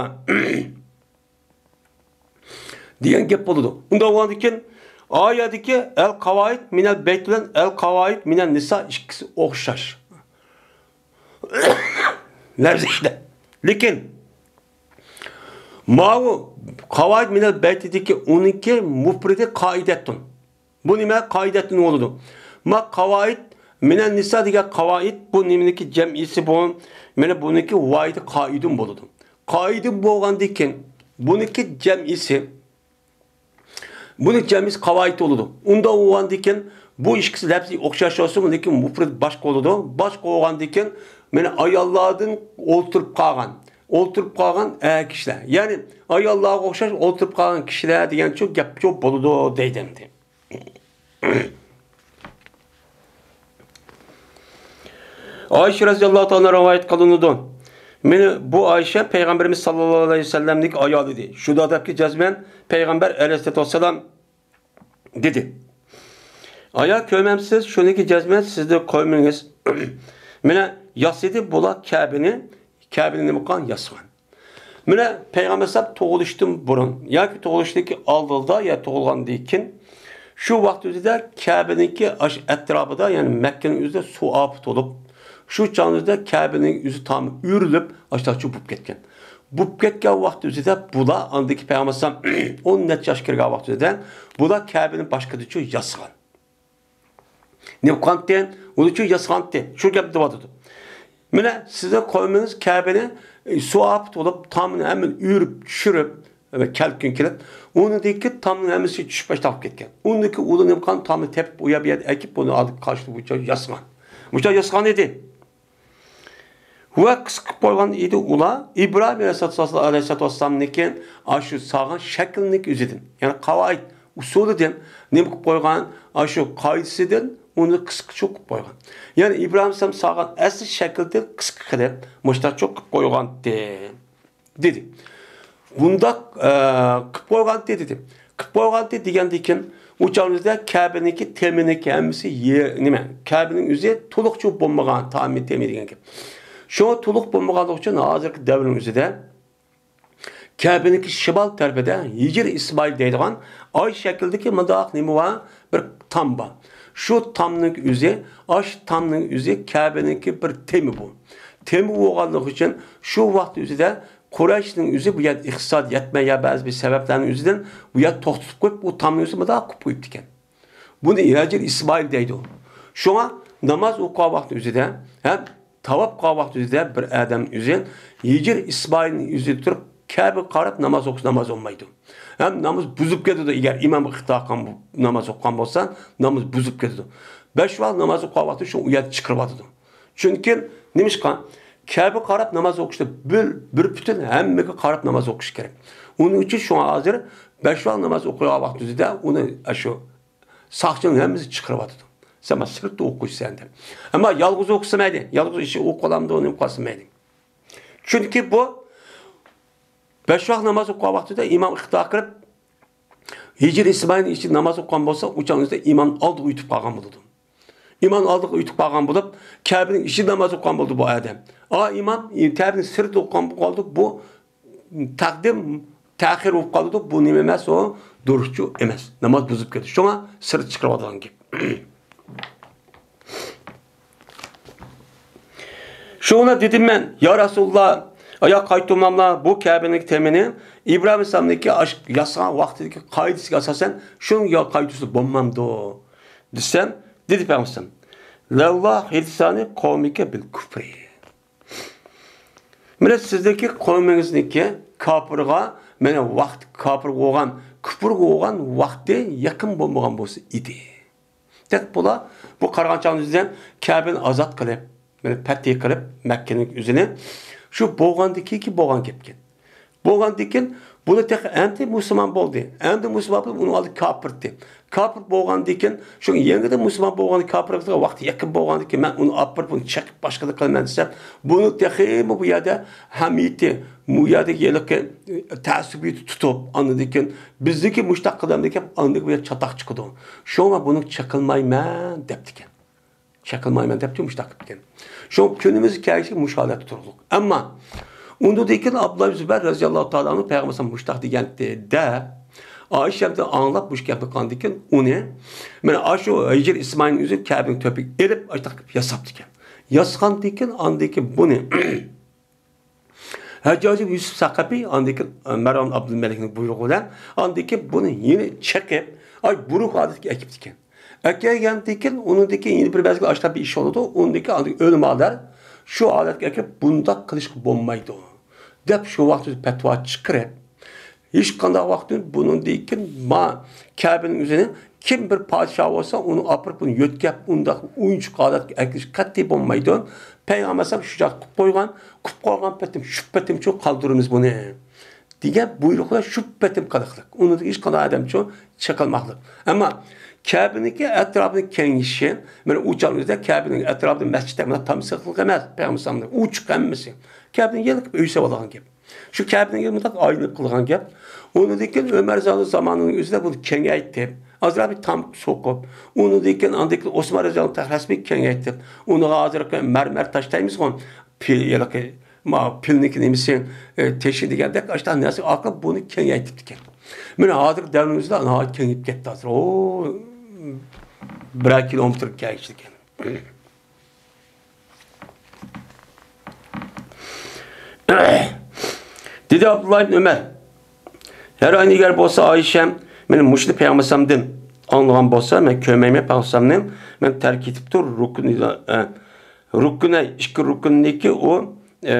دېگەن گەپ بولىدۇ. ئۇنداق بولغاندىكىن، ئايەتتىكى ئەل قاۋائىد مىنەل بەيت بىلەن ئەل قاۋائىد مىنەن نىسا ئىككىسى ئوخشاش. لەۋزىيدە. لېكىن، ماۋۇ قاۋائىد مىنەل بەيتىدىكى ئۇنىڭكى مۇپرىدى قائىدەتتۇن. بۇ نېمە؟ قائىدەتتىن بولىدۇ. ما قاۋائىد، مىنەن نىسا دېگەن قاۋائىد، بۇ نېمىنىڭكى جەمئىسى بۇ؟ مانا بۇنىڭكى ۋاھىدى قائىدۇن بولىدۇ. قائىدۇن بولغاندىكىن، بۇنىڭكى جەمئىسى، بۇنىڭ جەمئىسى قاۋائىد بولىدۇ. ئۇنداق بولغاندىكىن، بۇ ئىككىسى لەپزى ئوخشاش بولسا، لېكىن مۇپرىد باشقا بولىدۇ. باشقا بولغاندىكىن، مانا ئاياللاردىن ئولتۇرۇپ قالغان، ئولتۇرۇپ قالغان ئەر كىشىلەر. يەنى ئاياللارغا ئوخشاش ئولتۇرۇپ قالغان كىشىلەر دېگەن شۇ گەپ شۇ بولىدۇ دەيدۇ ئەمدى. ئائىشە رەزىياللاھۇ تائالا رىۋايەت قىلىنىدۇ. مېنى بۇ ئائىشە پەيغەمبىرىمىز ساللاللاھۇ ئەلەيھى ۋەسەللەمنىڭ ئايالى ئىدى. شۇ دادەپكە جەزمەن پەيغەمبەر ئەلەيھىسسالاتۇ ۋەسسالام دېدى. ئايا كۆرمەمسىز؟ شۇنىڭكى جەزمەن سىزنىڭ قوۋمىڭىز مانا ياسىدى بۇلار كەبىنى، كەبىنى نېمە قىلغان؟ ياسىغان. مانا پەيغەمبەر ئەلەيھىسسالام تۇغۇلۇشتىن بۇرۇن ياكى تۇغۇلۇشتىكى ئالدىدا يا تۇغۇلغاندىن كېيىن شۇ ۋاقىت ئۆزىدە كەبىنىڭكى ئاشۇ ئەتراپىدا، يەنى مەككىنىڭ ئۆزىدە سۇ ئاپىتى بولۇپ، شۇ چاغنىڭ ئۆزىدە كەبىنىڭ ئۆزى تامى ئۆرۈلۈپ، ئاشۇنداق بولۇپ كەتكەن. بولۇپ كەتكەن ۋاقىت ئۆزىدە بۇلار ئاندىكى پەيغەمبەر ئەلەيھىسسالام ئون نەچچە ياشقا كىرگەن ۋاقىت ئۆزىدە بۇلار كەبىنى باشقىچە ياسىغان. نېمە قىلغانتى؟ ئۇنىڭ ئۈچۈن ياسىغانتى. شۇ گەپنى دەۋاتىدۇ. مانا سىزنىڭ قوۋمىڭىز كەبىنى، ئى، سۇ ئاپىتى بولۇپ، تامنى ھەممىنى ئۆرۈپ، چۈشۈرۈپ، ۋە كەلكۈن كېلىپ، ئۇنىڭدىكى تامنىڭ ھەممىسى چۈشۈپ ئاشتاق بولۇپ كەتكەن. ئۇنىڭدىكى ئۇلار نېمە قىلغان؟ تامنى تېپىپ، ئۇ يەر بۇ يەردە ئەكىپ، بۇنى ئالدى قارشى بۇ ياسىغان. مۇشۇنداق ياسىغان ئىدى. ۋە قىسقا قىلىپ قويغان ئىدى ئۇلار. ئىبراھىم ئەلەيھىسسالام، ئەلەيھىسسالام نېمە قىلغان؟ ئاشۇ سالغان شەكلىنىڭ ئۆزىدىن، يەنى قاۋائىد، ئۇسۇلىدىن نېمە قىلىپ قويغان؟ ئاشۇ قائىدىسىدىن ئۇنى قىسقىچە قىلىپ قويغان. يەنى ئىبراھىم ئەلەيھىسسالام سالغان ئەسلى شەكلىدىن قىسقا قىلىپ، مۇشۇنداق قىلىپ قويغانتى. دېدى. بۇنداق، ئە، قىپ قويغانتى دېدى. قىپ قويغانتى دېگەندىكىن، ئۇ چاغنىڭ ئۆزىدە كەبىنىڭكى تېمىنىڭكى ھەممىسى يە-، نېمە، كەبىنىڭ ئۆزى تولۇقچە بولمىغان، تامى تېمى دېگەن گەپ. شۇڭا تولۇق بولمىغانلىقى ئۈچۈن ھازىرقى دەۋرنىڭ ئۆزىدە كەبىنىڭكى شىمال تەرىپىدە ھىجىر ئىسمائىل دەيدىغان ئاي شەكلىدىكى مۇنداق نېمە بار؟ بىر تام بار. شۇ تامنىڭ ئۆزى، ئاشۇ تامنىڭ ئۆزى كەبىنىڭكى بىر تېمى بۇ. تېمى بولغانلىقى ئۈچۈن شۇ ۋاقىت ئۆزىدە قۇرەيشنىڭ ئۆزى بۇ يەردە ئىقتىساد يەتمەي يا بەزى بىر سەۋەبلەرنىڭ ئۆزىدىن بۇ يەردە توختىتىپ قويۇپ، ئۇ تامنىڭ ئۆزى مۇنداق قىلىپ قويۇپتىكەن. بۇنى ھىجىر ئىسمائىل دەيدۇ. شۇڭا ناماز ئوقۇغان ۋاقىت ئۆزىدە ھەم تاۋاپ قىلغان ۋاقىت ئۆزىدە بىر ئادەم ئۆزى ھىجىر ئىسمائىلنىڭ ئۆزىدە تۇرۇپ كەبىگە قاراپ ناماز ئوقۇسا ناماز بولمايدۇ. ھەم ناماز بۇزۇپ كېتىدۇ. ئەگەر ئىمامغا ئىقتىدا قىلغان بۇ ناماز ئوقۇغان بولسا، ناماز بۇزۇپ كېتىدۇ. بەش ۋاق ناماز ئوقۇغان ۋاقتىدا شۇ ئۇ يەردە چىقىرىۋاتىدۇ. چۈنكى نېمىشقا؟ كەبىگە قاراپ ناماز ئوقۇشتا بىر، بىر پۈتۈن ھەممىگە قاراپ ناماز ئوقۇش كېرەك. ئۇنىڭ ئۈچۈن شۇڭا ھازىر بەش ۋاق ناماز ئوقۇغان ۋاقتىدا ئۇنى شۇ ساقچىنىڭ ھەممىسى چىقىرىۋاتىدۇ. سەن مانا سىرتتا ئوقۇيسەن دەپ. ئەمما يالغۇز ئوقۇسا مەيلى. يالغۇز ئىشى ئوقۇپ قالامدۇ، نېمە قىلسا مەيلى. چۈنكى بۇ بەش ۋاق ناماز ئوقۇغان ۋاقتىدا ئىمام ئىقتىدا قىلىپ، ھىجىر ئىسمائىلنىڭ ئىچىدە ناماز ئوقۇغان بولسا، ئۇ چاغنىڭ ئىچىدە ئىمام ئالدىغا ئۆتۈپ قالغان بولىدۇ. ئىمام ئالدىغا ئۆتۈپ قالغان بولۇپ، كەبىنىڭ ئىچىدە ناماز ئوقۇغان بولدى بۇ ئادەم. ئا ئىمام، كەبىنىڭ سىرتىدا ئوقۇغان بولۇپ قالدى، بۇ تەقدىم، تەخىر بولۇپ قالىدۇ. بۇ نېمە ئەمەس، ئۇ دۇرۇسچۇ ئەمەس. ناماز بۇزۇپ كېتىدۇ. شۇڭا سىرتقا چىقىرىۋاتىدىغان گەپ. شۇڭا دېدىم مەن، يا رەسۇلاللا، يا قايتۇرماملا، بۇ كەبىنىڭ تېمىنى ئىبراھىم ئەلەيھىسسالامنىڭكى ئاش-، ياسىغان ۋاقتىدىكى قائىدىسىگە ئاساسەن، شۇنىڭغا قايتۇرسا بولمامدۇ؟ دېسەم، دېدى پەيغەمبەر، لەۋلا ھىدسانى قومىكە بىل كۇفرى. مانا سىزنىڭكى قومىڭىزنىڭكى كاپىرغا، مانا ۋاقتى كاپىر بولغان، كۇپۇر بولغان ۋاقتى يېقىن بولمىغان بولسا ئىدى. دەپ بۇلار بۇ قارىغان چاغنىڭ ئۆزىدە كەبىنى ئازاد قىلىپ، مانا پەتھى قىلىپ مەككىنىڭ ئۆزىنى، شۇ بولغاندىن كېيىنكى بولغان گەپكەن. بولغاندىن كېيىن بۇنى تېخى ئەمدى مۇسۇلمان بولدى. ئەمدى مۇسۇلمان بولۇپ ئۇنىڭ ئالدى كاپىرتى. كاپىر بولغاندىن كېيىن، شۇ يېڭىدىن مۇسۇلمان بولغان كاپىر ۋاقتى يېقىن بولغاندىن كېيىن مەن ئۇنى ئاپىرىپ، ئۇنى چېقىپ باشقىلىق قىلىمەن دېسەم، بۇنى تېخىمۇ بۇ يەردە ھەمىيىتى، بۇ يەردە ھېلىقى تەسۇبىيىتى تۇتۇپ، ئاندىن كېيىن بىزنىڭكى مۇشتاق قىلامدىكەن، ئاندىن كېيىن بۇ يەردە چاتاق چىقىدۇ. شۇڭا بۇنى چېقىلمايمەن دەپتىكەن. چېقىلمايمەن دەپتۇ، مۇشۇنداق قىپتىكەن. شۇ كۈنىمىزگە كەلگۈچە مۇشۇ ھالەتتە تۇرۇقلۇق. ئەمما ئۇندىن كېيىن ئابدۇللا ئىبن زۇبەير رەزىياللاھۇ تائالا ئەنھۇ پەيغەمبەر مۇشۇنداق دېگەنتى دەپ، ئائىشەمدىن ئاڭلاپ مۇشۇ گەپنى قىلغاندىن كېيىن ئۇنى، مانا ئاشۇ ھىجىر ئىسمائىلنىڭ ئۆزى كەبىنىڭ تۆپىگە ئېلىپ، ئاشۇنداق قىلىپ ياساپتىكەن. ياسىغاندىن كېيىن، ئاندىن كېيىن بۇنى ھەججاج ئىبن يۈسۈپ سەقەپى ئاندىن كېيىن مەرۋان ئابدۇلمەلىكنىڭ بۇيرۇقى بىلەن ئاندىن كېيىن بۇنى يەنە چېقىپ، ئاي، بۇرۇق ھالەتكە ئەكىپتىكەن. ئەكەلگەندىن كېيىن، ئۇنىڭدىن كېيىن يەنە بىر مەزگىل ئاشۇنداق بىر ئىش بولىدۇ. ئۇنىڭدىن كېيىن ئاندىن ئۆلىمالار شۇ ھالەتكە ئەكىپ، بۇنداق قىلىشقا بولمايدۇ دەپ شۇ ۋاقىتتا پەتىۋا چىقىرىپ، ھېچقانداق ۋاقىتتا بۇنىڭدىن كېيىن ما كەبىنىڭ ئۆزىنى كىم بىر پادىشاھ بولسا، ئۇنى ئاپىرىپ، ئۇنى يۆتكەپ، ئۇنداق ئويۇنچۇق ھالەتكە ئەكىرىش قەتئىي بولمايدۇ. پەيغەمبەر ئەلەيھىسسالام شۇ جايدا قىلىپ قويغان، قىلىپ قويغان پېتىم، شۇ پېتىمچۇ قالدۇرىمىز بۇنى دېگەن بۇيرۇقلار شۇ پېتىم قىلىقلىق. ئۇنىڭدىن ھېچقانداق ئادەمچۇ چېقىلماقلىق. ئەمما كەبىنىڭكى ئەتراپىنىڭ كېڭىيىشى، مانا ئۇ چاغنىڭ ئۆزىدە كەبىنىڭ ئەتراپىدا مەسچىت مانا تام سىغىقلىق ئەمەس، پەيغەمبەر ئەلەيھىسسالامنىڭ ئوچۇق ھەممىسى. كەبىنىگە يېلىقىپ ئۆي سېلىۋالغان گەپ. شۇ كەبىنىگە مۇنداق ئايلىنىپ قىلغان گەپ. ئۇنىڭدىن كېيىن ئۆمەر رەزىياللاھۇ زامانىنىڭ ئۆزىدە بۇنى كېڭەيتىپ، ئازراق بىر تام سوقۇپ، ئۇنىڭدىن كېيىن، ئاندىن كېيىن ئوسمان رەزىياللاھۇ تەخت رەسمىي كېڭەيتىپ، ئۇنىڭغا ھازىرقى مەرمەر تاش دەيمىزغۇ، پىل، ھېلىقى، ما، پىلنىڭكى نېمىسى، ئى، تېشى دېگەندەك، ئاشۇنداق نەرسە ئارقىلىق بۇنى كېڭەيتىپتىكەن. مانا ھازىرقى دەۋرىمىزدە ناھايىتى كېڭىيىپ كەتتى ھازىر. ئو، بىرەر كىلومېتىر كەلگۈچىكەن. دېدى ئابدۇللا ئىبن ئۆمەر، ھەر ئاينى ئەگەر بولسا ئائىشەم مېنى مۇشۇنى پەيغەمبەرسەمدىن ئاڭلىغان بولسا، مەن كۆرمەيمەن پەيغەمبەرسەمنى، مەن تەرك ئېتىپتۇ، رۇكنى، ئە، رۇكنى، ئىككى رۇكنىدىكى ئۇ، ئە،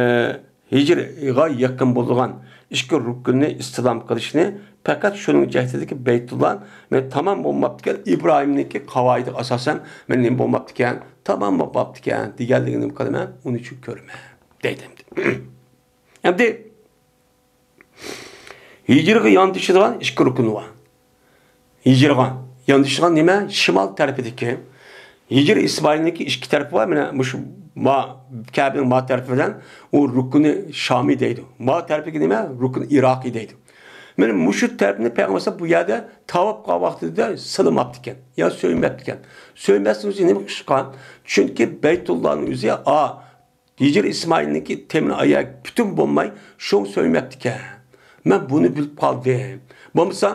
ھىجرىغا يېقىن بولىدىغان ئىككى رۇكننى ئىستىلام قىلىشنى پەقەت شۇنىڭ جەھىتىدىكى بەيتۇللا مەن تامام بولماپتىكەن، ئىبراھىمنىڭكى قاۋائىدىغا ئاساسەن مەن نېمە بولماپتىكەن، تامام بولماپتىكەن دېگەنلىكىنى نېمە قىلىمەن، ئۇنى شۇ كۆرىمەن دەيدۇ ئەمدى. ئەمدى ھىجرىغا ياندىشىدىغان ئىككى رۇكنى بار. ھىجرىغا ياندىشىدىغان نېمە؟ شىمال تەرىپىدىكى ھىجر ئىسمائىلنىڭكى ئىككى تەرىپى بار. مانا مۇشۇ ما، كەبىنىڭ ما تەرىپى بىلەن ئۇ رۇكنى شامى دەيدۇ. ما تەرىپىگە نېمە؟ رۇكنى ئىراقىي دەيدۇ. مانا مۇشۇ تەرەپنى پەيغەمبەر بۇ يەردە تاۋاپ قىلغان ۋاقتىدا سىلىماپتىكەن يا سۆيمەپتىكەن. سۆيمەسنىڭ ئۆزى نېمە ئىشقا؟ چۈنكى بەيتۇللانىڭ ئۆزى، ئا، ھىجىر ئىسمائىلنىڭكى تېمىنى ئايا پۈتۈن بولماي شۇڭا سۆيمەپتىكەن. مەن بۇنى بىلىپ قالدىم. بولمىسا،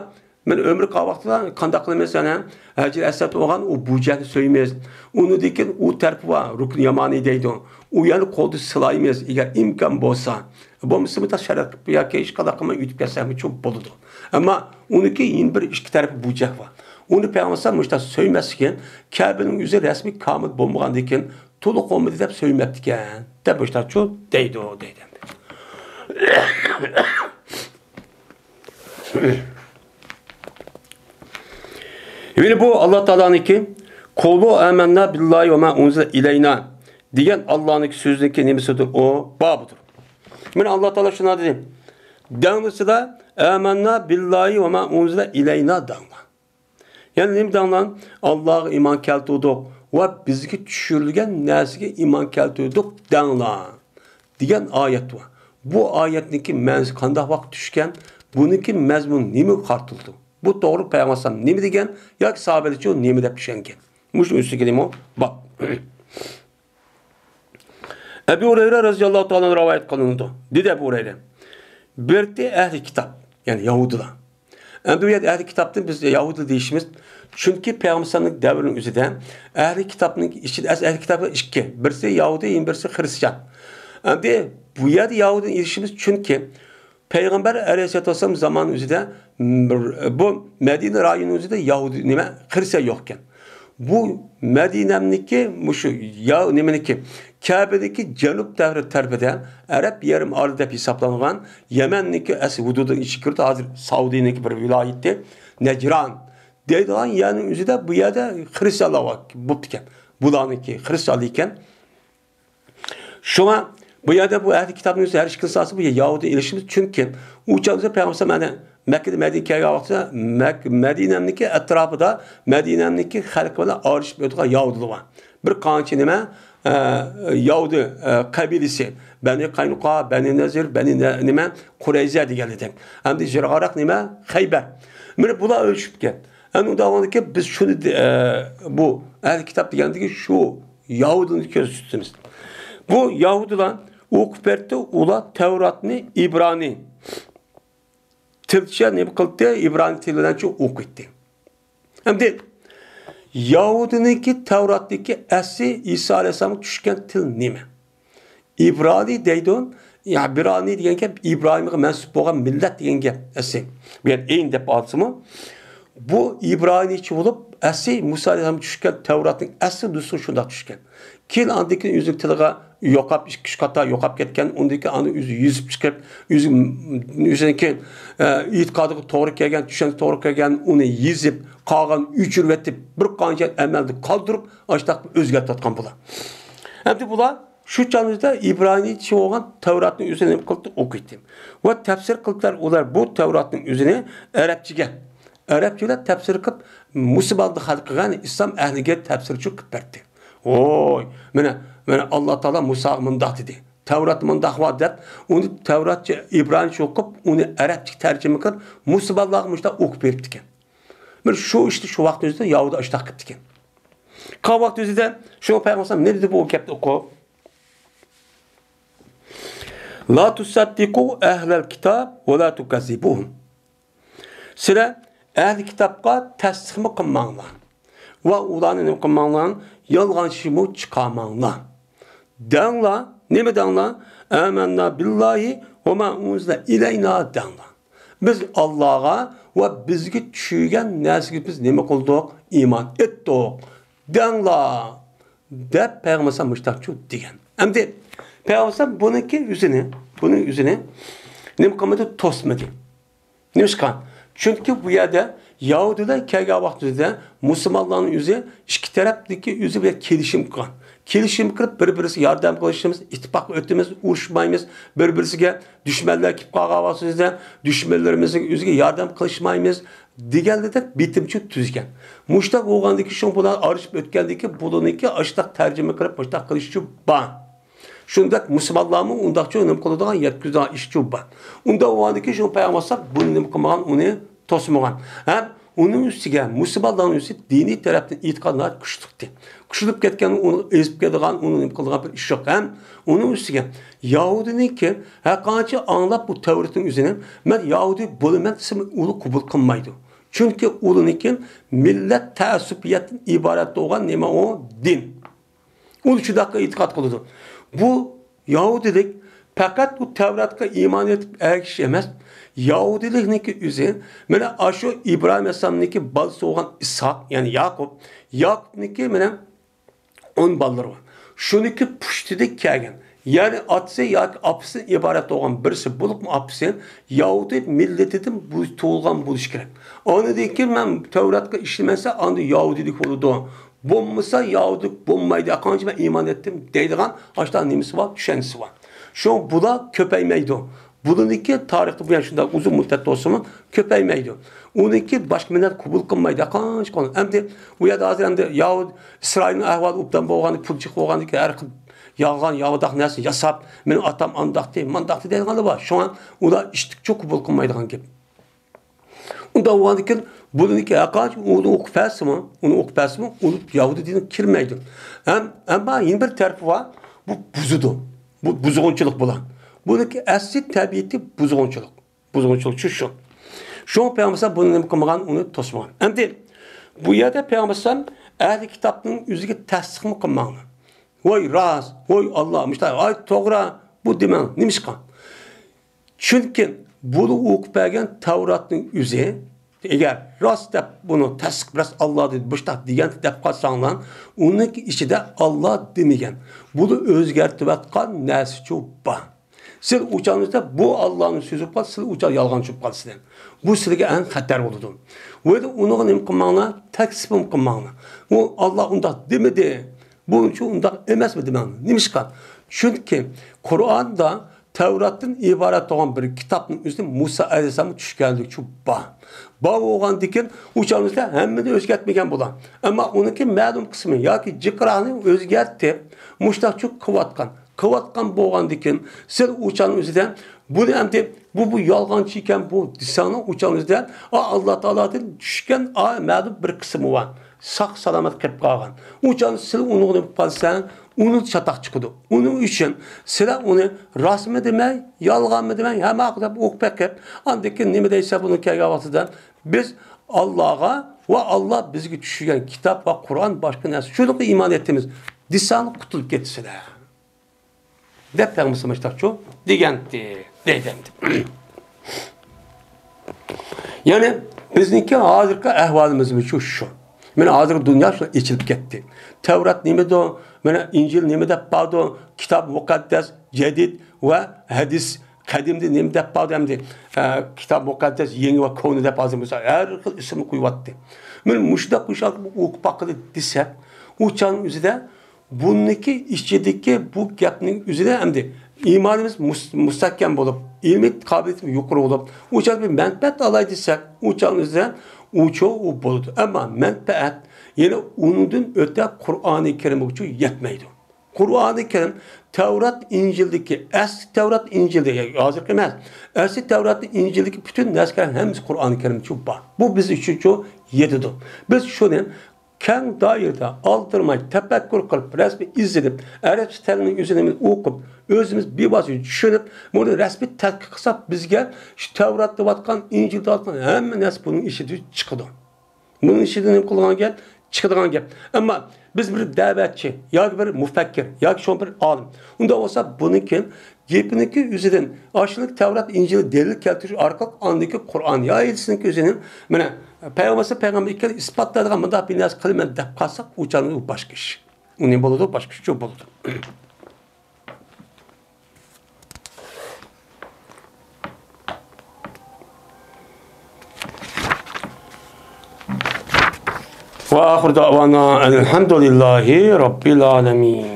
مەن ئۆمرە قالغان ۋاقتىدا قانداق قىلىمىز يەنە؟ ھەجەر ئەسۋەد بولغان ئۇ بۇجەننى سۆيىمىز. ئۇنىڭدىن كېيىن ئۇ تەرىپى بار، رۇكن يامانى دەيدۇ. ئۇ يەرنى قولدا سىلايمىز، ئەگەر ئىمكان بولسا. بولمىسا، بۇنداق شەرەت قىلىپ ياكى ھېچقانداق قىلماي ئۆتۈپ كەتسەممۇ بولىدۇ. ئەمما ئۇنىڭكى يەنە بىر ئىككى تەرىپى بۇجەك بار. ئۇنى پەيغەمبەر مۇشۇنداق سۆيمەسلىكى، كەبىنىڭ ئۆزى رەسمىي كامىل بولمىغاندىن كېيىن، تولۇق بولمىدى دەپ سۆيمەپتىكەن دەپ مۇشۇنداقچۇ دەيدۇ، دەيدۇ. يەنى بۇ ئاللا تائالانىڭكى «قولۇ ئامەننا بىللاھى ۋە ما ئۇنزىلە ئىلەينا» دېگەن ئاللانىڭكى سۆزىنىڭكى نېمىسىدۇر؟ ئۇ بابىدۇر. مانا ئاللا تائالا شۇنداق دېدى. دەڭلىسىدە «ئامەننا بىللاھى ۋە ما ئۇنزىلە ئىلەينا» دەڭلار. يەنى نېمە دەڭلار؟ «ئاللاغا ئىمان كەلتۈردۇق ۋە بىزگە چۈشۈرۈلگەن نەرسىگە ئىمان كەلتۈردۇق» دەڭلار دېگەن ئايەت بار. بۇ ئايەتنىڭكى مەنىسى قانداق ۋاقىت چۈشكەن؟ بۇنىڭكى مەزمۇنى نېمىگە قارىتىلىدۇ؟ بۇ توغرا پەيغەمبەر نېمە دېگەن ياكى ساھابىلەرچۇ نېمە دەپ چۈشەنگەن؟ مۇشۇ ئۈستىگە نېمە بار؟ ئەبۇ ھۇرەيرە رەزىياللاھۇ تائالا رىۋايەت قىلىنىدۇ. دېدى ئەبۇ ھۇرەيرە، بىرتى ئەھلى كىتاب، يەنى يەھۇدىيلار. ئەمدى بۇ يەردە ئەھلى كىتابتىن بىز يەھۇدىي دېيىشىمىز، چۈنكى پەيغەمبەر ئەلەيھىسسالامنىڭ دەۋرىنىڭ ئۆزىدە ئەھلى كىتابنىڭ ئىچىدە ئەس-، ئەھلى كىتاب ئىككى، بىرسى يەھۇدىي، يەنە بىرسى خرىستىيان. ئەمدى بۇ يەردە يەھۇدىينى ئېلىشىمىز، چۈنكى پەيغەمبەر ئەلەيھىسسالاتۇ ۋەسسالام زامانى ئۆزىدە، م، بۇ مەدىنە رايونى ئۆزىدە يەھۇدىي نېمە، خرىستىيان يوقكەن. بۇ مەدىنەمنىكى مۇشۇ يا نېمىنىكى، كەبىنىڭكى جەنۇب تەرىپىدە ئەرەب يېرىم ئارىلى دەپ ھېسابلانغان يەمەننىڭكى ئەسلى ھۇدۇدىنىڭ ئىچىگە كىرىدۇ، ھازىر سەئۇدىنىڭكى بىر ۋىلايىتى نەجران دەيدىغان يەرنىڭ ئۆزىدە بۇ يەردە خرىستىيانلار بار، بوپتىكەن. بۇلارنىڭكى خرىستىيانلار ئىكەن. شۇڭا بۇ يەردە بۇ ئەھلى كىتابنىڭ ئۆزى ھەر ئىككىلىسى بۇ يەھۇدىي ئېلىشىمىز، چۈنكى ئۇ چاغدا پەيغەمبەر ئەلەيھىسسالام مەدىنە-، مەككىدە مەدىنىگە كەلگەن ۋاقتىدا مەك-، مەدىنەمنىڭكى ئەتراپىدا مەدىنەمنىڭكى خەلقى بىلەن ئارىلىشىپ ئۆتىدىغان يەھۇدىيلار بار. بىر قانچە نېمە، ئە، يەھۇدىي، ئە، قەبىلىسى، بەنى قەينۇقا، بەنى نەزىر، بەنى نە-، نېمە، قۇرەيزە دېگەنلىدى. ئەمدى يىراقراق نېمە، خەيبەر. مانا بۇلار ئۆلۈشۈپكەن. ئەنە ئۇنداق بولغاندىكىن بىز شۇنى، ئە، بۇ ئەھلى كىتاب دېگەندىكى شۇ يەھۇدىينى كۆزدە تۇتىمىز. بۇ يەھۇدىيلار ئوقۇپ بەردى، ئۇلار تەۋراتنى ئىبرانىي تىلچە نېمە قىلدى؟ ئىبرانىي تىل بىلەنچۇ ئوقۇيتتى. ئەمدى يەھۇدىينىڭكى تەۋراتتىكى ئەسلى ئىسا ئەلەيھىسسالامغا چۈشكەن تىل نېمە؟ ئىبرانىي دەيدۇ. ئىبرانىي دېگەن گەپ ئىبراھىمغا مەنسۇپ بولغان مىللەت دېگەن گەپ ئەسلى. بۇ يەردە ئەين دەپ ئالسىمۇ، بۇ ئىبرانىيچە بولۇپ، ئەسلى مۇسا ئەلەيھىسسالامغا چۈشكەن تەۋراتنىڭ ئەسلى نۇسخىسى شۇنداق چۈشكەن. كېيىن ئاندىن كېيىن ئۆزىنىڭ تىلىغا يوقاپ، ئىككى، ئۈچ قاتا يوقاپ كەتكەن، ئۇندىن كېيىن ئاندىن ئۆزى يېزىپ چىقىپ، ئۆزى، ئۆزىنىڭكى، ئە، ئېتىقادىغا توغرا كەلگەن، چۈشەنچىسىگە توغرا كەلگەن، ئۇنى يېزىپ، قالغان ئۆچۈرۈۋېتىپ، بىر قانچە ئەمەلدە قالدۇرۇپ، ئاشۇنداق ئۆزگەرتىۋاتقان بۇلار. ئەمدى بۇلار شۇ چاغدا ئىبرانىيچە بولغان تەۋراتنى ئۆزى نېمە قىلدى؟ ئوقۇيتتى. ۋە تەپسىر قىلدىلار ئۇلار بۇ تەۋراتنىڭ ئۆزىنى ئەرەبچىگە. ئەرەبچە بىلەن تەپسىر قىلىپ، مۇسۇلمانلارغا خەلقىگە، يەنى ئىسلام ئەھلىگە تەپسىرچۇ قىلىپ بەردى. ۋوي، مانا، مانا، ئاللا تائالا مۇساغا مۇنداق دېدى. تەۋرات مۇنداق بار دەپ، ئۇنى تەۋراتچە ئىبرانىيچە ئوقۇپ، ئۇنى ئەرەبچىگە تەرجىمە قىلىپ، مۇسۇلمانلارغا مۇشۇنداق ئوقۇپ بېرىپتىكەن. مانا شۇ ئىشنى شۇ ۋاقىت ئۆزىدە يەھۇدىي ئاشۇنداق قىپتىكەن. قالغان ۋاقىت ئۆزىدە شۇ پەيغەمبەر نېمە دېدى بۇ گەپنى ئوقۇپ؟ لا تصدقوا أهل الكتاب ولا تكذبوهم. سىلەر ئەھلى كىتابقا تەستىقمۇ قىلماڭلار. ۋە ئۇلارنى نېمە قىلماڭلار؟ يالغانچىمۇ چىقارماڭلار. دەڭلار، نېمە دەڭلار؟ ئامەننا بىللاھى ۋە ما ئۇنزىلە ئىلەينا دەڭلار. بىز ئاللاغا ۋە بىزگە چۈشۈرگەن نەرسىگە بىز نېمە قىلدۇق؟ ئىمان ئېيتتۇق دەڭلار، دەپ پەيغەمبەر ئەلەيھىسسالام مۇشتاقچۇ دېگەن. ئەمدى پەيغەمبەر ئەلەيھىسسالام بۇنىڭكى ئۆزىنى، بۇنىڭ ئۆزىنى نېمە قىلمىدى؟ توسمىدى. نېمىشقا؟ چۈنكى بۇ يەردە يەھۇدىيلار كەلگەن ۋاقتىمىزدا مۇسۇلمانلارنىڭ ئۆزى ئىككى تەرەپتىكى ئۆزى بىلەن كېلىشىم قىلغان. كېلىشىم قىلىپ، بىر-بىرىسىگە ياردەم قىلىشىمىز، ئىتتىپاق ئۆتىمىز، ئۇرۇشمايمىز، بىر-بىرسىگە دۈشمەنلەر كېلىپ قالغان ۋاقتىمىزدا دۈشمەنلىرىمىزنىڭ ئۆزىگە ياردەم قىلىشمايمىز دېگەنلىرىدەك بېتىمچۇ تۈزگەن. مۇشتاق بولغاندىكى شۇ بۇلار ئارىلىشىپ ئۆتكەندىكى بۇلارنىڭكى ئاشتاق تەرجىمە قىلىپ مۇشتاق قىلىشچۇ بار. شۇنداق مۇسۇلمانلارمۇ ئۇنداقچۇ نېمە قىلىدىغان، يەتكۈزىدىغان ئىشچۇ بار. ئۇنداق بولغاندىكىن شۇ پەيغەمبەر بۇنى نېمە قىلمىغان، ئۇنى توسمىغان. ھەم ئۇنىڭ ئۈستىگە مۇسۇلمانلارنىڭ ئۆزى دىنىي تەرەپتىن ئېيتقاندا كۈچلۈكتى. كۈچلۈپ كەتكەن ئۇنى ئېزىپ كېتىدىغان، ئۇنى نېمە قىلىدىغان بىر ئىش يوق. ھەم ئۇنىڭ ئۈستىگە يەھۇدىينىڭكى ھەرقانچە ئاڭلاپ بۇ تەۋرىتنىڭ ئۆزىنى، مەن يەھۇدىي بولىمەن دېسىمۇ ئۇلار قوبۇل قىلمايدۇ. چۈنكى ئۇلارنىڭكى مىللەت تەئەسسۇپىيەتتىن ئىبارەت بولغان نېمە ئۇ؟ دىن. ئۇ شۇنداق ئېتىقاد قىلىدۇ. بۇ يەھۇدىيلىك پەقەت ئۇ تەۋراتقا ئىمان ئېيتىپ ئەگىشىش ئەمەس، يەھۇدىيلىكنىڭكى ئۆزى، مانا ئاشۇ ئىبراھىم ئەلەيھىسسالامنىڭكى بالىسى بولغان ئىسھاق، يەنى ياقۇپ، ياقۇپنىڭكى مانا ئون بالىلىرى بار. شۇنىڭكى پۇشتىدىن كەلگەن، يەنى ئاتىسى ياكى ئاپىسىدىن ئىبارەت بولغان بىرسى بولۇپمۇ ئاپىسى يەھۇدىي مىللىتىدىن بۇ-، تۇغۇلغان بولۇشى كېرەك. ئاندىن كېيىن مەن تەۋراتقا ئىشلىمەسە، ئاندىن يەھۇدىيلىك بولىدۇ. بولمىسا يەھۇدىي بولمايدۇ، قانچە مەن ئىمان ئەتتىم دەيدىغان ئاشۇنداق نېمىسى بار، چۈشەنچىسى بار. شۇ بۇلار كۆپەيمەيدۇ. بۇلىنىڭكى تارىختا بۇ يەنە شۇنداق ئۇزۇن مۇددەت بولسىمۇ كۆپەيمەيدۇ. ئۇنىڭكى باشقا مىللەت قوبۇل قىلمايدۇ، قانچە قوبۇل. ئەمدى ئۇ يەردە ھازىر ئەمدى يەھۇد، ئىسرائىلنىڭ ئەھۋالى ئوبدان بولغاندىكىن، پۇل جىق بولغاندىكىن، ھەر خىل يالغان، ياۋىداق نەرسە ياساپ، مېنىڭ ئاتام ئانداقتى، مانداقتى دەيدىغانلار بار. شۇڭا ئۇلار ئىشتىكچۇ قوبۇل قىلمايدىغان گەپ. ئۇنداق بولغاندىكىن بۇنىڭكى ھەرقانچە ئۇنى ئوقۇپ بەرسىمۇ، ئۇنى ئوقۇپ بەرسىمۇ، ئۇ يەھۇدىي دىنىگە كىرمەيدۇ. ھەم، ئەمما يەنە بىر تەرىپى بار، بۇ بۇزىدۇ. بۇ بۇزغۇنچىلىق بولار. بۇنىڭكى ئەسلى تەبىئىتى بۇزغۇنچىلىق. بۇزغۇنچىلىق شۇ، شۇ. شۇڭا پەيغەمبەر ئەلەيھىسسالام بۇنى نېمە قىلمىغان، ئۇنى توسمىغان. ئەمدى بۇ يەردە پەيغەمبەر ئەلەيھىسسالام ئەھلى كىتابنىڭ ئۆزىگە تەستىقمۇ قىلماڭلار. ۋاي راست، ۋاي ئاللا، مۇشۇنداق، ئاي توغرا، بۇ دېمەڭ. نېمىشقا؟ چۈنكى بۇلار ئوقۇپ بەرگەن تەۋراتنىڭ ئۆزى، ئەگەر راست دەپ بۇنى تەستىق، راست ئاللا دېدى، مۇشۇنداق دېگەن دەپ قالساڭلار، ئۇنىڭ ئىچىدە ئاللا دېمىگەن. بۇلار ئۆزگەرتىۋاتقان نەرسىچۇ بار. سىز ئۇچانىڭىزدا بۇ ئاللانىڭ سۆزى بولۇپ قالسا، سىز ئۇچان يالغانچى بولۇپ قالىسىز. بۇ سىلىگە ئەڭ خەتەر بولىدۇ. ۋە ئۇنىڭغا نېمە قىلماڭلار؟ تەكسىپمۇ قىلماڭلار. ئۇ ئاللا ئۇنداق دېمىدى. بۇنچە ئۇنداق ئەمەسمۇ دېمەڭلار. نېمىشقا؟ چۈنكى قۇرئاندا تەۋراتتىن ئىبارەت بولغان بىر كىتابنىڭ ئۆزىنى مۇسا ئەلەيھىسسالامغا چۈشكەنلىكچۇ بار. بار بولغاندىكىن ئۇ چاغدا ھەممىنى ئۆزگەرتمىگەن بولار. ئەمما ئۇنىڭكى مەلۇم قىسمى ياكى جىقراقنى ئۆزگەرتىپ، مۇشۇنداقچۇ قىلىۋاتقان. قىلىۋاتقان بولغاندىكىن، سىز ئۇ چاغنىڭ ئۆزىدە بۇنى ئەمدى بۇ، بۇ يالغانچى ئىكەن بۇ دېسەڭلار، ئۇ چاغنىڭ ئۆزىدە، ئا، ئاللا تائالادىن چۈشكەن، ئا، مەلۇم بىر قىسمى بار. ساق سالامەت قېلىپ قالغان. ئۇ چاغدا سىلەر ئۇنىڭغا نېمە قىلساڭ، ئۇنىڭ چاتاق چىقىدۇ. ئۇنىڭ ئۈچۈن سىلەر ئۇنى راستمۇ دېمەي، يالغانمۇ دېمەي، ھەممە دەپ ئوقۇپ بېقىپ، ئاندىن كېيىن نېمە دەيسەن بۇنى كەلگەن ۋاقتىدا، بىز ئاللاغا ۋە ئاللا بىزگە چۈشۈرگەن كىتاب ۋە قۇرئان باشقا نەرسە، شۇنىڭغا ئىمان ئېيتىمىز دېسەڭلار قۇتۇلۇپ كېتىسىلەر. دەپ پەيغەمبەر ئەلەيھىسسالام مۇشۇنداقچۇ دېگەنتى، دەيدۇ ئەمدى. يەنى بىزنىڭكى ھازىرقى ئەھۋالىمىزمۇ شۇ، شۇ. مانا ھازىرقى دۇنيا شۇ ئېچىلىپ كەتتى. تەۋرات نېمىدۇ؟ مانا ئىنجىل نېمە دەپ بارىدۇ؟ كىتاب مۇقەددەس، جەدىد ۋە ھەدىس، قەدىمدە نېمە دەپ بارىدۇ ئەمدى؟ ئە، كىتاب مۇقەددەس، يېڭى ۋە كونا دەپ ھازىر بولسا ھەر خىل ئىسىمنى قويۇۋاتتى. مانا مۇشۇنداق ئوخشاپ ئوقۇپ باققىلى دېسەك، ئۇ چاغنىڭ ئۆزىدە بۇنىڭكى ئىچىدىكى بۇ گەپنىڭ ئۆزىدە ئەمدى ئىمانىمىز مۇس-، مۇستەھكەم بولۇپ، ئىلمىي قابىلىيىتىمىز يۇقىرى بولۇپ، ئۇ چاغدا بىر مەنپەئەت ئالاي دېسەك، ئۇ چاغنىڭ ئۆزىدە ئۇچۇ ئۇ بولىدۇ. ئەمما مەنپەئەت يەنە ئۇنىڭدىن ئۆتە قۇرئانى كەرىمگىچۇ يەتمەيدۇ. قۇرئانى كەرىم تەۋرات ئىنجىلدىكى، ئەسلى تەۋرات ئىنجىلدە، ھازىرقى ئەمەس، ئەسلى تەۋرات ئىنجىلدىكى پۈتۈن نەرسىلەرنىڭ ھەممىسى قۇرئانى كەرىمچۇ بار. بۇ بىز ئۈچۈنچۇ يېتىدۇ. بىز شۇنى كەڭ دائىرىدە ئالدىرىماي تەپەككۇر قىلىپ، رەسمىي ئىزدىنىپ، ئەرەبچە تىلنىڭ ئۆزىنى ئوقۇپ، ئۆزىمىز بىۋاسىتە چۈشىنىپ، بۇنى رەسمىي تەتقىق قىلساق، بىزگە شۇ تەۋرات دەۋاتقان، ئىنجىل دەۋاتقان ھەممە نەرسە بۇنىڭ ئىچىدە چىقىدۇ. بۇنىڭ ئىچىدە نېمە قىلغان گەپ؟ چىقىدىغان گەپ. ئەمما بىز بىر دەۋەتچى ياكى بىر مۇپەككىر ياكى شۇ بىر ئالىم. ئۇنداق بولسا بۇنىڭكى گېپىنىڭكى ئۆزىدىن ئاشۇنىڭ تەۋرات، ئىنجىل دەلىل كەلتۈرۈش ئارقىلىق ئاندىكى قۇرئان يا ھەدىسنىڭكى ئۆزىنىڭ مانا پەيغەمبەر پەيغەمبەر ئىكەن ئىسپاتلايدىغان مۇنداق بىر نەرسە قىلىمەن دەپ قالساق، ئۇ چاغدا ئۇ باشقا ئىش. ئۇ نېمە بولىدۇ؟ باشقا ئىش بولىدۇ. وآخر دعوانا أن الحمد لله رب العالمين.